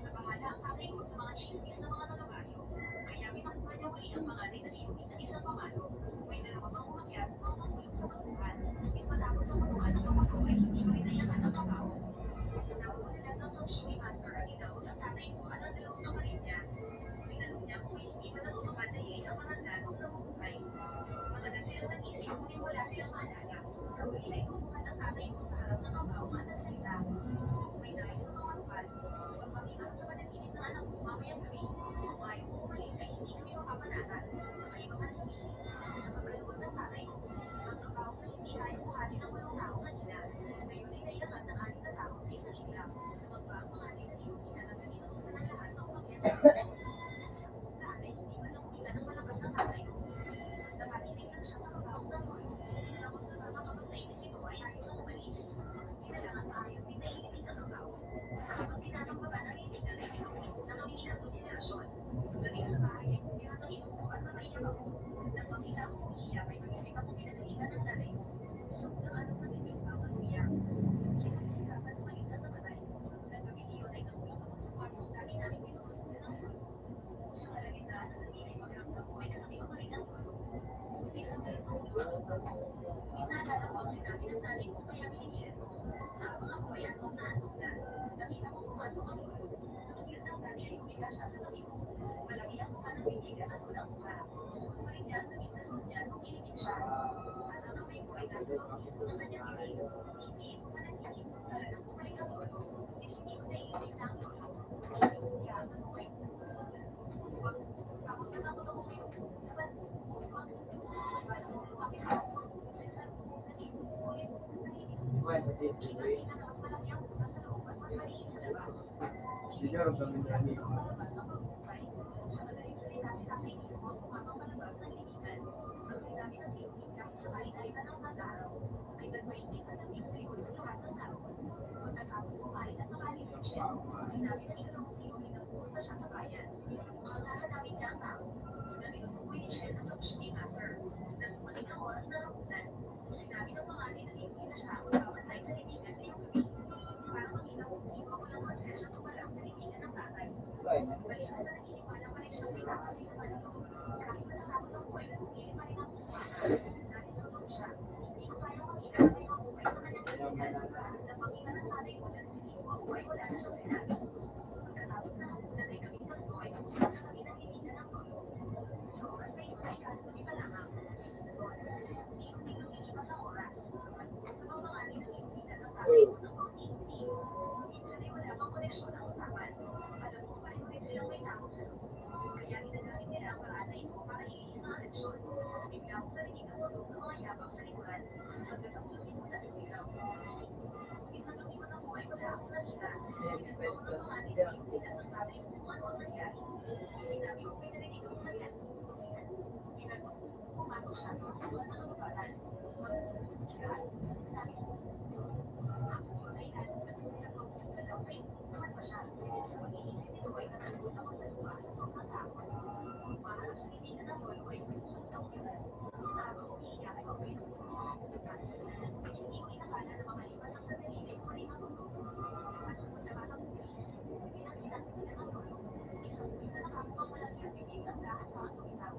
Nabahala ang tatay ko sa mga tsismis ng mga taga-baryo, kaya pinakuha niya muli ang panganay na liyukin ng isang pamalo. May dalawa pang umakyat upang tumulong sa pagbuhat. Ngunit matapos ang pagbuhat ng mga to ay hindi pa rin nayangat ang kabaong. Nakuha na sa feng shui master ang inaon ng tatay ko at ang dalawang kapatid niya. Tinanong niya kung may hindi pa natutupad na hiling ang matanda noong nabubuhay. Matagal silang nag-isip, ngunit wala silang maalala. Sa huli ay kumuha ng tatay ko sa harap ng kabaong at nagsalita. May nais ko pang matupad. Pagpakita ko sa panaginip ng anak ko mamayang gabi, kung ayaw mo umalis ay hindi kami mapapanatan. Ang iba man sabihin, sa pagkaluwag ng tatay ko, ang kabaong na hindi kayang buhatin ang walong tao kanina, ngayon ay naiangat ng anim na tao sa isang iglap. Tumagpa ang panganay na liyukin at ang gabi naubusan ng lahat na umakyat sa bundok. Sa buong daan ay hindi man nakulitan ng palabas ng tatay ko. Napatitig lang siya sa kabaong ng lolo. Takot na baka kapag nainis ito ay ayaw nang umalis. Buti na lang at maayos din nailibing ang kabaong. Habang tinatambakan ang libingan ay pinauwi na kaming ikatlong henerasyon. Pagdating sa bahay ay pumirang tahimik ko at mamaiyap ako. Nang makita akong umiiyak ay pagkikita kong pinagalitan ang nanay ko. Sa unang araw na rin yung bawal umiyak. Kaya nahihirapan umalis at namatay. Nang gabing iyon ay nagkulong ako sa kwartong dati naming pinagtulugan ng lolo. Sa kalagitnaan ng gabi ay pakiramdam ko ay nakapikon na rin ang lolo. Muntik na balik ang ulo ang ulo ko. Ngunit naalala ko ang sinabi ng nanay ko kaya pinigilan ko. Habang ako ay antok na antok na, nakita kong pumasok ang lolo. Tulad ng dati ay humiga siya sa tabi ko. Malaki ang mukha ng bibig at asul ang mukha. Suot pa rin niya ang damit na suot niya nung ilibing siya. At ang kamay ko ay nasa pangkis ko ng kanyang bibig. Hindi ito panaginip. Talagang bumalik ang lolo. At hindi ko naiisip na ang lolo. Hindi ko kaya ang lolo ay takot na takot ako ngayon. Napansin ko, parang lumapit ako. Sa isang buong talim, ngunit naiinip ko. Kitang-kita na mas malaki ang butas sa loob at mas maliit sa labas. Hindi ko kaya sa loob palabas ang pagbubuhay. Sa madaling salita, si tatay mismo ang tumama palabas ng libingan. Ang sinabi ng liyukin kahit sa kahit-kahit anong araw ay nagmainit na dating sa likod ng lahat ng tao. Pagkatapos kumain at makaalis si Chen, sinabi ng ikatlong liyukin na pumunta siya sa bayan. Mukhang hahanapin niya ang tao na tinutukoy ni Chen na feng shui master. Nang dumating ang oras ng hapunan, sinabi ng panganay na liyukin na siya ang magbabantay sa libingan ngayong gabi para makita kung sino ang walang konsensyang gumalaw sa libingan ng tatay. Baliktad na naniniwala pa rin siyang may tao na pinapalihog. Kahit natatakot ako ay naniniwala pa rin ako sa bata. Dahil totoo siya, hindi ko kayang makita na may mabuhay sa kanyang libingan. Napakita ng tatay ko na nasilimbo ako ay wala na siyang sinabi. Pagkatapos ng hapunan ay kaming tatlo ay pumunta sa kami ng libingan ng lolo. Sa oras na iyon ay kalat kami pa lamang. Hindi ko tigil lumipas ang oras. Pagbukas ng mga panganay na liyukin ng tatay ko ng kaunti-unti. Minsan ay wala pang koneksyon ang usapan. Alam ko pa rin silang may takot sa loob. Kaya ginagamit nila ang paraan na ito para ilihis ang atensyon. Bigla kong narinig ang tunog ng mga yabang sa likuran. Agad akong lumipot at sumigaw, "Kasi!" Ngunit nang lumipot ako ay wala akong nakita. Tinanong ako ng panganay na liyukin at ng tatay ko kung ano ang nangyari. Sinabi ko, "May narinig akong narinig." Pinag- Pumasok siya sa masuwat na kagubatan. Magbubuti ka. Nangis. Ako po ay nalungkot sa sobrang galaw sa inyo. Naman pa siya. Sa pag-iisip nito ay natagod ako sa lupa sa sobrang takot. Maharap sa kaibigan ng lolo ay sunod-sunod ang ulan. Habang umiiyak ay pabalik ang bukas. At hindi ko inakala na makalipas ang sandali ay bumalik ang lolo. At sa pagkakataon, bilang sinabi ng lolo, isang buwan na nakapagpamalaki ang bibig ng lahat mga tumitaw.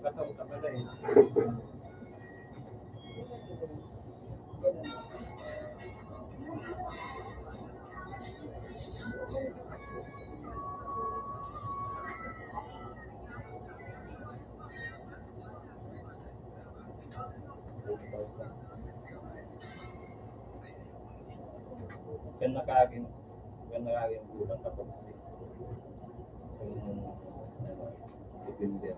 Kataw ka pala eh. Kan nakagin, kan nakagin kulang kapag depende.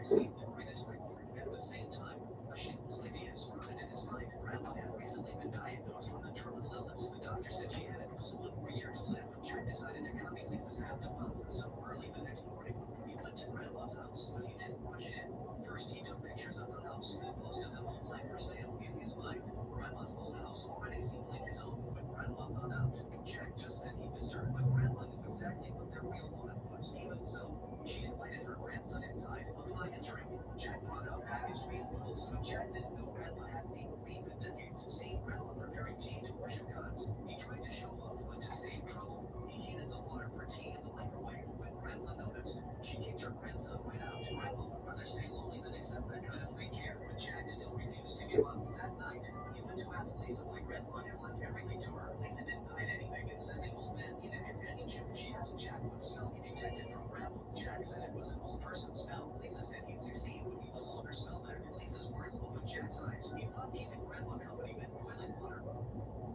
At the same time, a shitload of ideas were in his mind. Grandma had recently been diagnosed with a terminal illness. The doctor said she had a possible more year to live. Jack decided to come in Lisa's after month, so early the next morning, he went to Grandma's house, but he didn't rush in. First, he took pictures of the house and posted them online for sale. In his mind, Grandma's old house already seemed like his own. When Grandma found out, Jack just said he missed her, but Grandma knew exactly what their real motive was. Even so, she invited her grandson inside. Upon entering, Jack brought out packaged beef noodles, but Jack didn't know Grandma had beef, beef in decades. Seeing Grandma preparing tea to worship gods, he tried to show off, but to save trouble, he heated the water for tea in the microwave. When Grandma noticed, she kicked her grandson right out. Grandma would rather stay lonely than accept that kind of fake care, but Jack still refused to give up. That night, he went to ask Lisa why Grandma had left everything to her. Lisa didn't hide anything, and said the old man needed companionship. She asked Jack what smell he detected from Grandma. Jack said it was an old person smell. Lisa said he'd succeed when he no longer smelled that. Lisa's words opened Jack's eyes. He thought keeping Grandma company meant boiling water.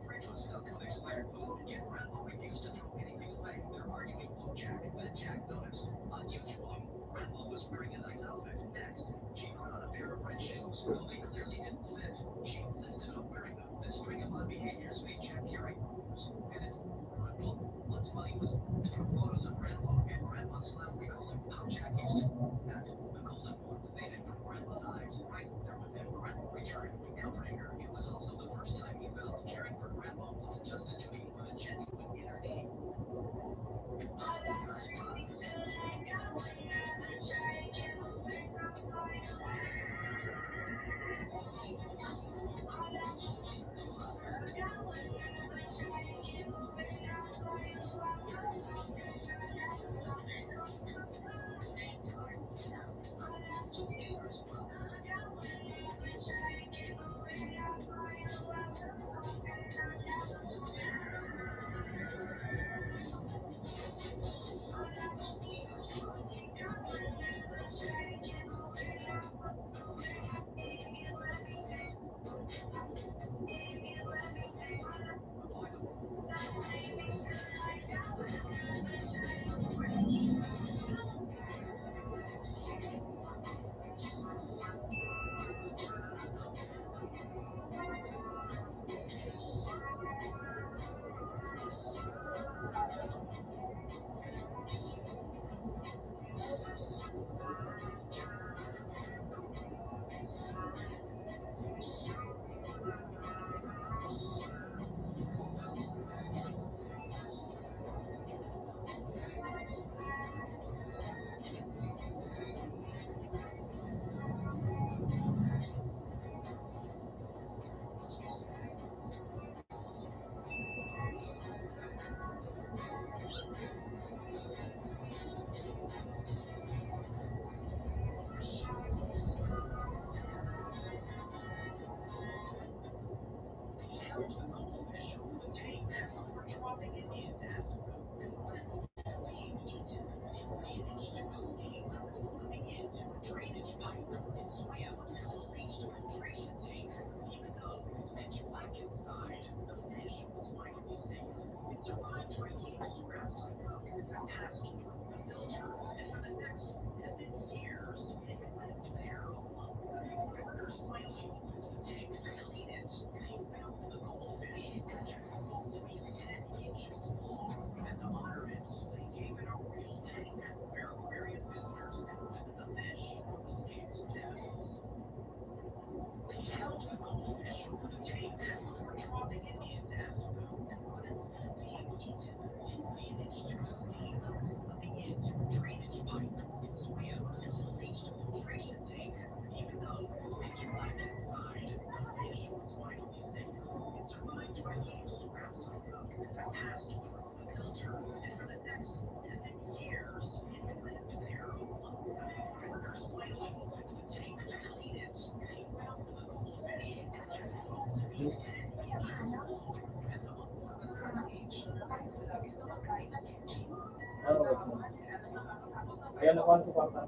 Fridge was stuffed with expired food, yet Grandma refused to throw anything away. Their argument woke Jack. Then Jack noticed. Unusual. Grandma was wearing a nice outfit. Next, she put on a pair of red shoes, though they clearly didn't fit. She insisted on wearing them. This string of odd behaviors made Jack curious. And it's, well, what's funny was, there were photos of Grandma and Grandma's smile recalling how Jack used to act. The colon faded from Grandma's eyes. Right there with him, Grandma returned, comforting her. It was also the first time he felt caring for Grandma wasn't just a duty, but a genuine inner need. Held the goldfish over the tank before dropping it in as food. But instead of being eaten, it managed to escape, slipping into a drainage pipe. It swam until it reached the filtration tank. Even though it was pitch black inside, the fish was finally safe. It survived by eating scraps of food that passed through the filter, and for the next seven years, it lived there alone. Workers finally opened the tank to clean it. They found the goldfish, projected to be ten inches long, and to honor it, they gave it a real tank where aquarium visitors could visit the fish who escaped death. They held the goldfish over the tank before dropping it in as food, but instead of being eaten, it managed to escape, slipping into a drainage pipe. It swam until it reached the filtration tank. Even though it was pitch black inside, the fish was finally safe. It survived by eating scraps of food that passed through the filter, and for the next seven years, it lived there alone. Workers finally opened the tank to clean it. They found the goldfish, projected to be ten inches long, and to put some of its age. Sa labis na pagkain na kimchi, nagkakaroon sila ng nakakatakot na Ayan ako ang suporta.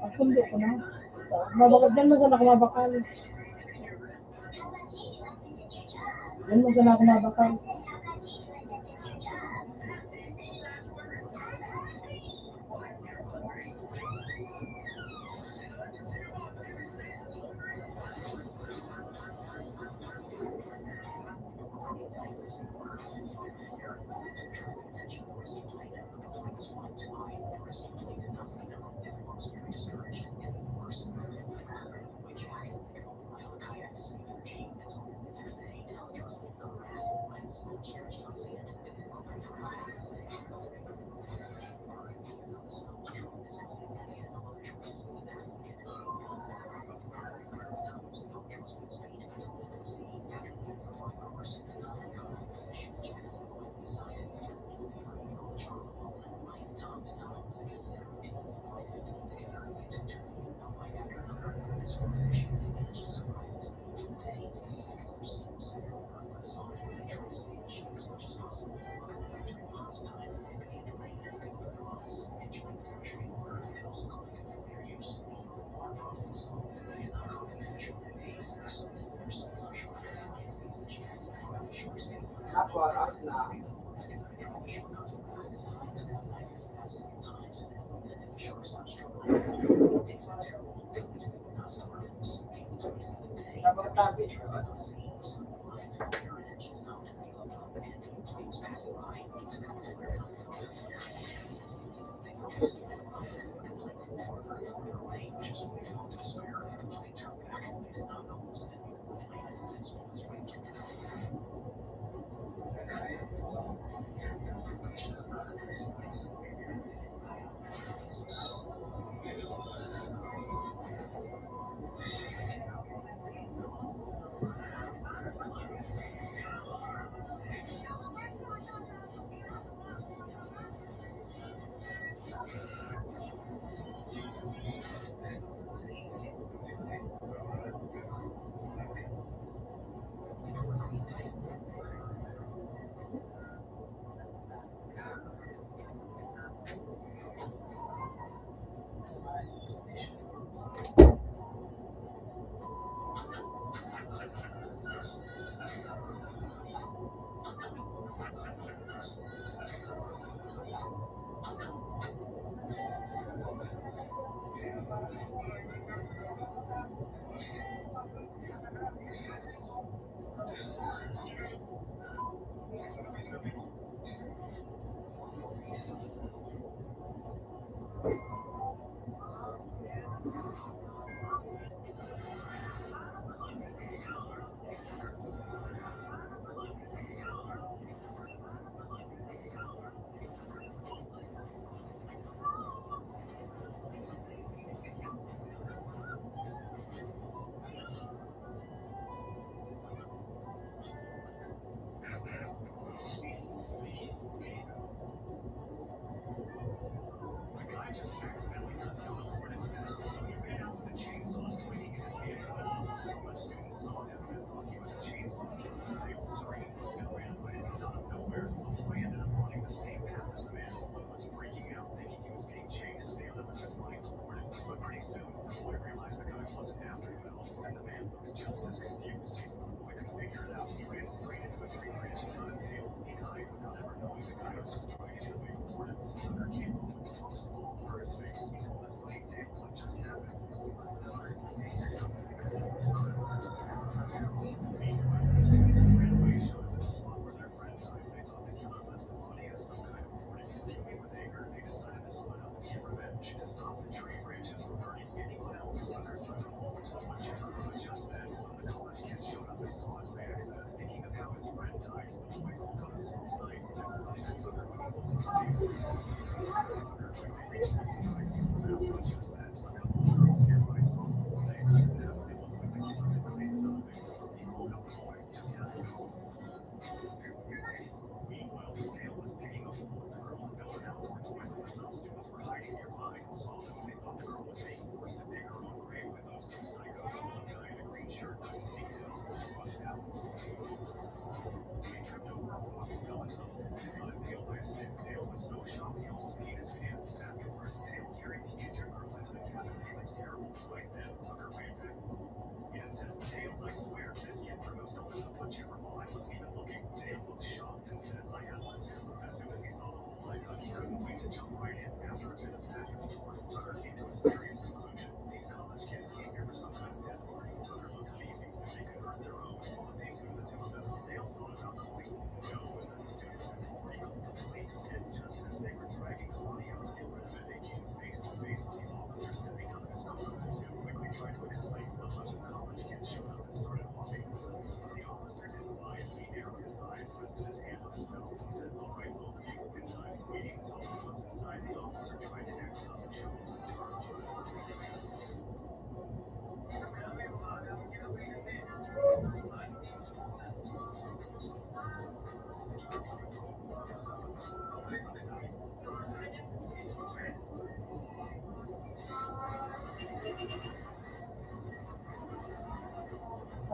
Ang sundo ko na. Mabakal, diyan mo sana kumabakal. Diyan mo sana kumabakal.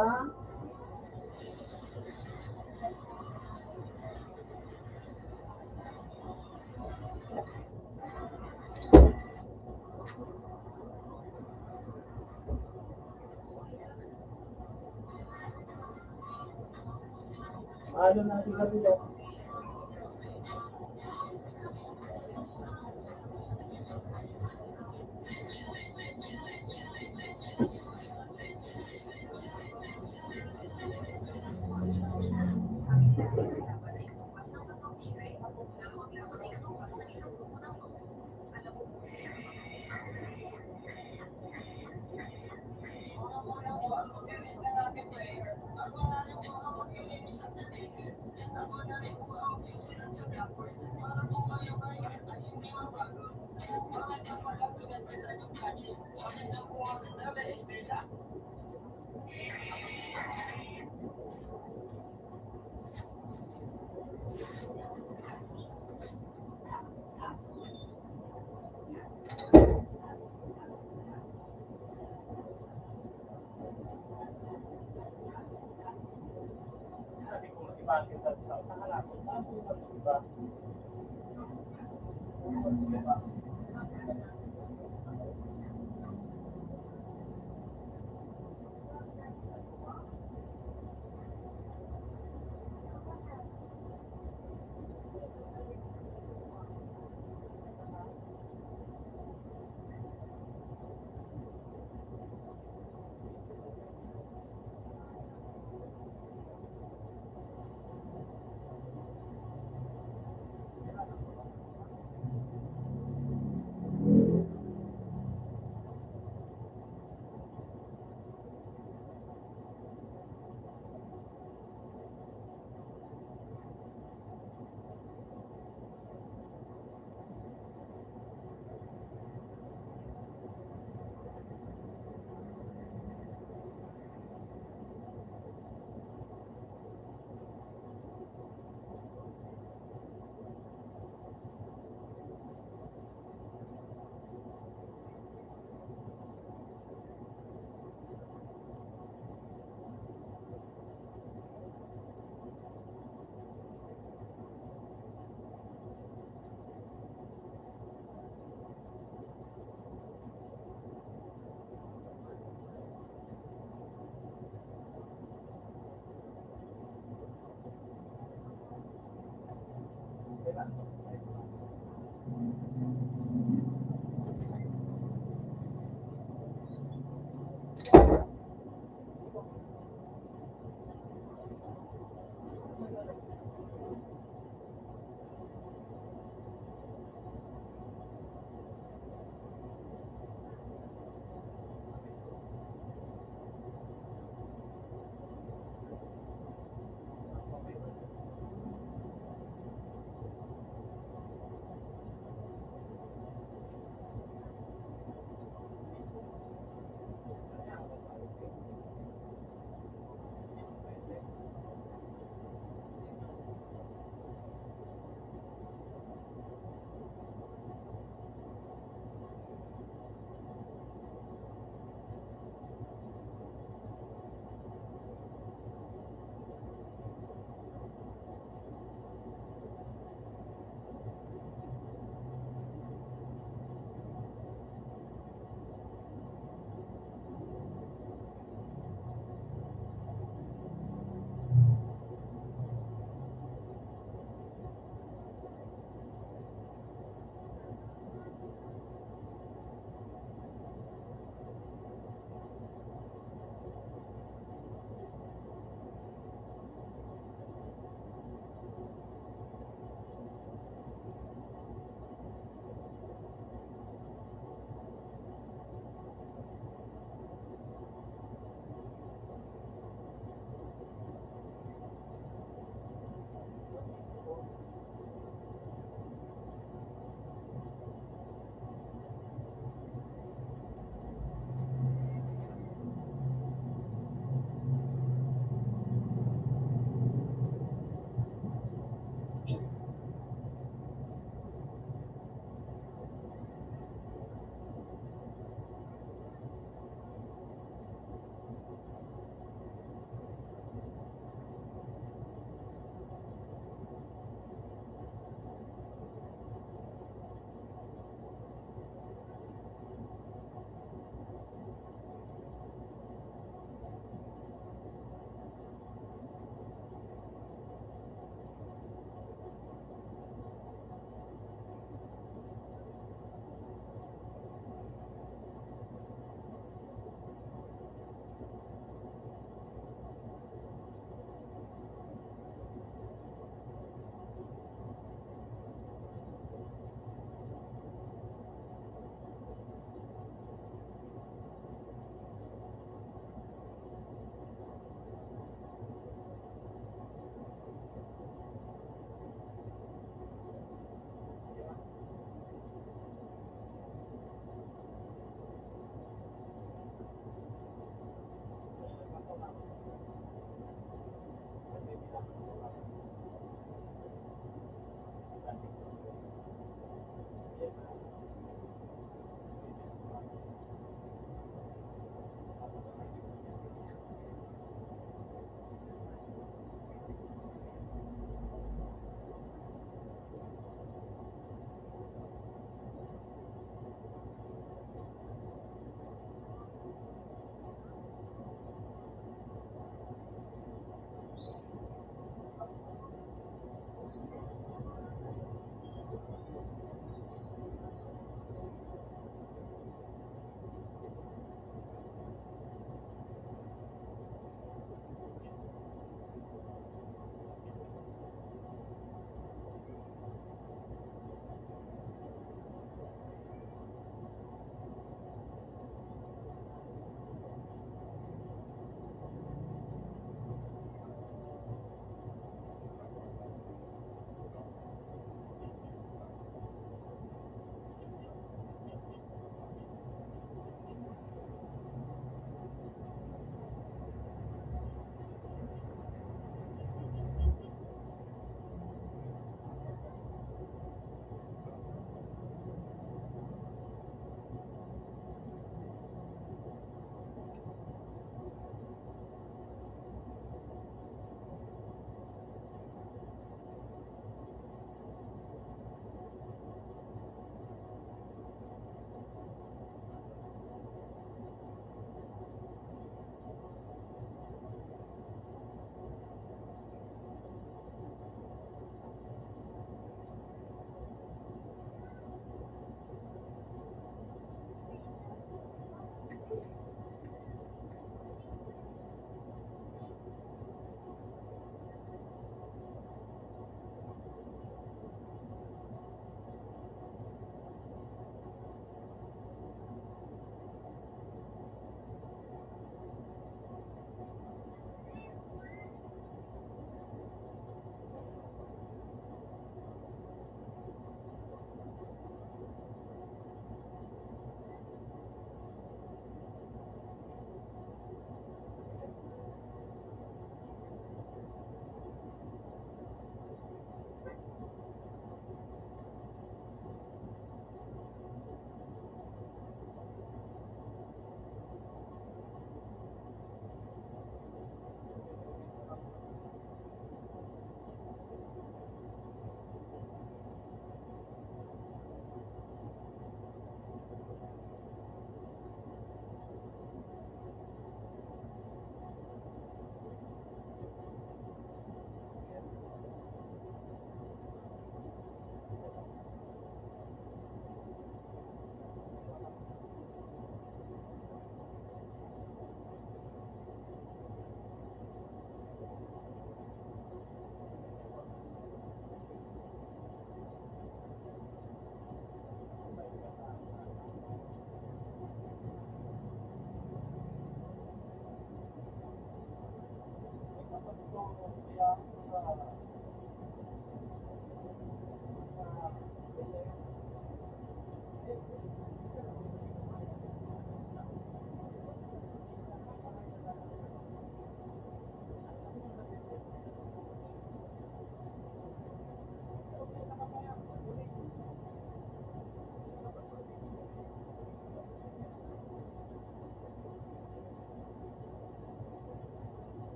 Ano na, di ba, di ba?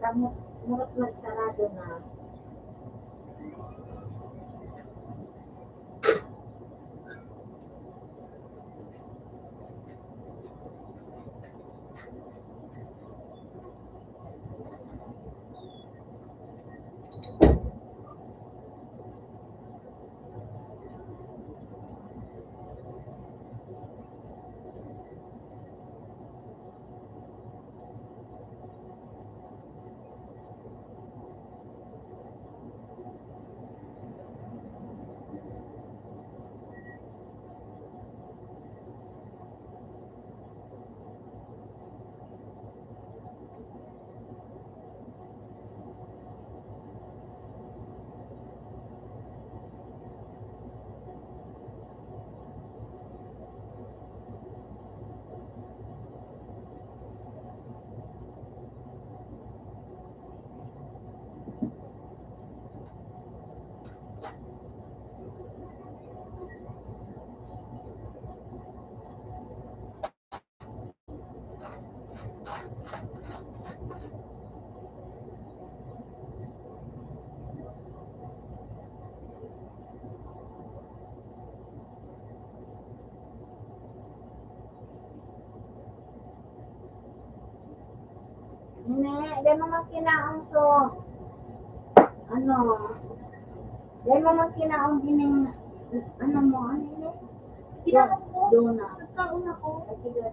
Kamot, murot magsarado na. Hindi, di mo man kinaon so, ano, di mo man kinaon ining, ano mo, ano ini? Kinaon ko. Donut. Nagkaon ako. Ay, sige.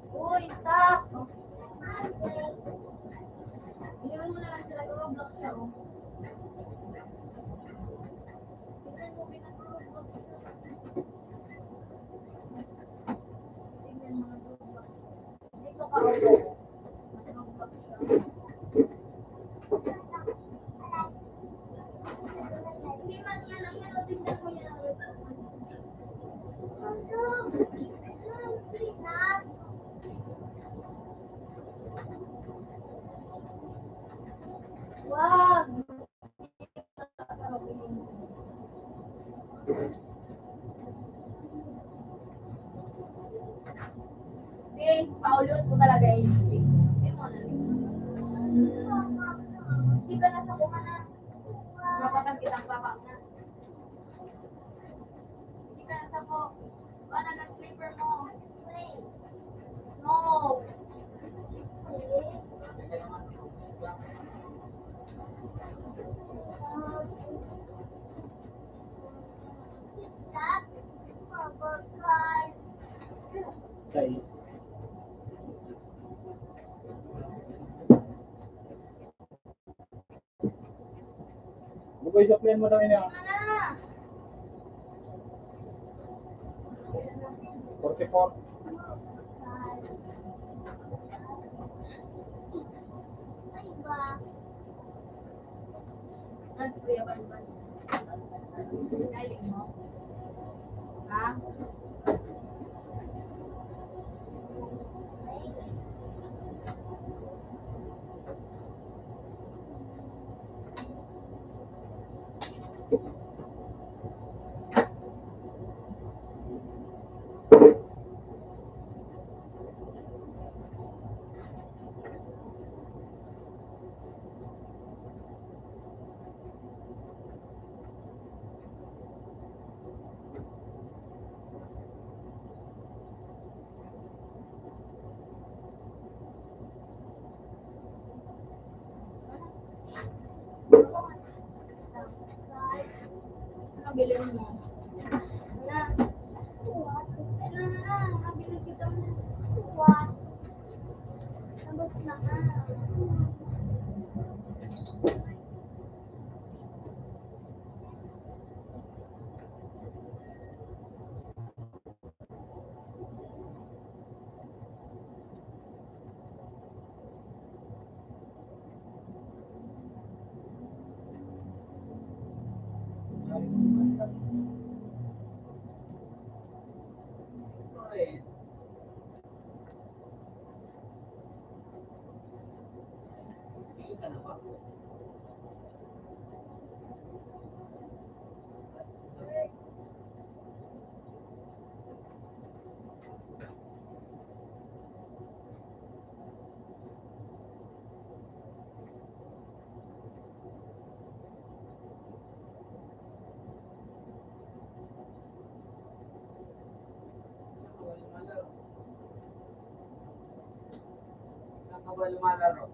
Uy, stop! Iwan mo na lang sila, Roblox siya, oh. Tignan mo, pinag-Roblox siya. Tignan mo, Roblox. Dito ka, oh. Mag-Roblox siya. Wag. Eh, paulion ko talaga eh. Hindi mo na. Hindi ka na sa kuha na. Mapatag kitang baba na. Hindi ka na sa ko. Wala na slipper mo. No. Bugoy, suplihan mo daw ini, ah. Forty-four. Mas Kuya Banban. Galing mo? Ha? Ano bilhin mo? Wala. Ano na, mabili kita ng kuwan. Sabot na nga. Lumalaro.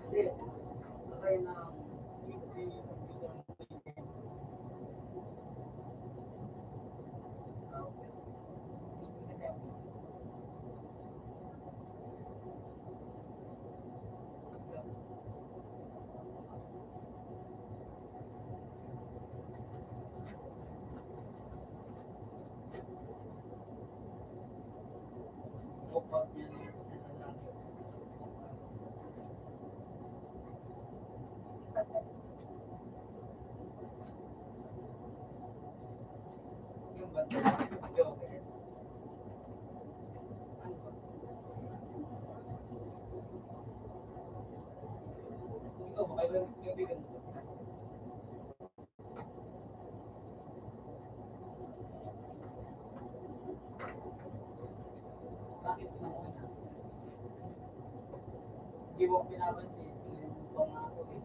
Hindi. Bakit pinangunan? Hindi mo pinapansin, yung mga ako eh.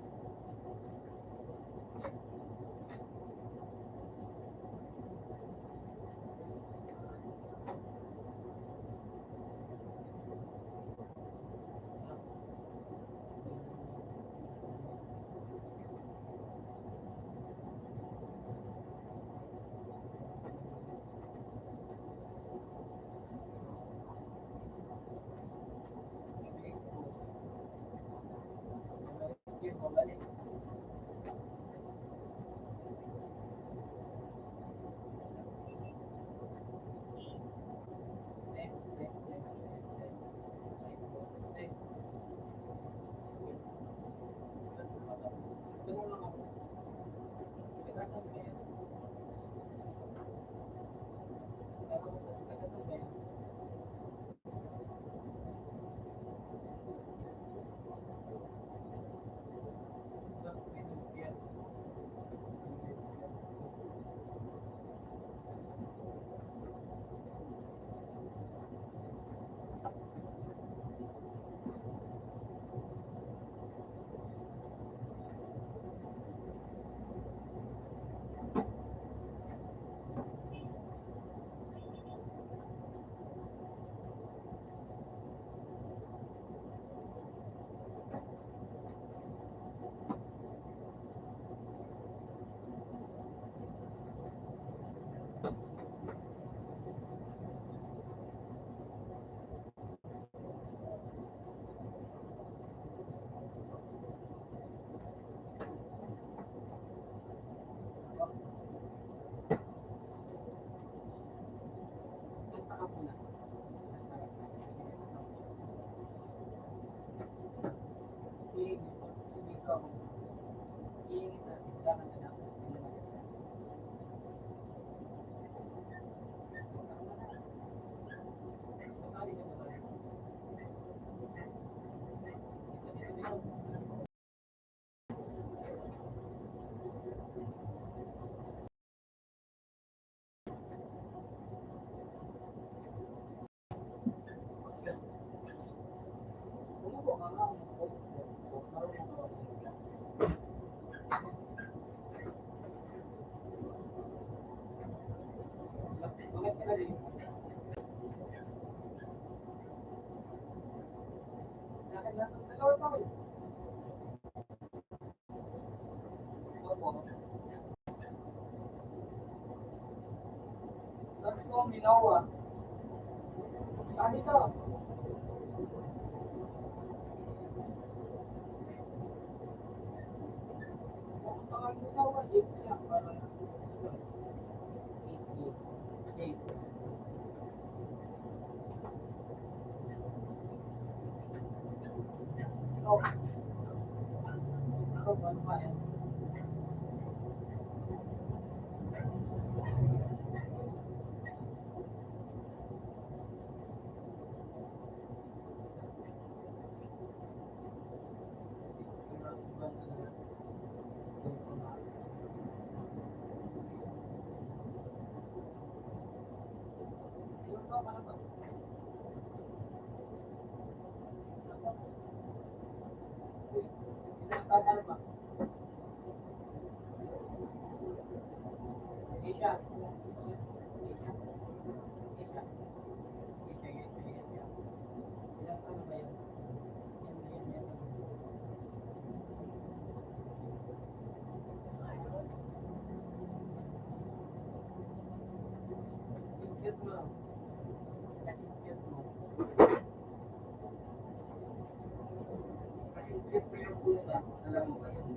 Alam mo ba yun?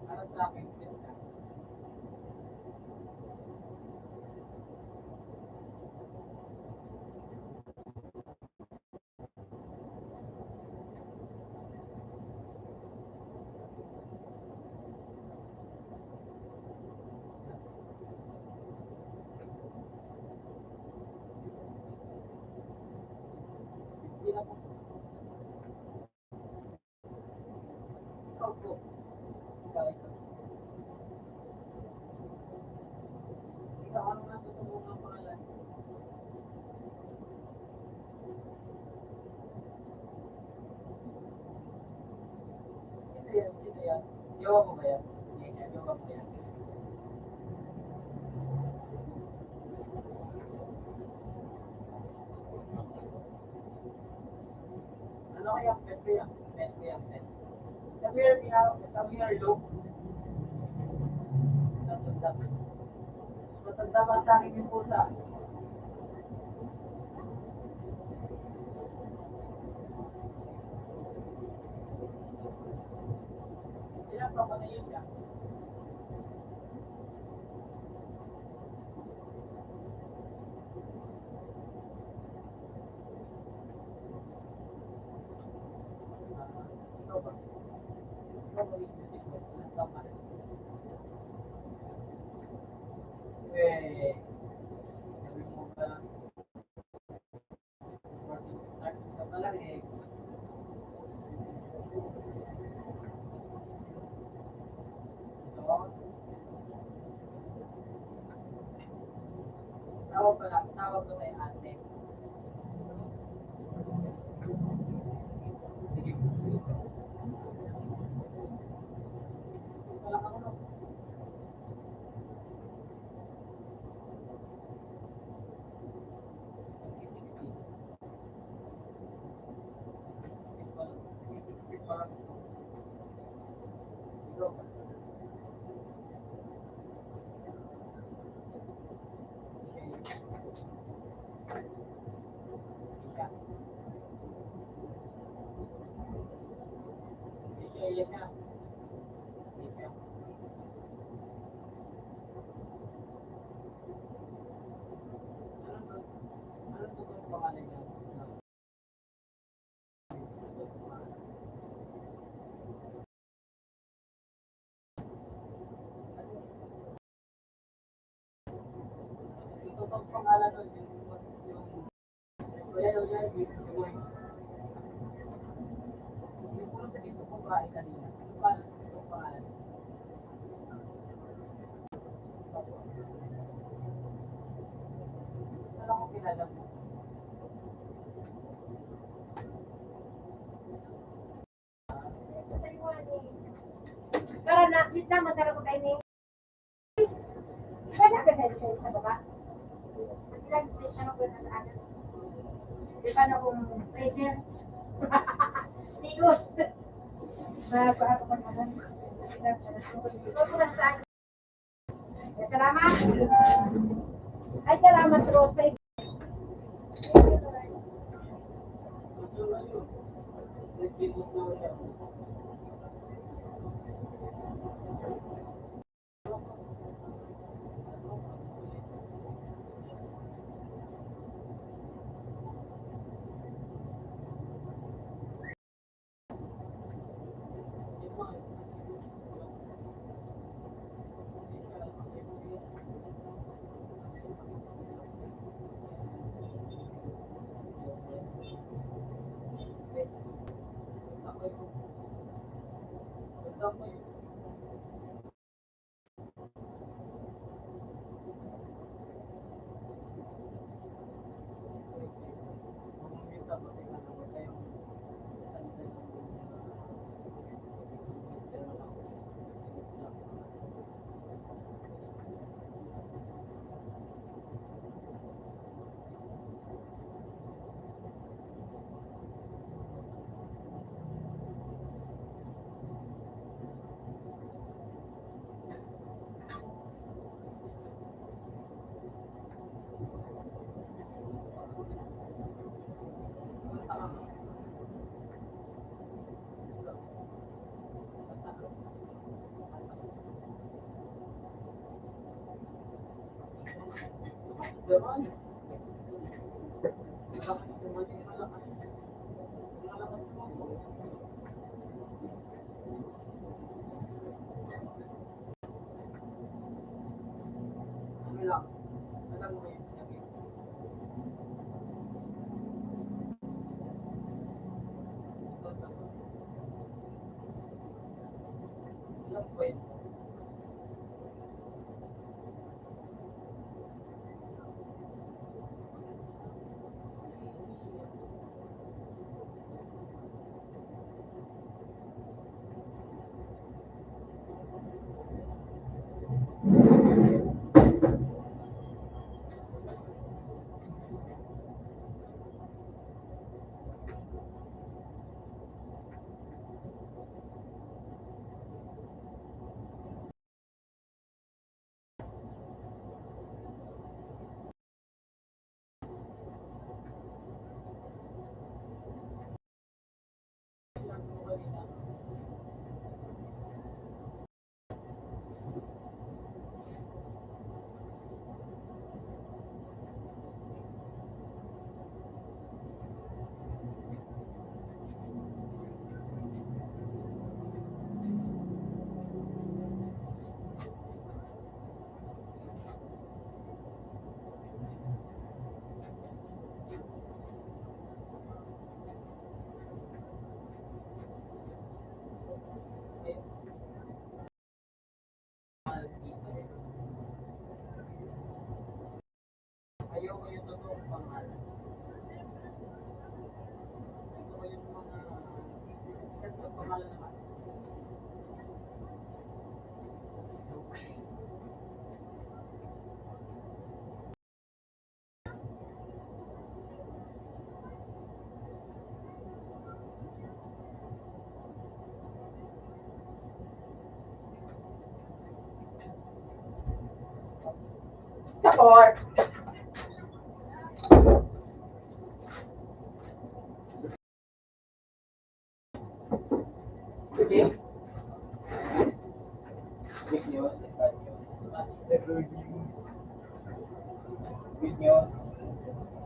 Para sa akin, Ano kaya, pet ko yan, pet ko yan, pet. Come here, meow. Come here, Luke. Matanda. Matanda pa sa akin yung pusa. Kaya pa ko na yun, ah. Tawag ko lang, tawag ko kay ate. Sige po, sige po. Wala ka, ano? Tara na, wait lang, magdala ko tayo ni. Iba na, ganda siya sa baba. Iba na kung pressure. Tigos. Bago ako pa naman. Salamat. Ay, salamat, Rose. Ayoko yung totoong pangalan. Gusto ko yung mga sikat na pangalan naman. Support. Okay. Good news and bad news. What is the good news? Good news.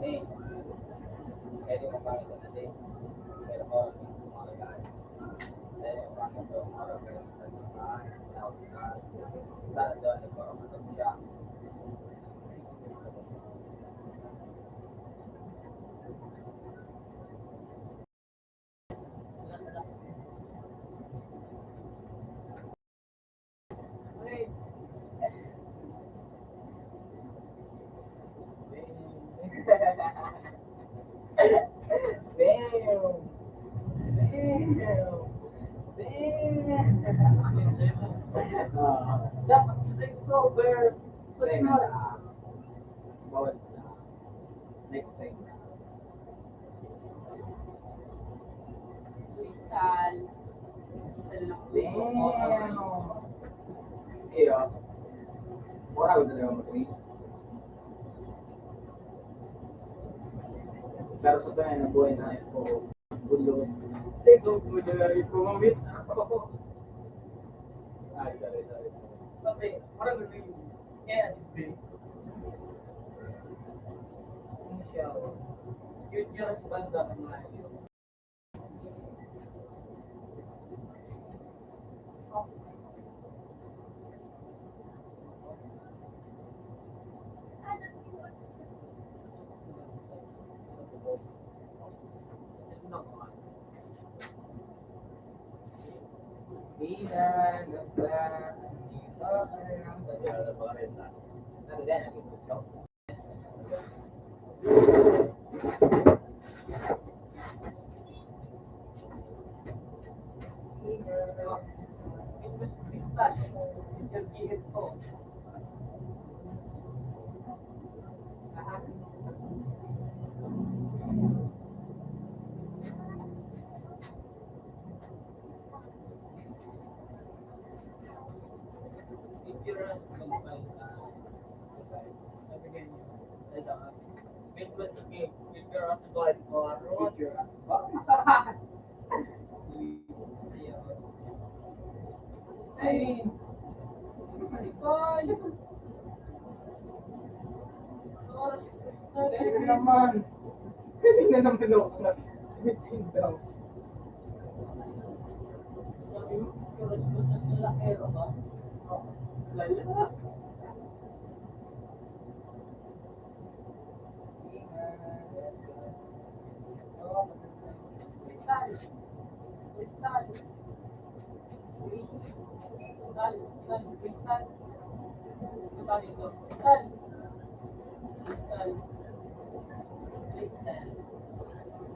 Hey. Pwede mo pang ito na din. Pero kung mga guys, pwede mo pang ito, mga guys, Dapat sa October, bawal na. Next time. Crystal. Crystal lang po. Damn. Iyo. Mura ko talaga mag-race. Pero sa tayo na buhay na ito, gulo. Ito, gulo na rin po, mamit. Ay, sorry, sorry, sorry. Okay, mura ko rin. Kaya, di ba? Inshallah. Yun yung banda ng mga yun. Naman. Hindi na naman ako na. Sinisin daw. Cristal o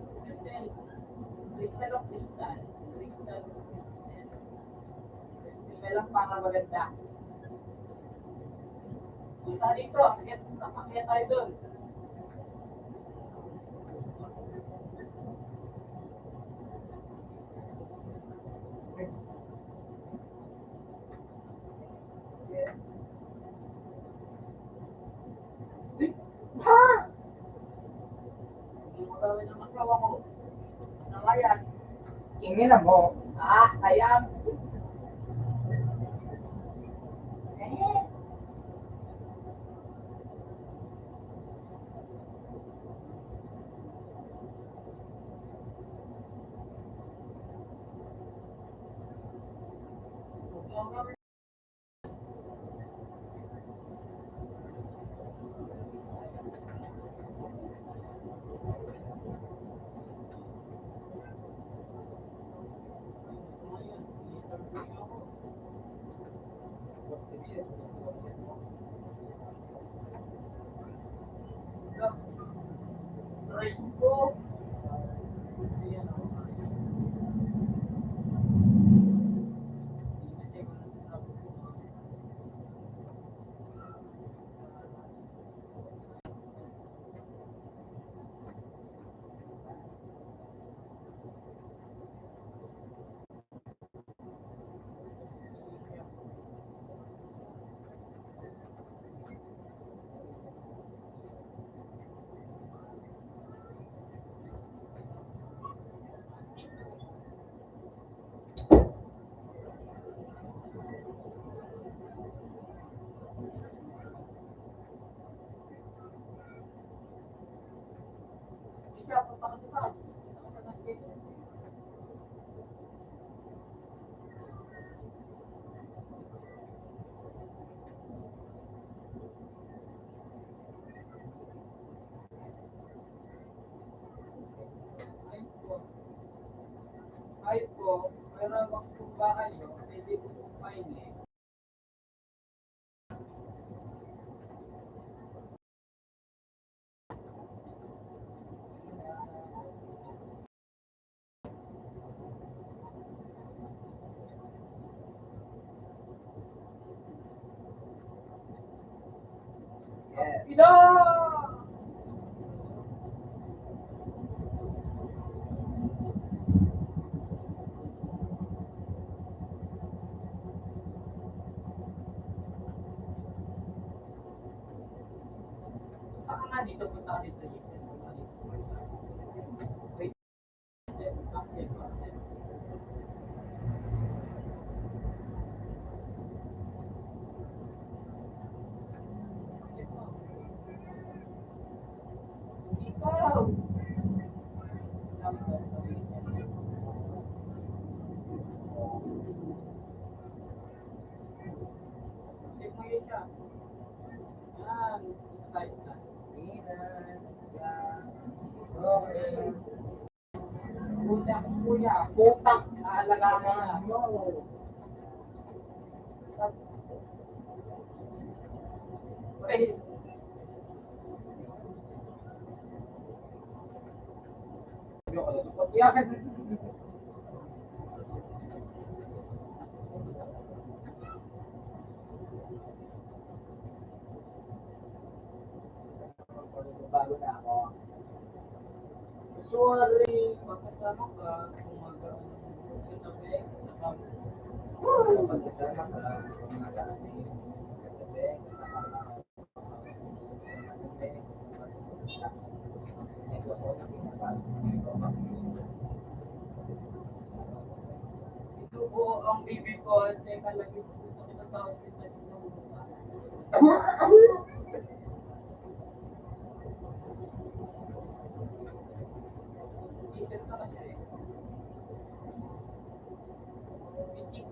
cristal? Cristal o cristal? Cristal lang para maganda. Punta dito, akyat, akyat tayo doon. Yes. Ha? Hindi mo gawin ang asawa ko. Masama yan. Tingin na mo. Ah, ayan. Eh. Ay po, pero kung bahay nyo, pwede po pong pahingi. Yes. Ida! Baka nga dito, punta ka dito, dito. Wait. Ikaw. Check mo yun siya. Yan. Ayos na. Yan. Okay. Puta, kuya, putak, aalagaan mo. Pre. Hindi ako nasupot yan. Bago na ako. Sorry, magkasama ka, kung magkasama ka, kung magkasama ka, ito po ang baby ko, teka lang, ito sa hospital.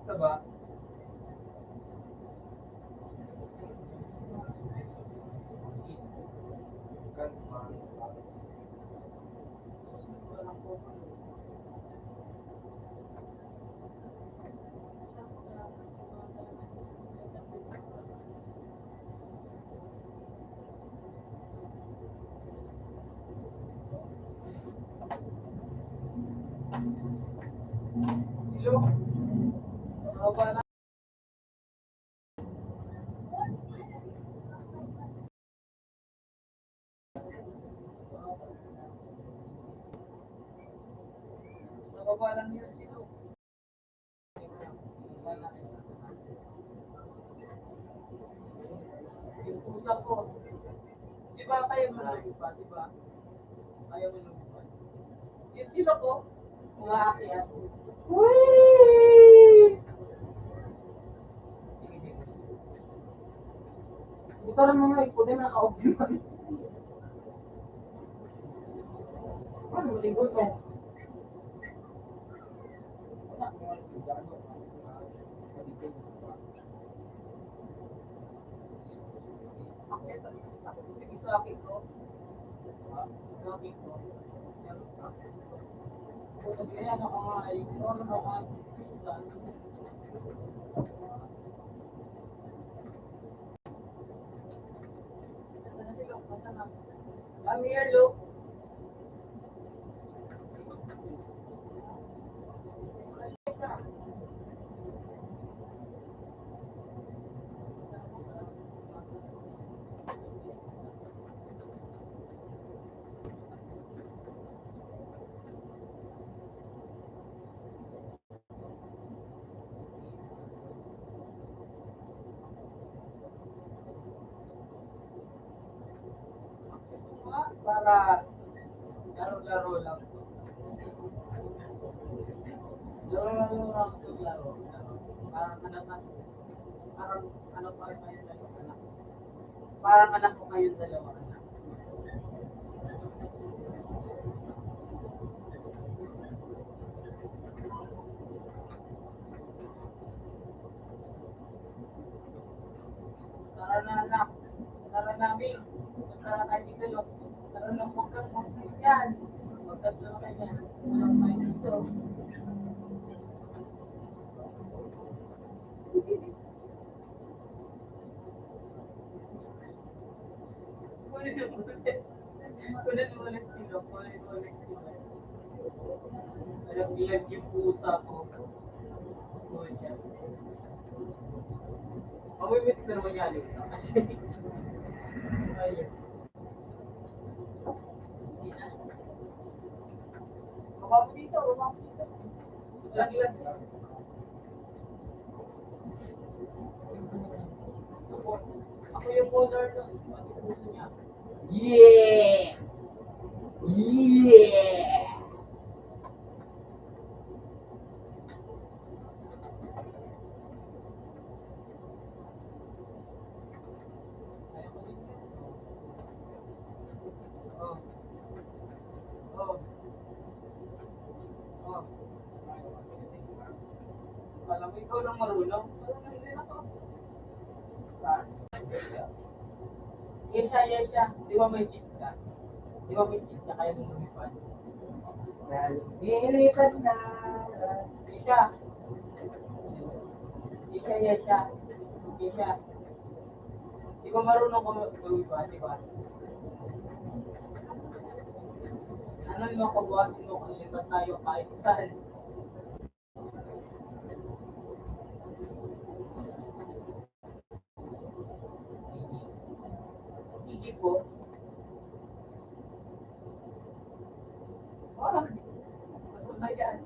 Sa ba? Yung pusa ko. Di ba kayo mga iba, di ba? Ayaw mo lumabas. Yung sila ko, mga akyat. Wee! Ito lang mga ikutin, naka-off yun. Ano, malingkod mo? Come here, look. Para laro-laro lang. Laro-laro lang, laro. Para manaman. Parang ano pa, parang anak ko kayong dalawa, anak. Tara na, anak. Tara na, Ming. Tara na, Tito. Tara na, huwag kang magpili yan. Huwag kang sumakay yan. Tara na, Tito. Kunin mo ulit sila, kunin mo ulit sila. Alam niya yung pusa ko. Kunin niya. Mamimit na naman yan. Kasi, ayun. Baba mo dito, baba mo dito. Lagi lang. Ako yung owner nun. Pati puso niya. Yeah! Yeah! Oh. Oh. Oh. Alam mo, ikaw lang marunong. Marunong din ako. Ah. Yes, siya, yes, siya. Di ba may cheat ka? Di ba may cheat ka? Kaya mo lumipad. Dahil lumilipad na. Yes, siya. Yes, siya, yes, siya. Yes, siya. Di ba marunong ka mag-, lumipad, di ba? Ano yung makubuhatin mo kung lipat tayo kahit saan? Sige po. Oh, masama yan.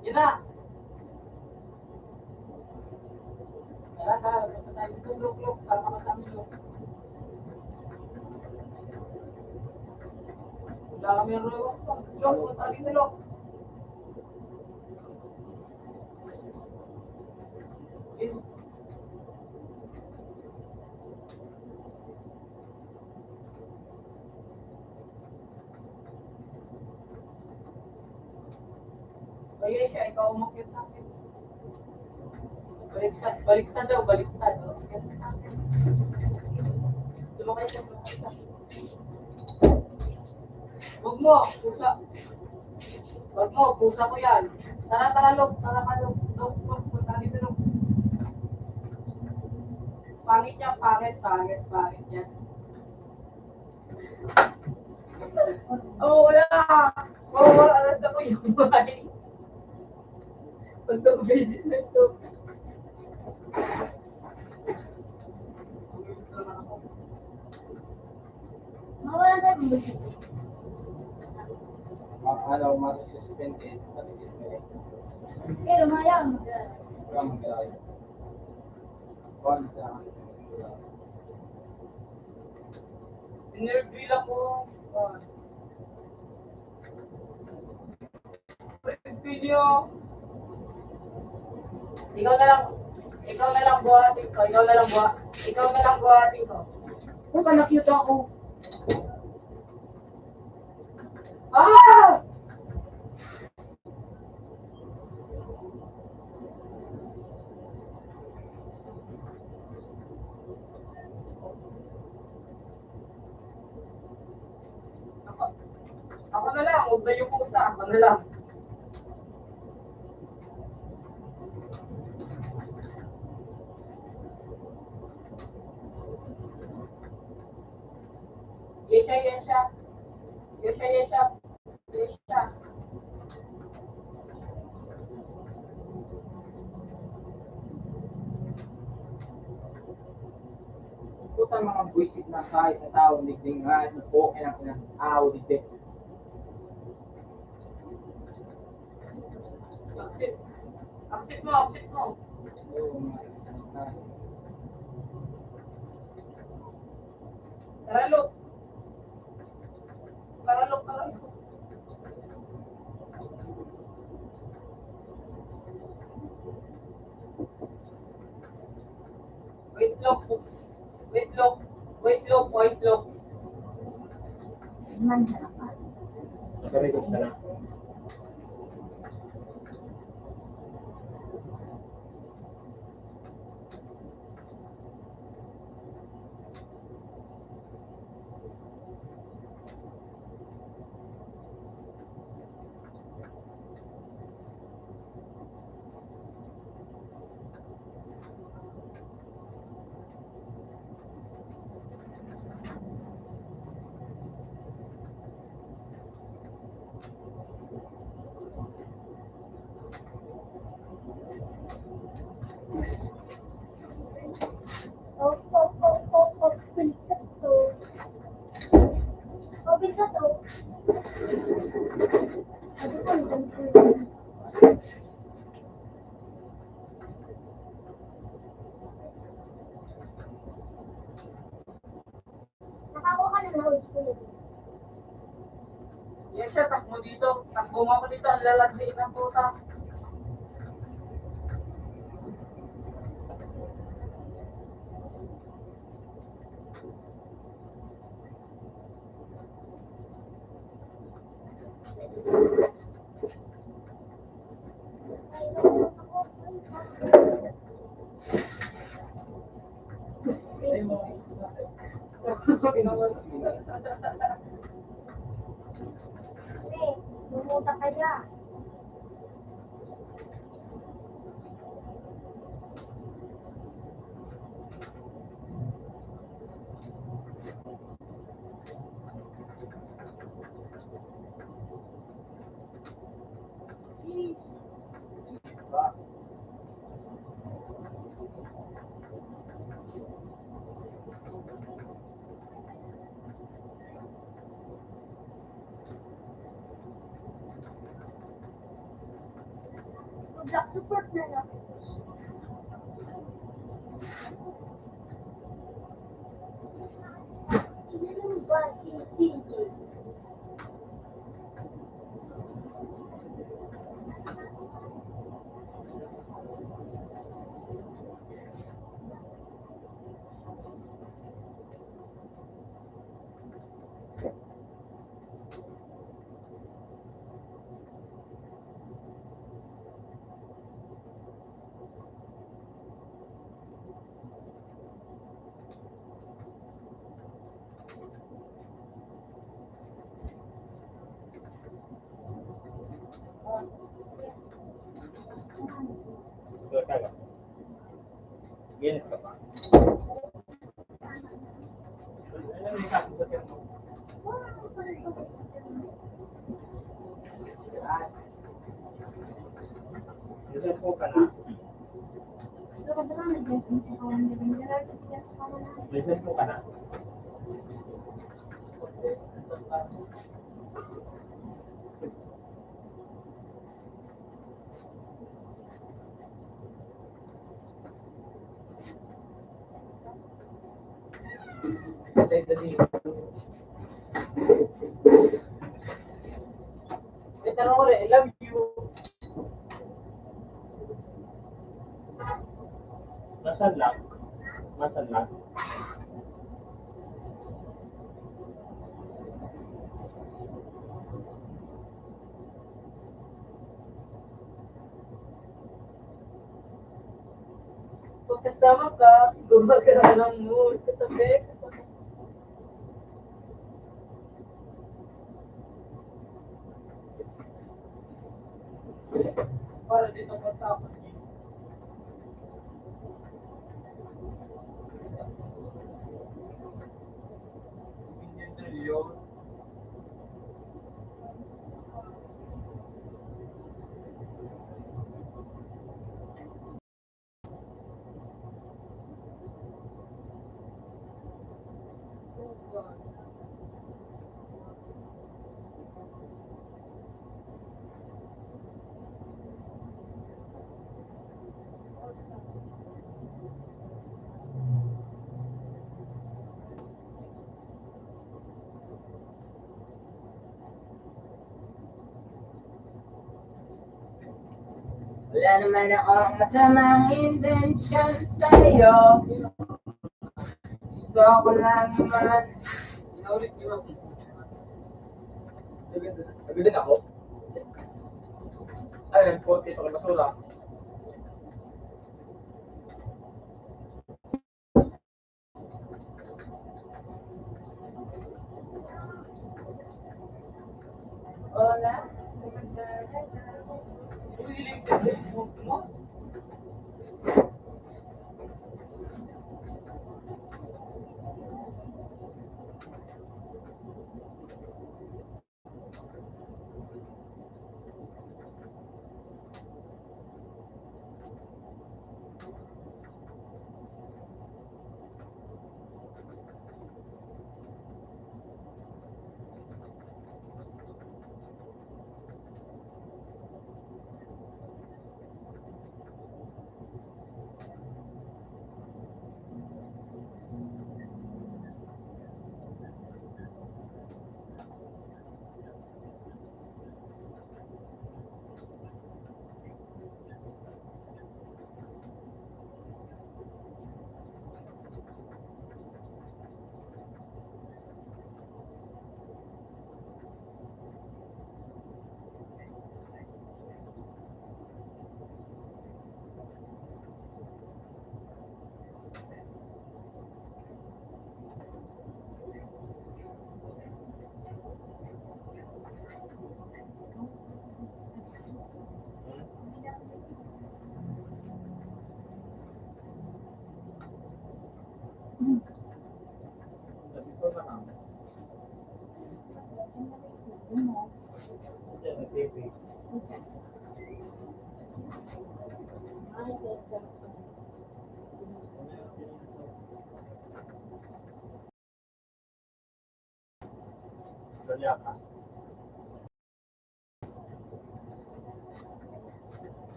Yan na. Tara, tara, punta tayo dito, Lok, Lok, para makasama, Lok. Wala kami ang Lok. Lok, punta dito, Lok. Kaya siya, ikaw umakyat sa akin. Baliktad, baliktad daw, baliktad. Umakyat sa akin. Sumakay siya, sumakay siya. Huwag mo, pusa. Huwag mo, pusa ko yan. Tara, tara, Lok, tara ka, Lok. Lok, Lok, punta dito, Lok. Pangit yan, pangit, pangit, pangit yan. Oh, wala. Oh, wala. Alam sa ko yung bahay. Pag-visit na ito. Mawala na rin. Ma-, ano, masususpend eh. Pero mayang. Mayang. Kuwan sa Nervy lang ko. Video. Ikaw na lang. Ikaw na lang buhatin ko. Ikaw na lang buha. Ikaw na lang buhatin ko. Kung ka-cute ako. Ah! Ako, ako na lang, huwag na yung pusa, ako na lang. Yes, sir, yes, sir. Yes, sir, yes, sir. Yes, sir. Putang mga buwisit na kahit na tao, digdi nga, ito po, kaya ang pinag-awa, digdi. Accept. Accept mo, accept mo. Oo, mga. Tara, Lok. Tara, Lok, tara, Lok. Wait, Lok. Wait, Lok. Wait, Lok. Wait, Lok. Sabi ko, tara. Nakakuha ka ng load ko. Yan siya, takbo dito. Takbo mo ako dito, ang lalagdi ng puta. Lumuta ka dyan. Black support na lang. Ilan ba si C J? Ikaw talaga. Yan ka pa. May cellphone ka na? May tanong ko rin, I love you. Nasaan lang? Nasaan lang? Pag kasama ka, gumagana ng mood. Katabi, kasama. Para dito matapos. Hindi trilyon. Wala naman akong masamang intensyon sa'yo. Gusto ko lang naman. Nabilin ako. Ayun, puti, pang basura.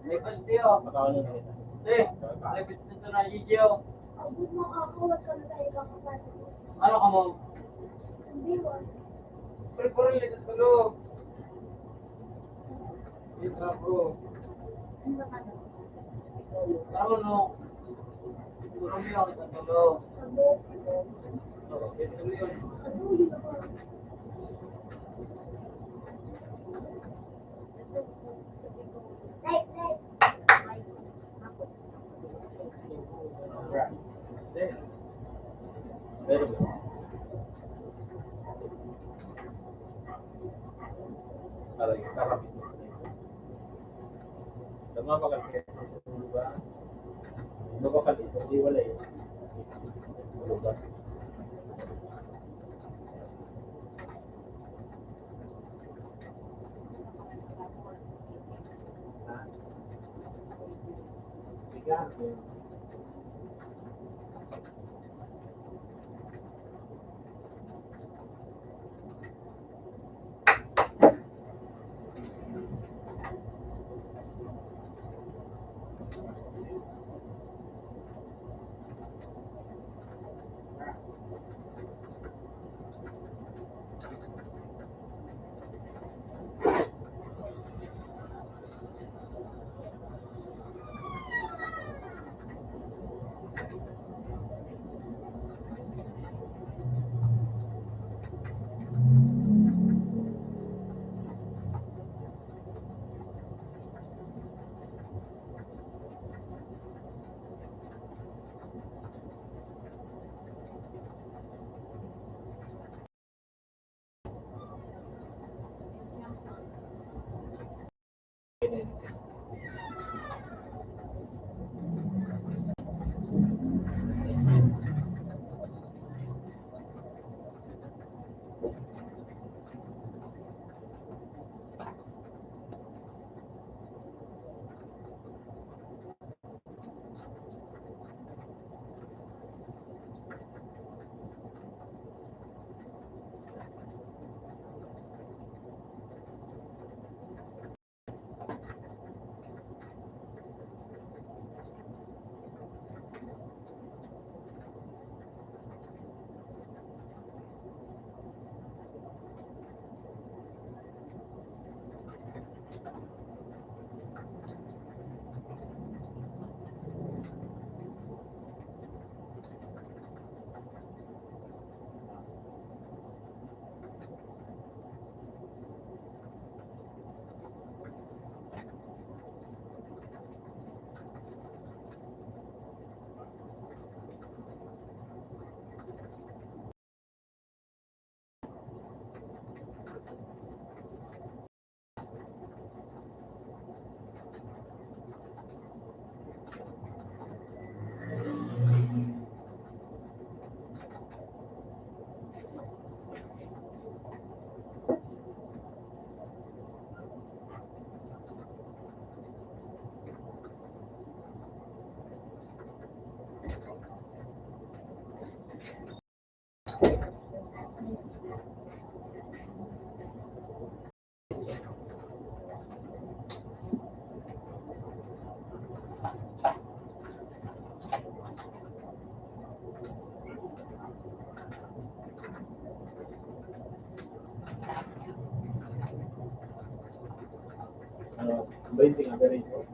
May pansiyo. Eh, may gusto na video. Ano ka mo? Pero, pero, tulog. Very good. Aray, karapit. Tama ba kasi? Di ba? Di ba kasi? Di wala eh. Di ba? Ano, twenty nga, very good.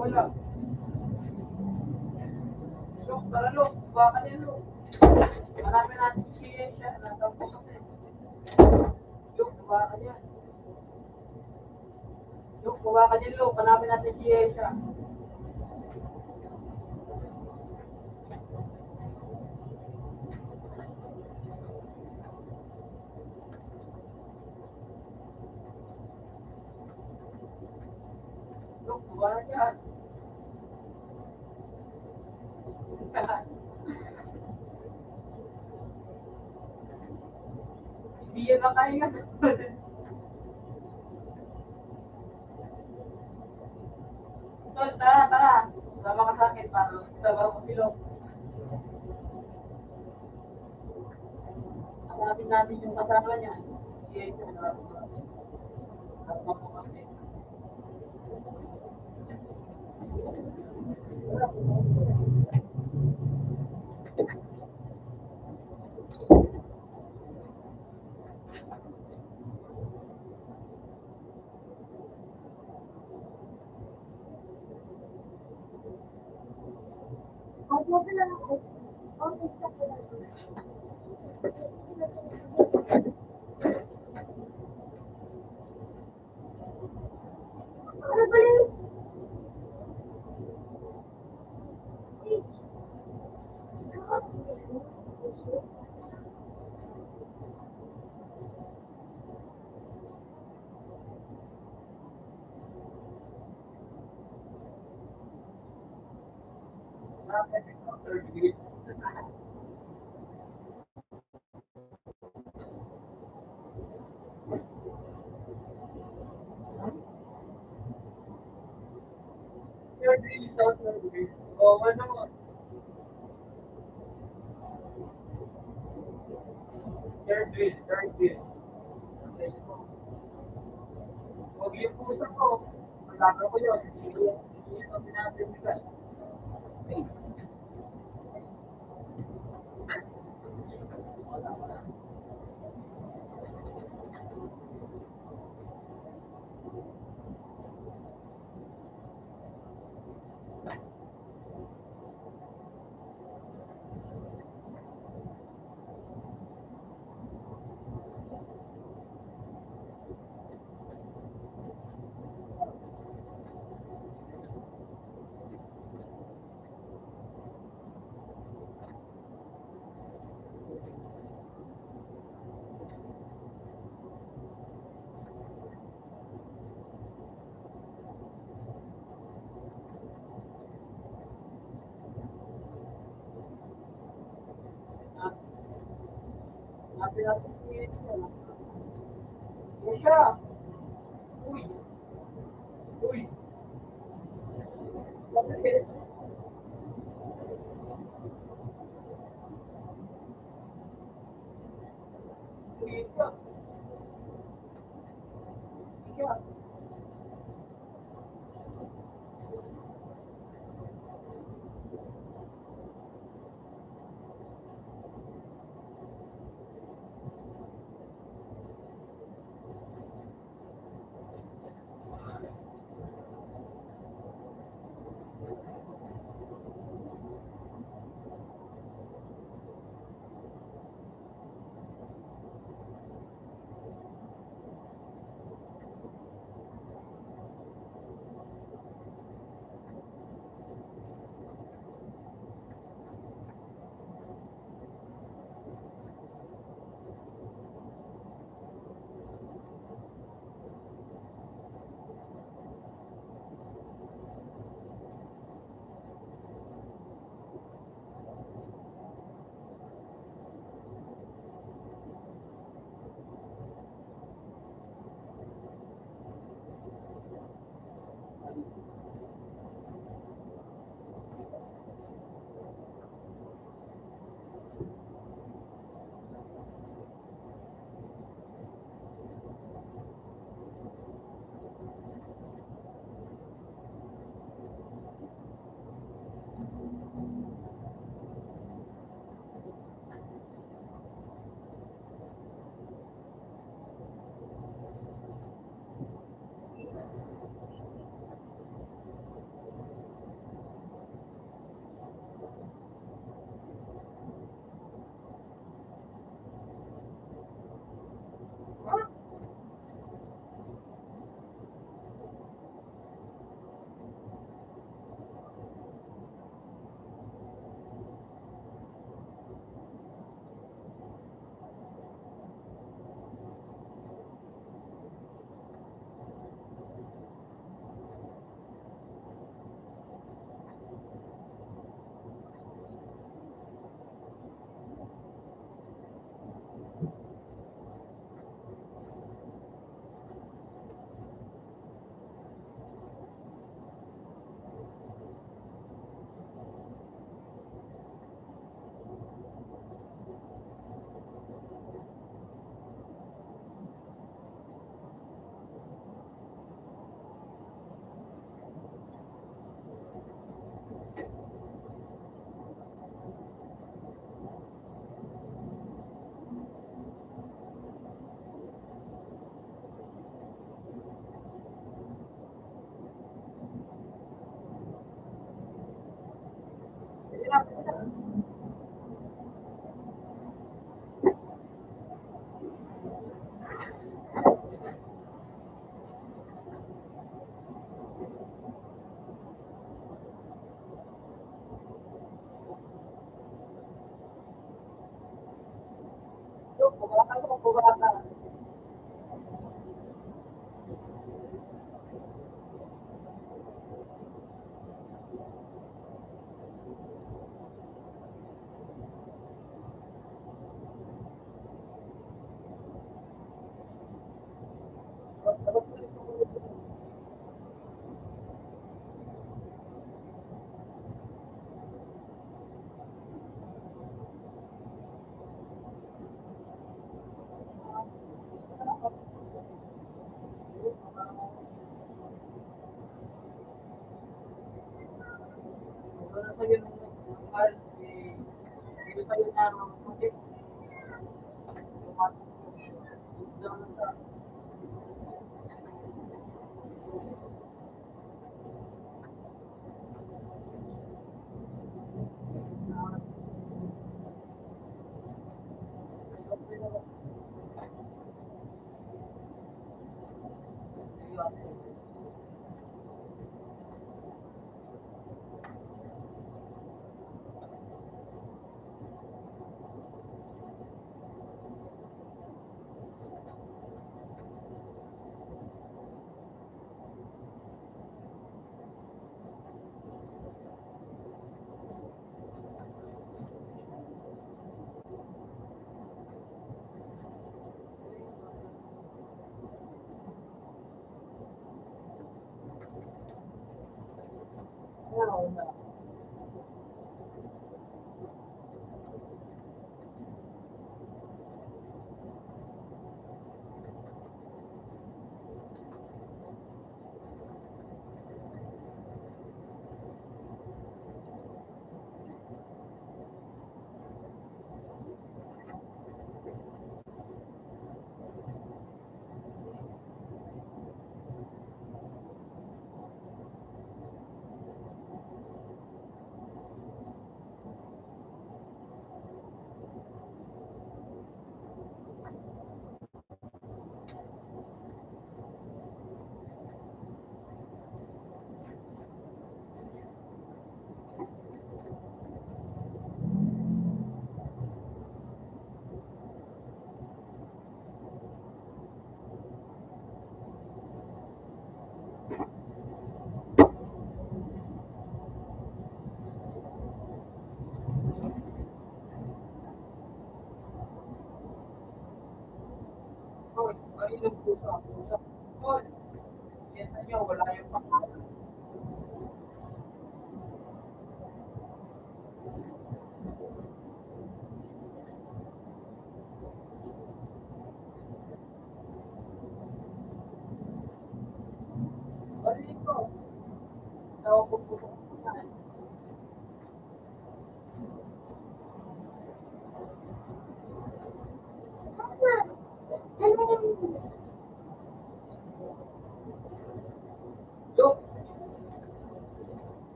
Wala. Lok, tara, Lok. Baka niya, Lok. Marami natin siya, siya. Nataw ko kasi. Lok, baka niya. Lok, baka niya, Lok. Marami natin siya, siya. Lok, baka niya. Hindi yan makahinga. Tol, tara, tara. Sama ka sa akin para sabaw ko si Lok. Hanapin natin yung kasama niya. Sige, ito, hanapin natin. Hanapin natin. Third wheel, third wheel. Huwag yung puso ko. Ang ko yun. Hindi ko pinapindigan.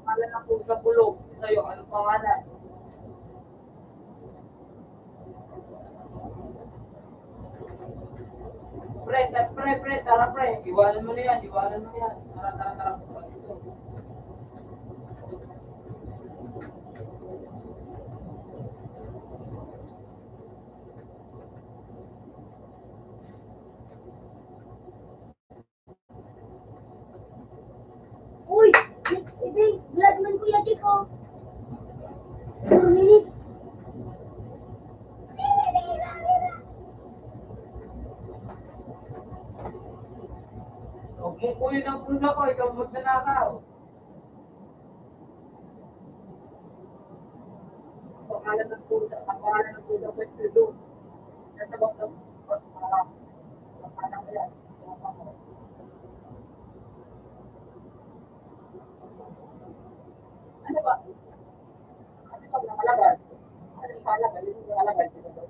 Pangalan na po sa bulog. Sa'yo, anong pangalan? Pre, ta-, pre, pre, tara pre. Iwanan mo na yan, iwanan mo na yan. Tara, tara, tara. Uy! Ito, vlog man, Kuya Chico. Four minutes. Huwag mo kunin ang pusa ko, ikaw magnanakaw. Pangalan ng pusa, pangalan ng pusa, Pet Perdon. Nasa bawat ng, ah, ah, ano ba? Ano ba, nakalabas? Ano yung kalabas? Yung nakalabas, di ba?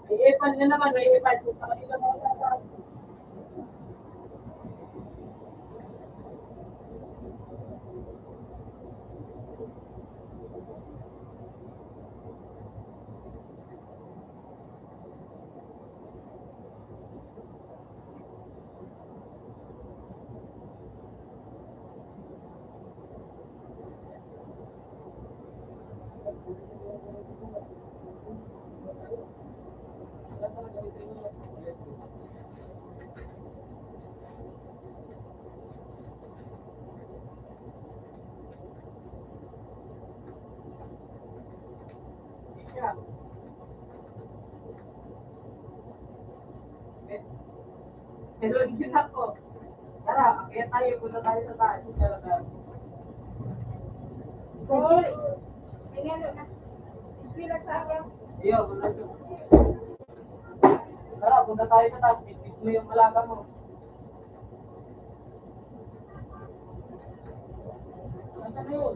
May iPad na naman, may iPad. Sa kanila, mga bata. Pero hindi na ako. Tara, kaya tayo, punta tayo sa taas. Hoy! May ano na? Eskwela sa aga. Iyo, punta tayo. Tara, punta tayo sa taas. Bitbit mo yung alaga mo. Nasaan na yun?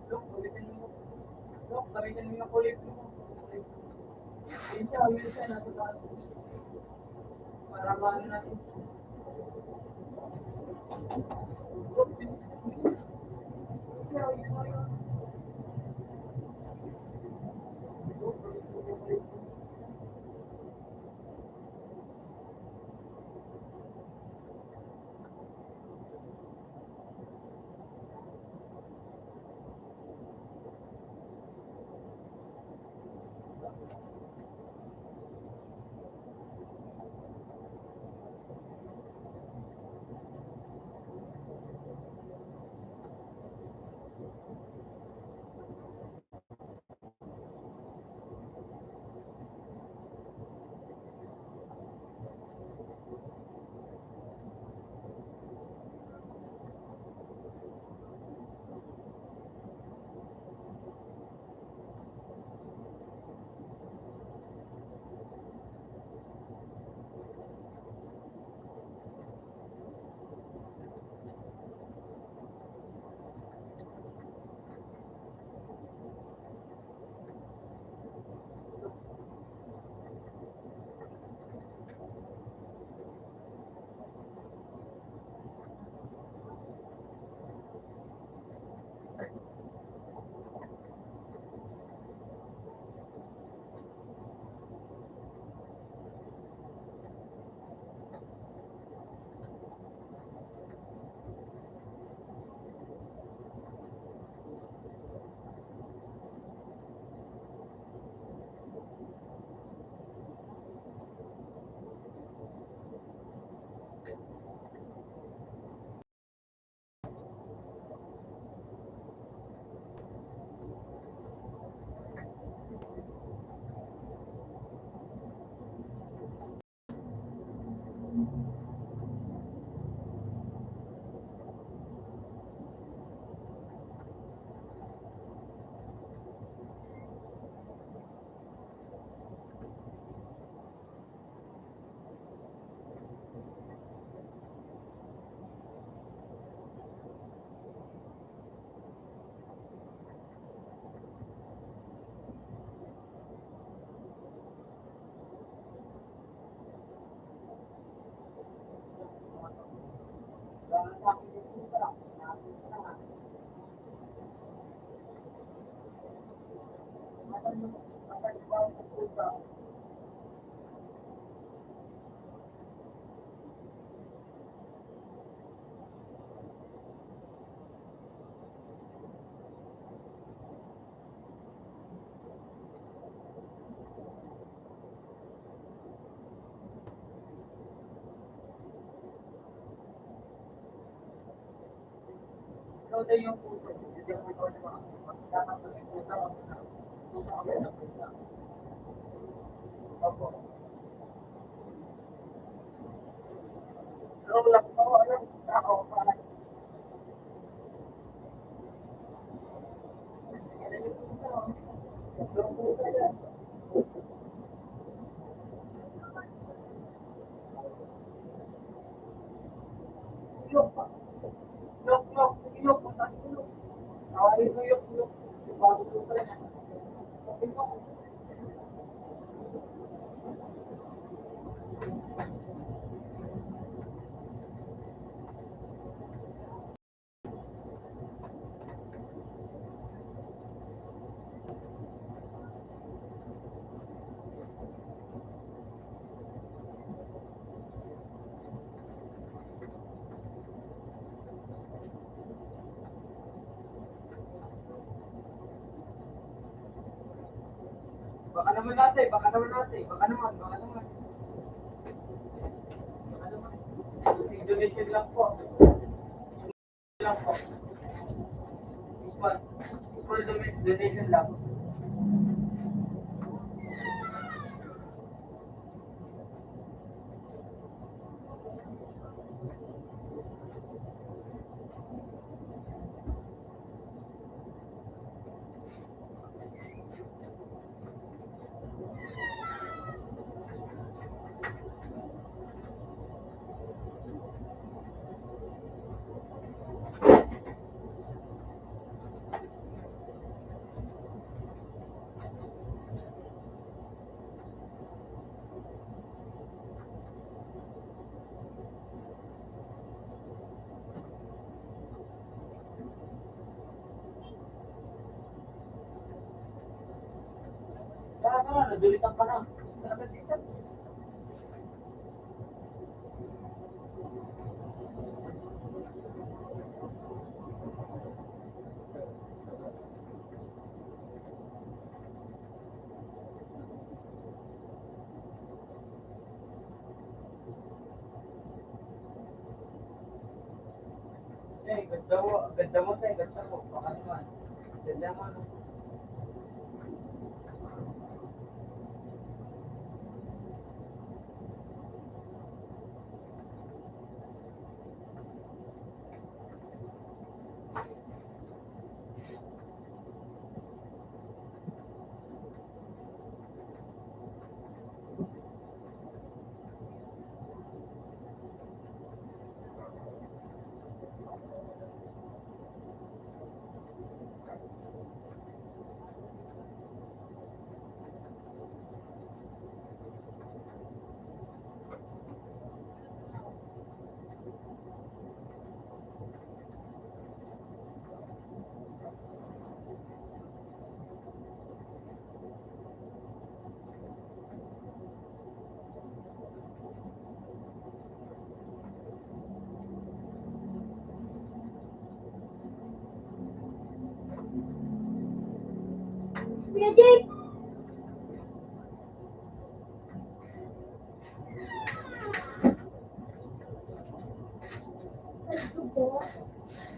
Dok, gamitin mo. Dok, gamitin mo yung kulay blue mo. Yun siya, yun siya, nasa taas. Para maano natin. Baka naman natin, baka naman natin, baka naman, baka naman. Baka naman. Donation lang po. Lang po. Small, small donation lang. Tara, tara, nadulitan ka na. Tara, tara, tara. Eh, ganda mo, ganda mo, te, ganda mo. Baka naman. Ganda mo, no? Kuya Jake!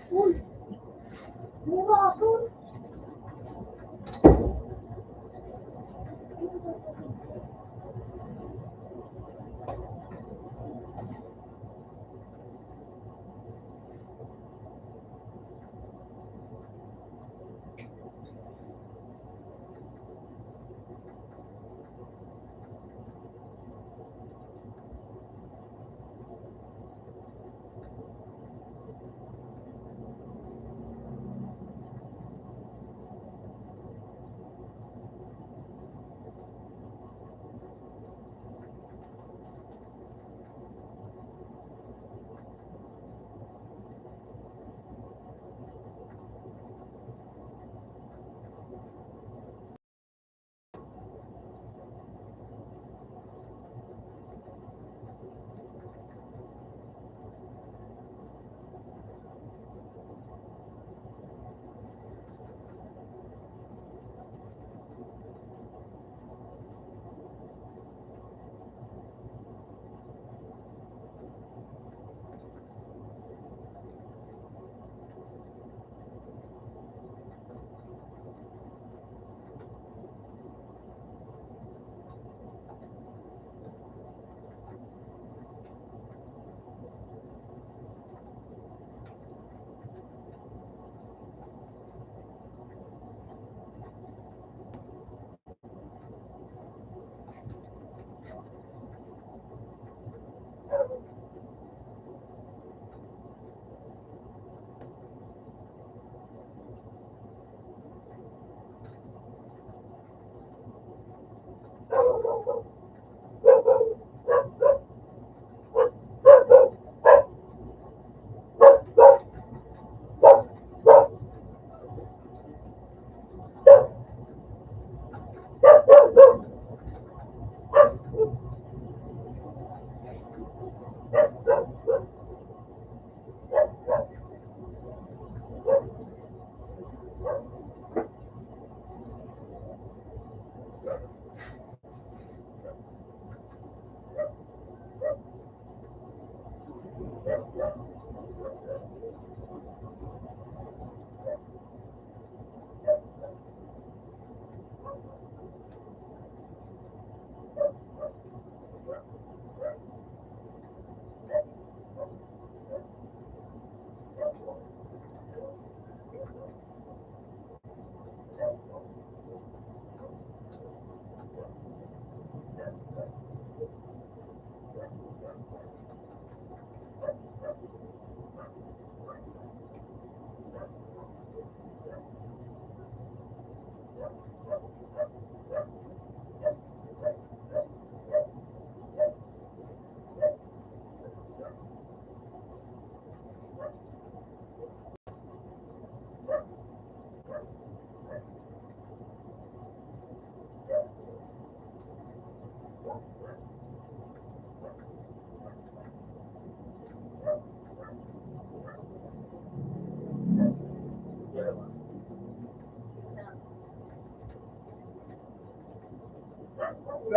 Uy! Mura ako!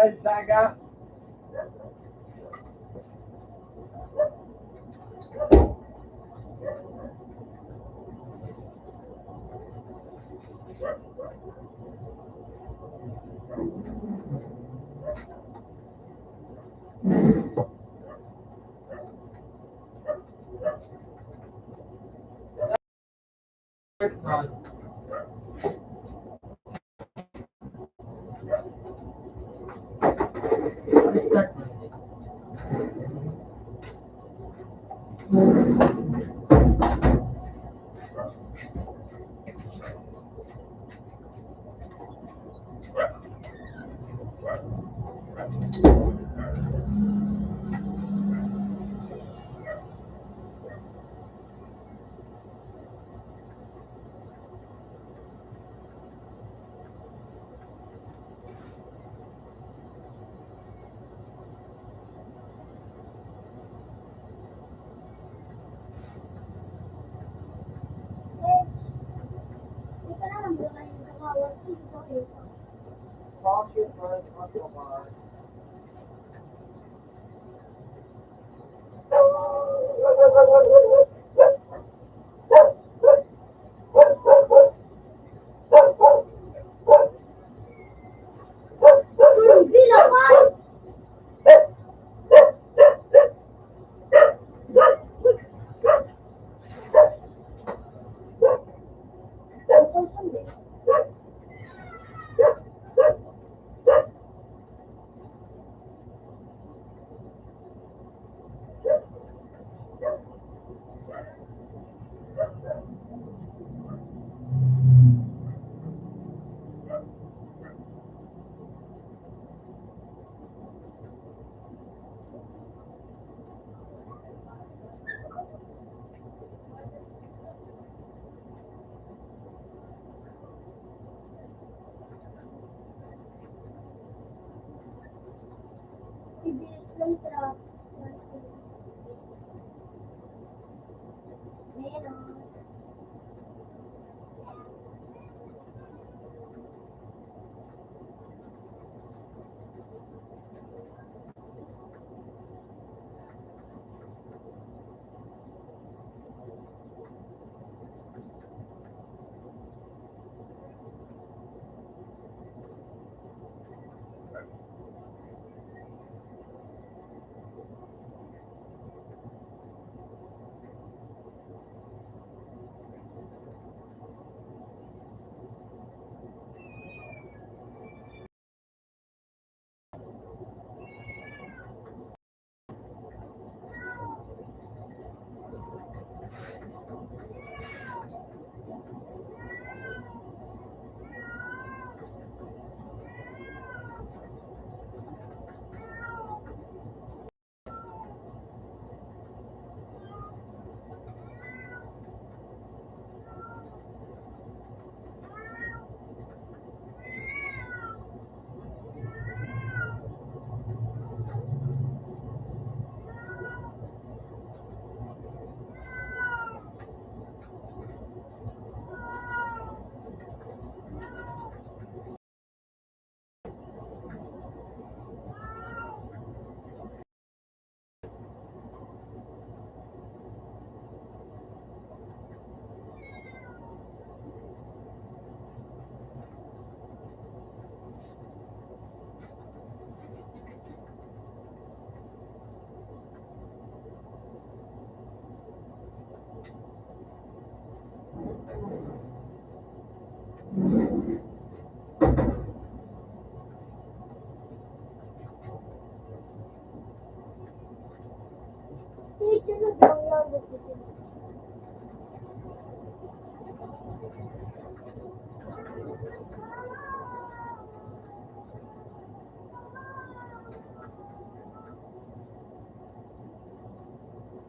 Saga.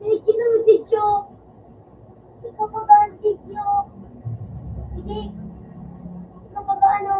Sige, Lucy Jo. Ikaw pa ba ang sityo? Sige. Ikaw pa ba ano?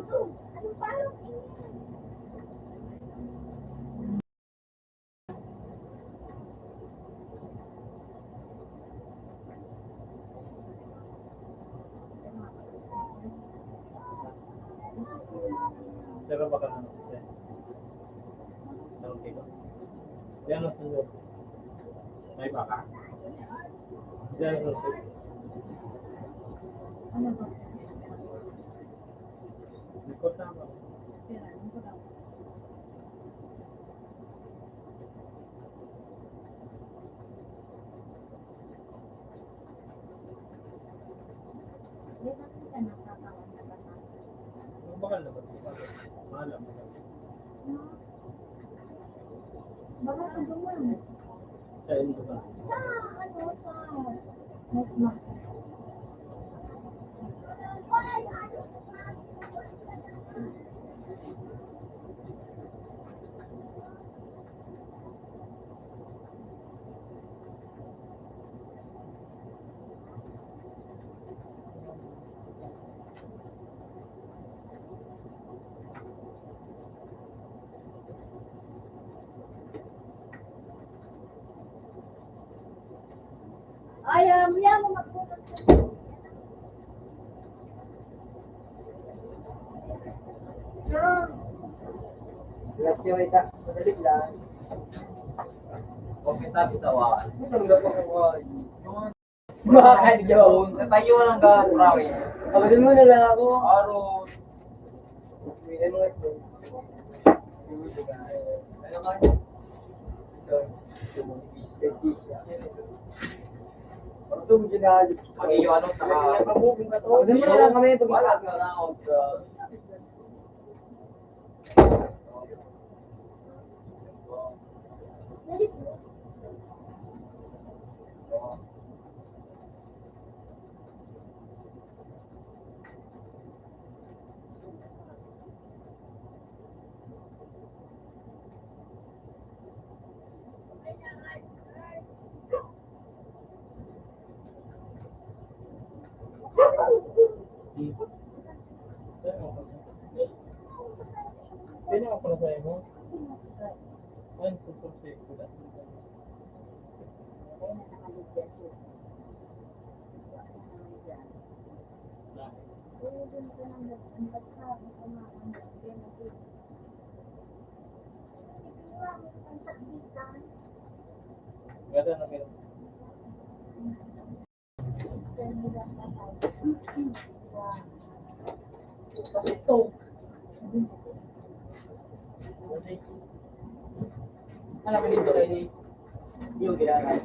Pero baka ano, okay ba? Yan ang sunod. May baka? Yan ang sunod. Ano ba? Likod na ako. Pera, likod ako. Ang bakal na ba? Mahal ang bakal. Baka ito man. Sa inyo ba? Sa ano, sa... Ay, ah, maya mo magputol. Lahat niyo ita, madali lang. Okay, tabi tawa. Ito ang lapang kawain. Mga kadyo. Natayo lang ka, province. Abadin mo na lang ako. Aro. May ano nga ito. Ano nga? Sorry. Ito mo ginagawa. Abadin mo na lang kami pag wala ka na. Alam mo dito kayo ni yung ginagawa.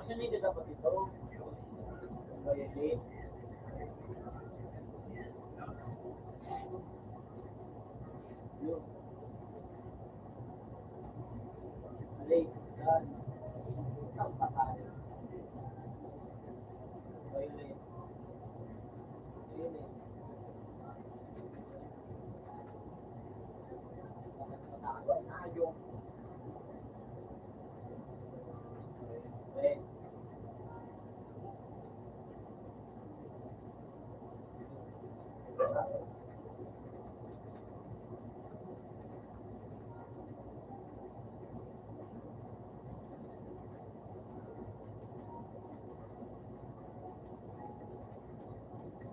Nakasyan din dapat ito. Violet. Yun. Late. Yan. Ang patay. Violet. Violet.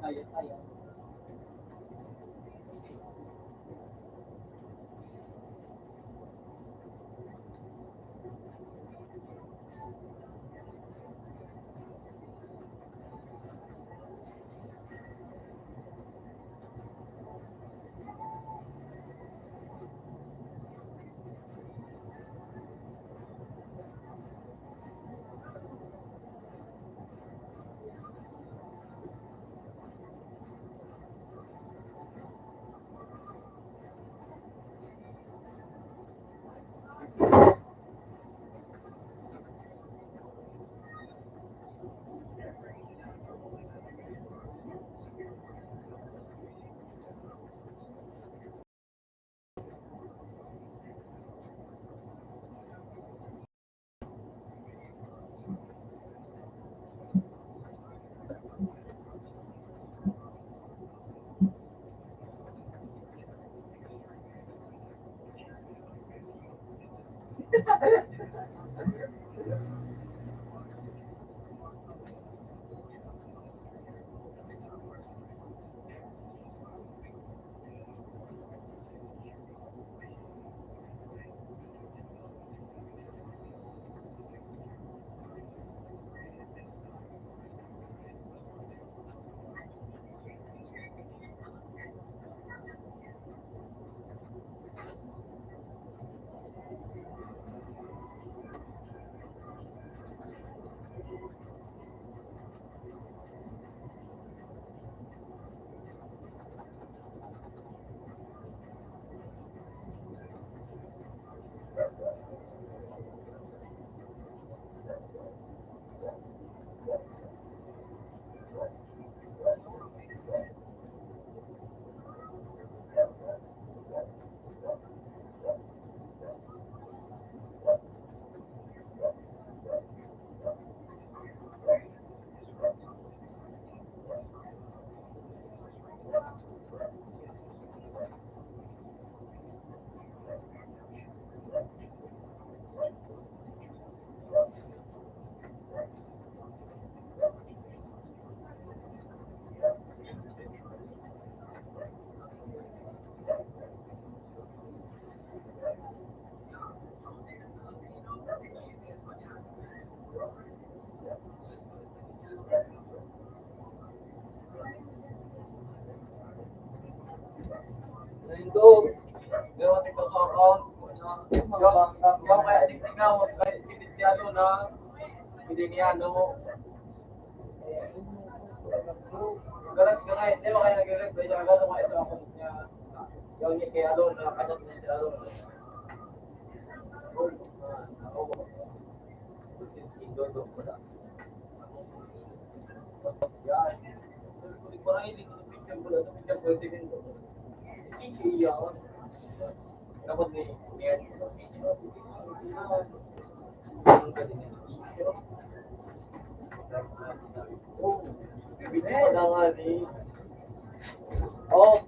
Kaya, kaya. Ito, meron dito sa account. Yung, yung kaya di tingnan mo, kahit si Cristiano na, hindi niya, ano, galit ka nga, hindi mo kaya nag-replay siya, galit mo, ito ako niya. Yung niya kay Alon, na kanya niya si Alon. Oh.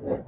Alright,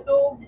so,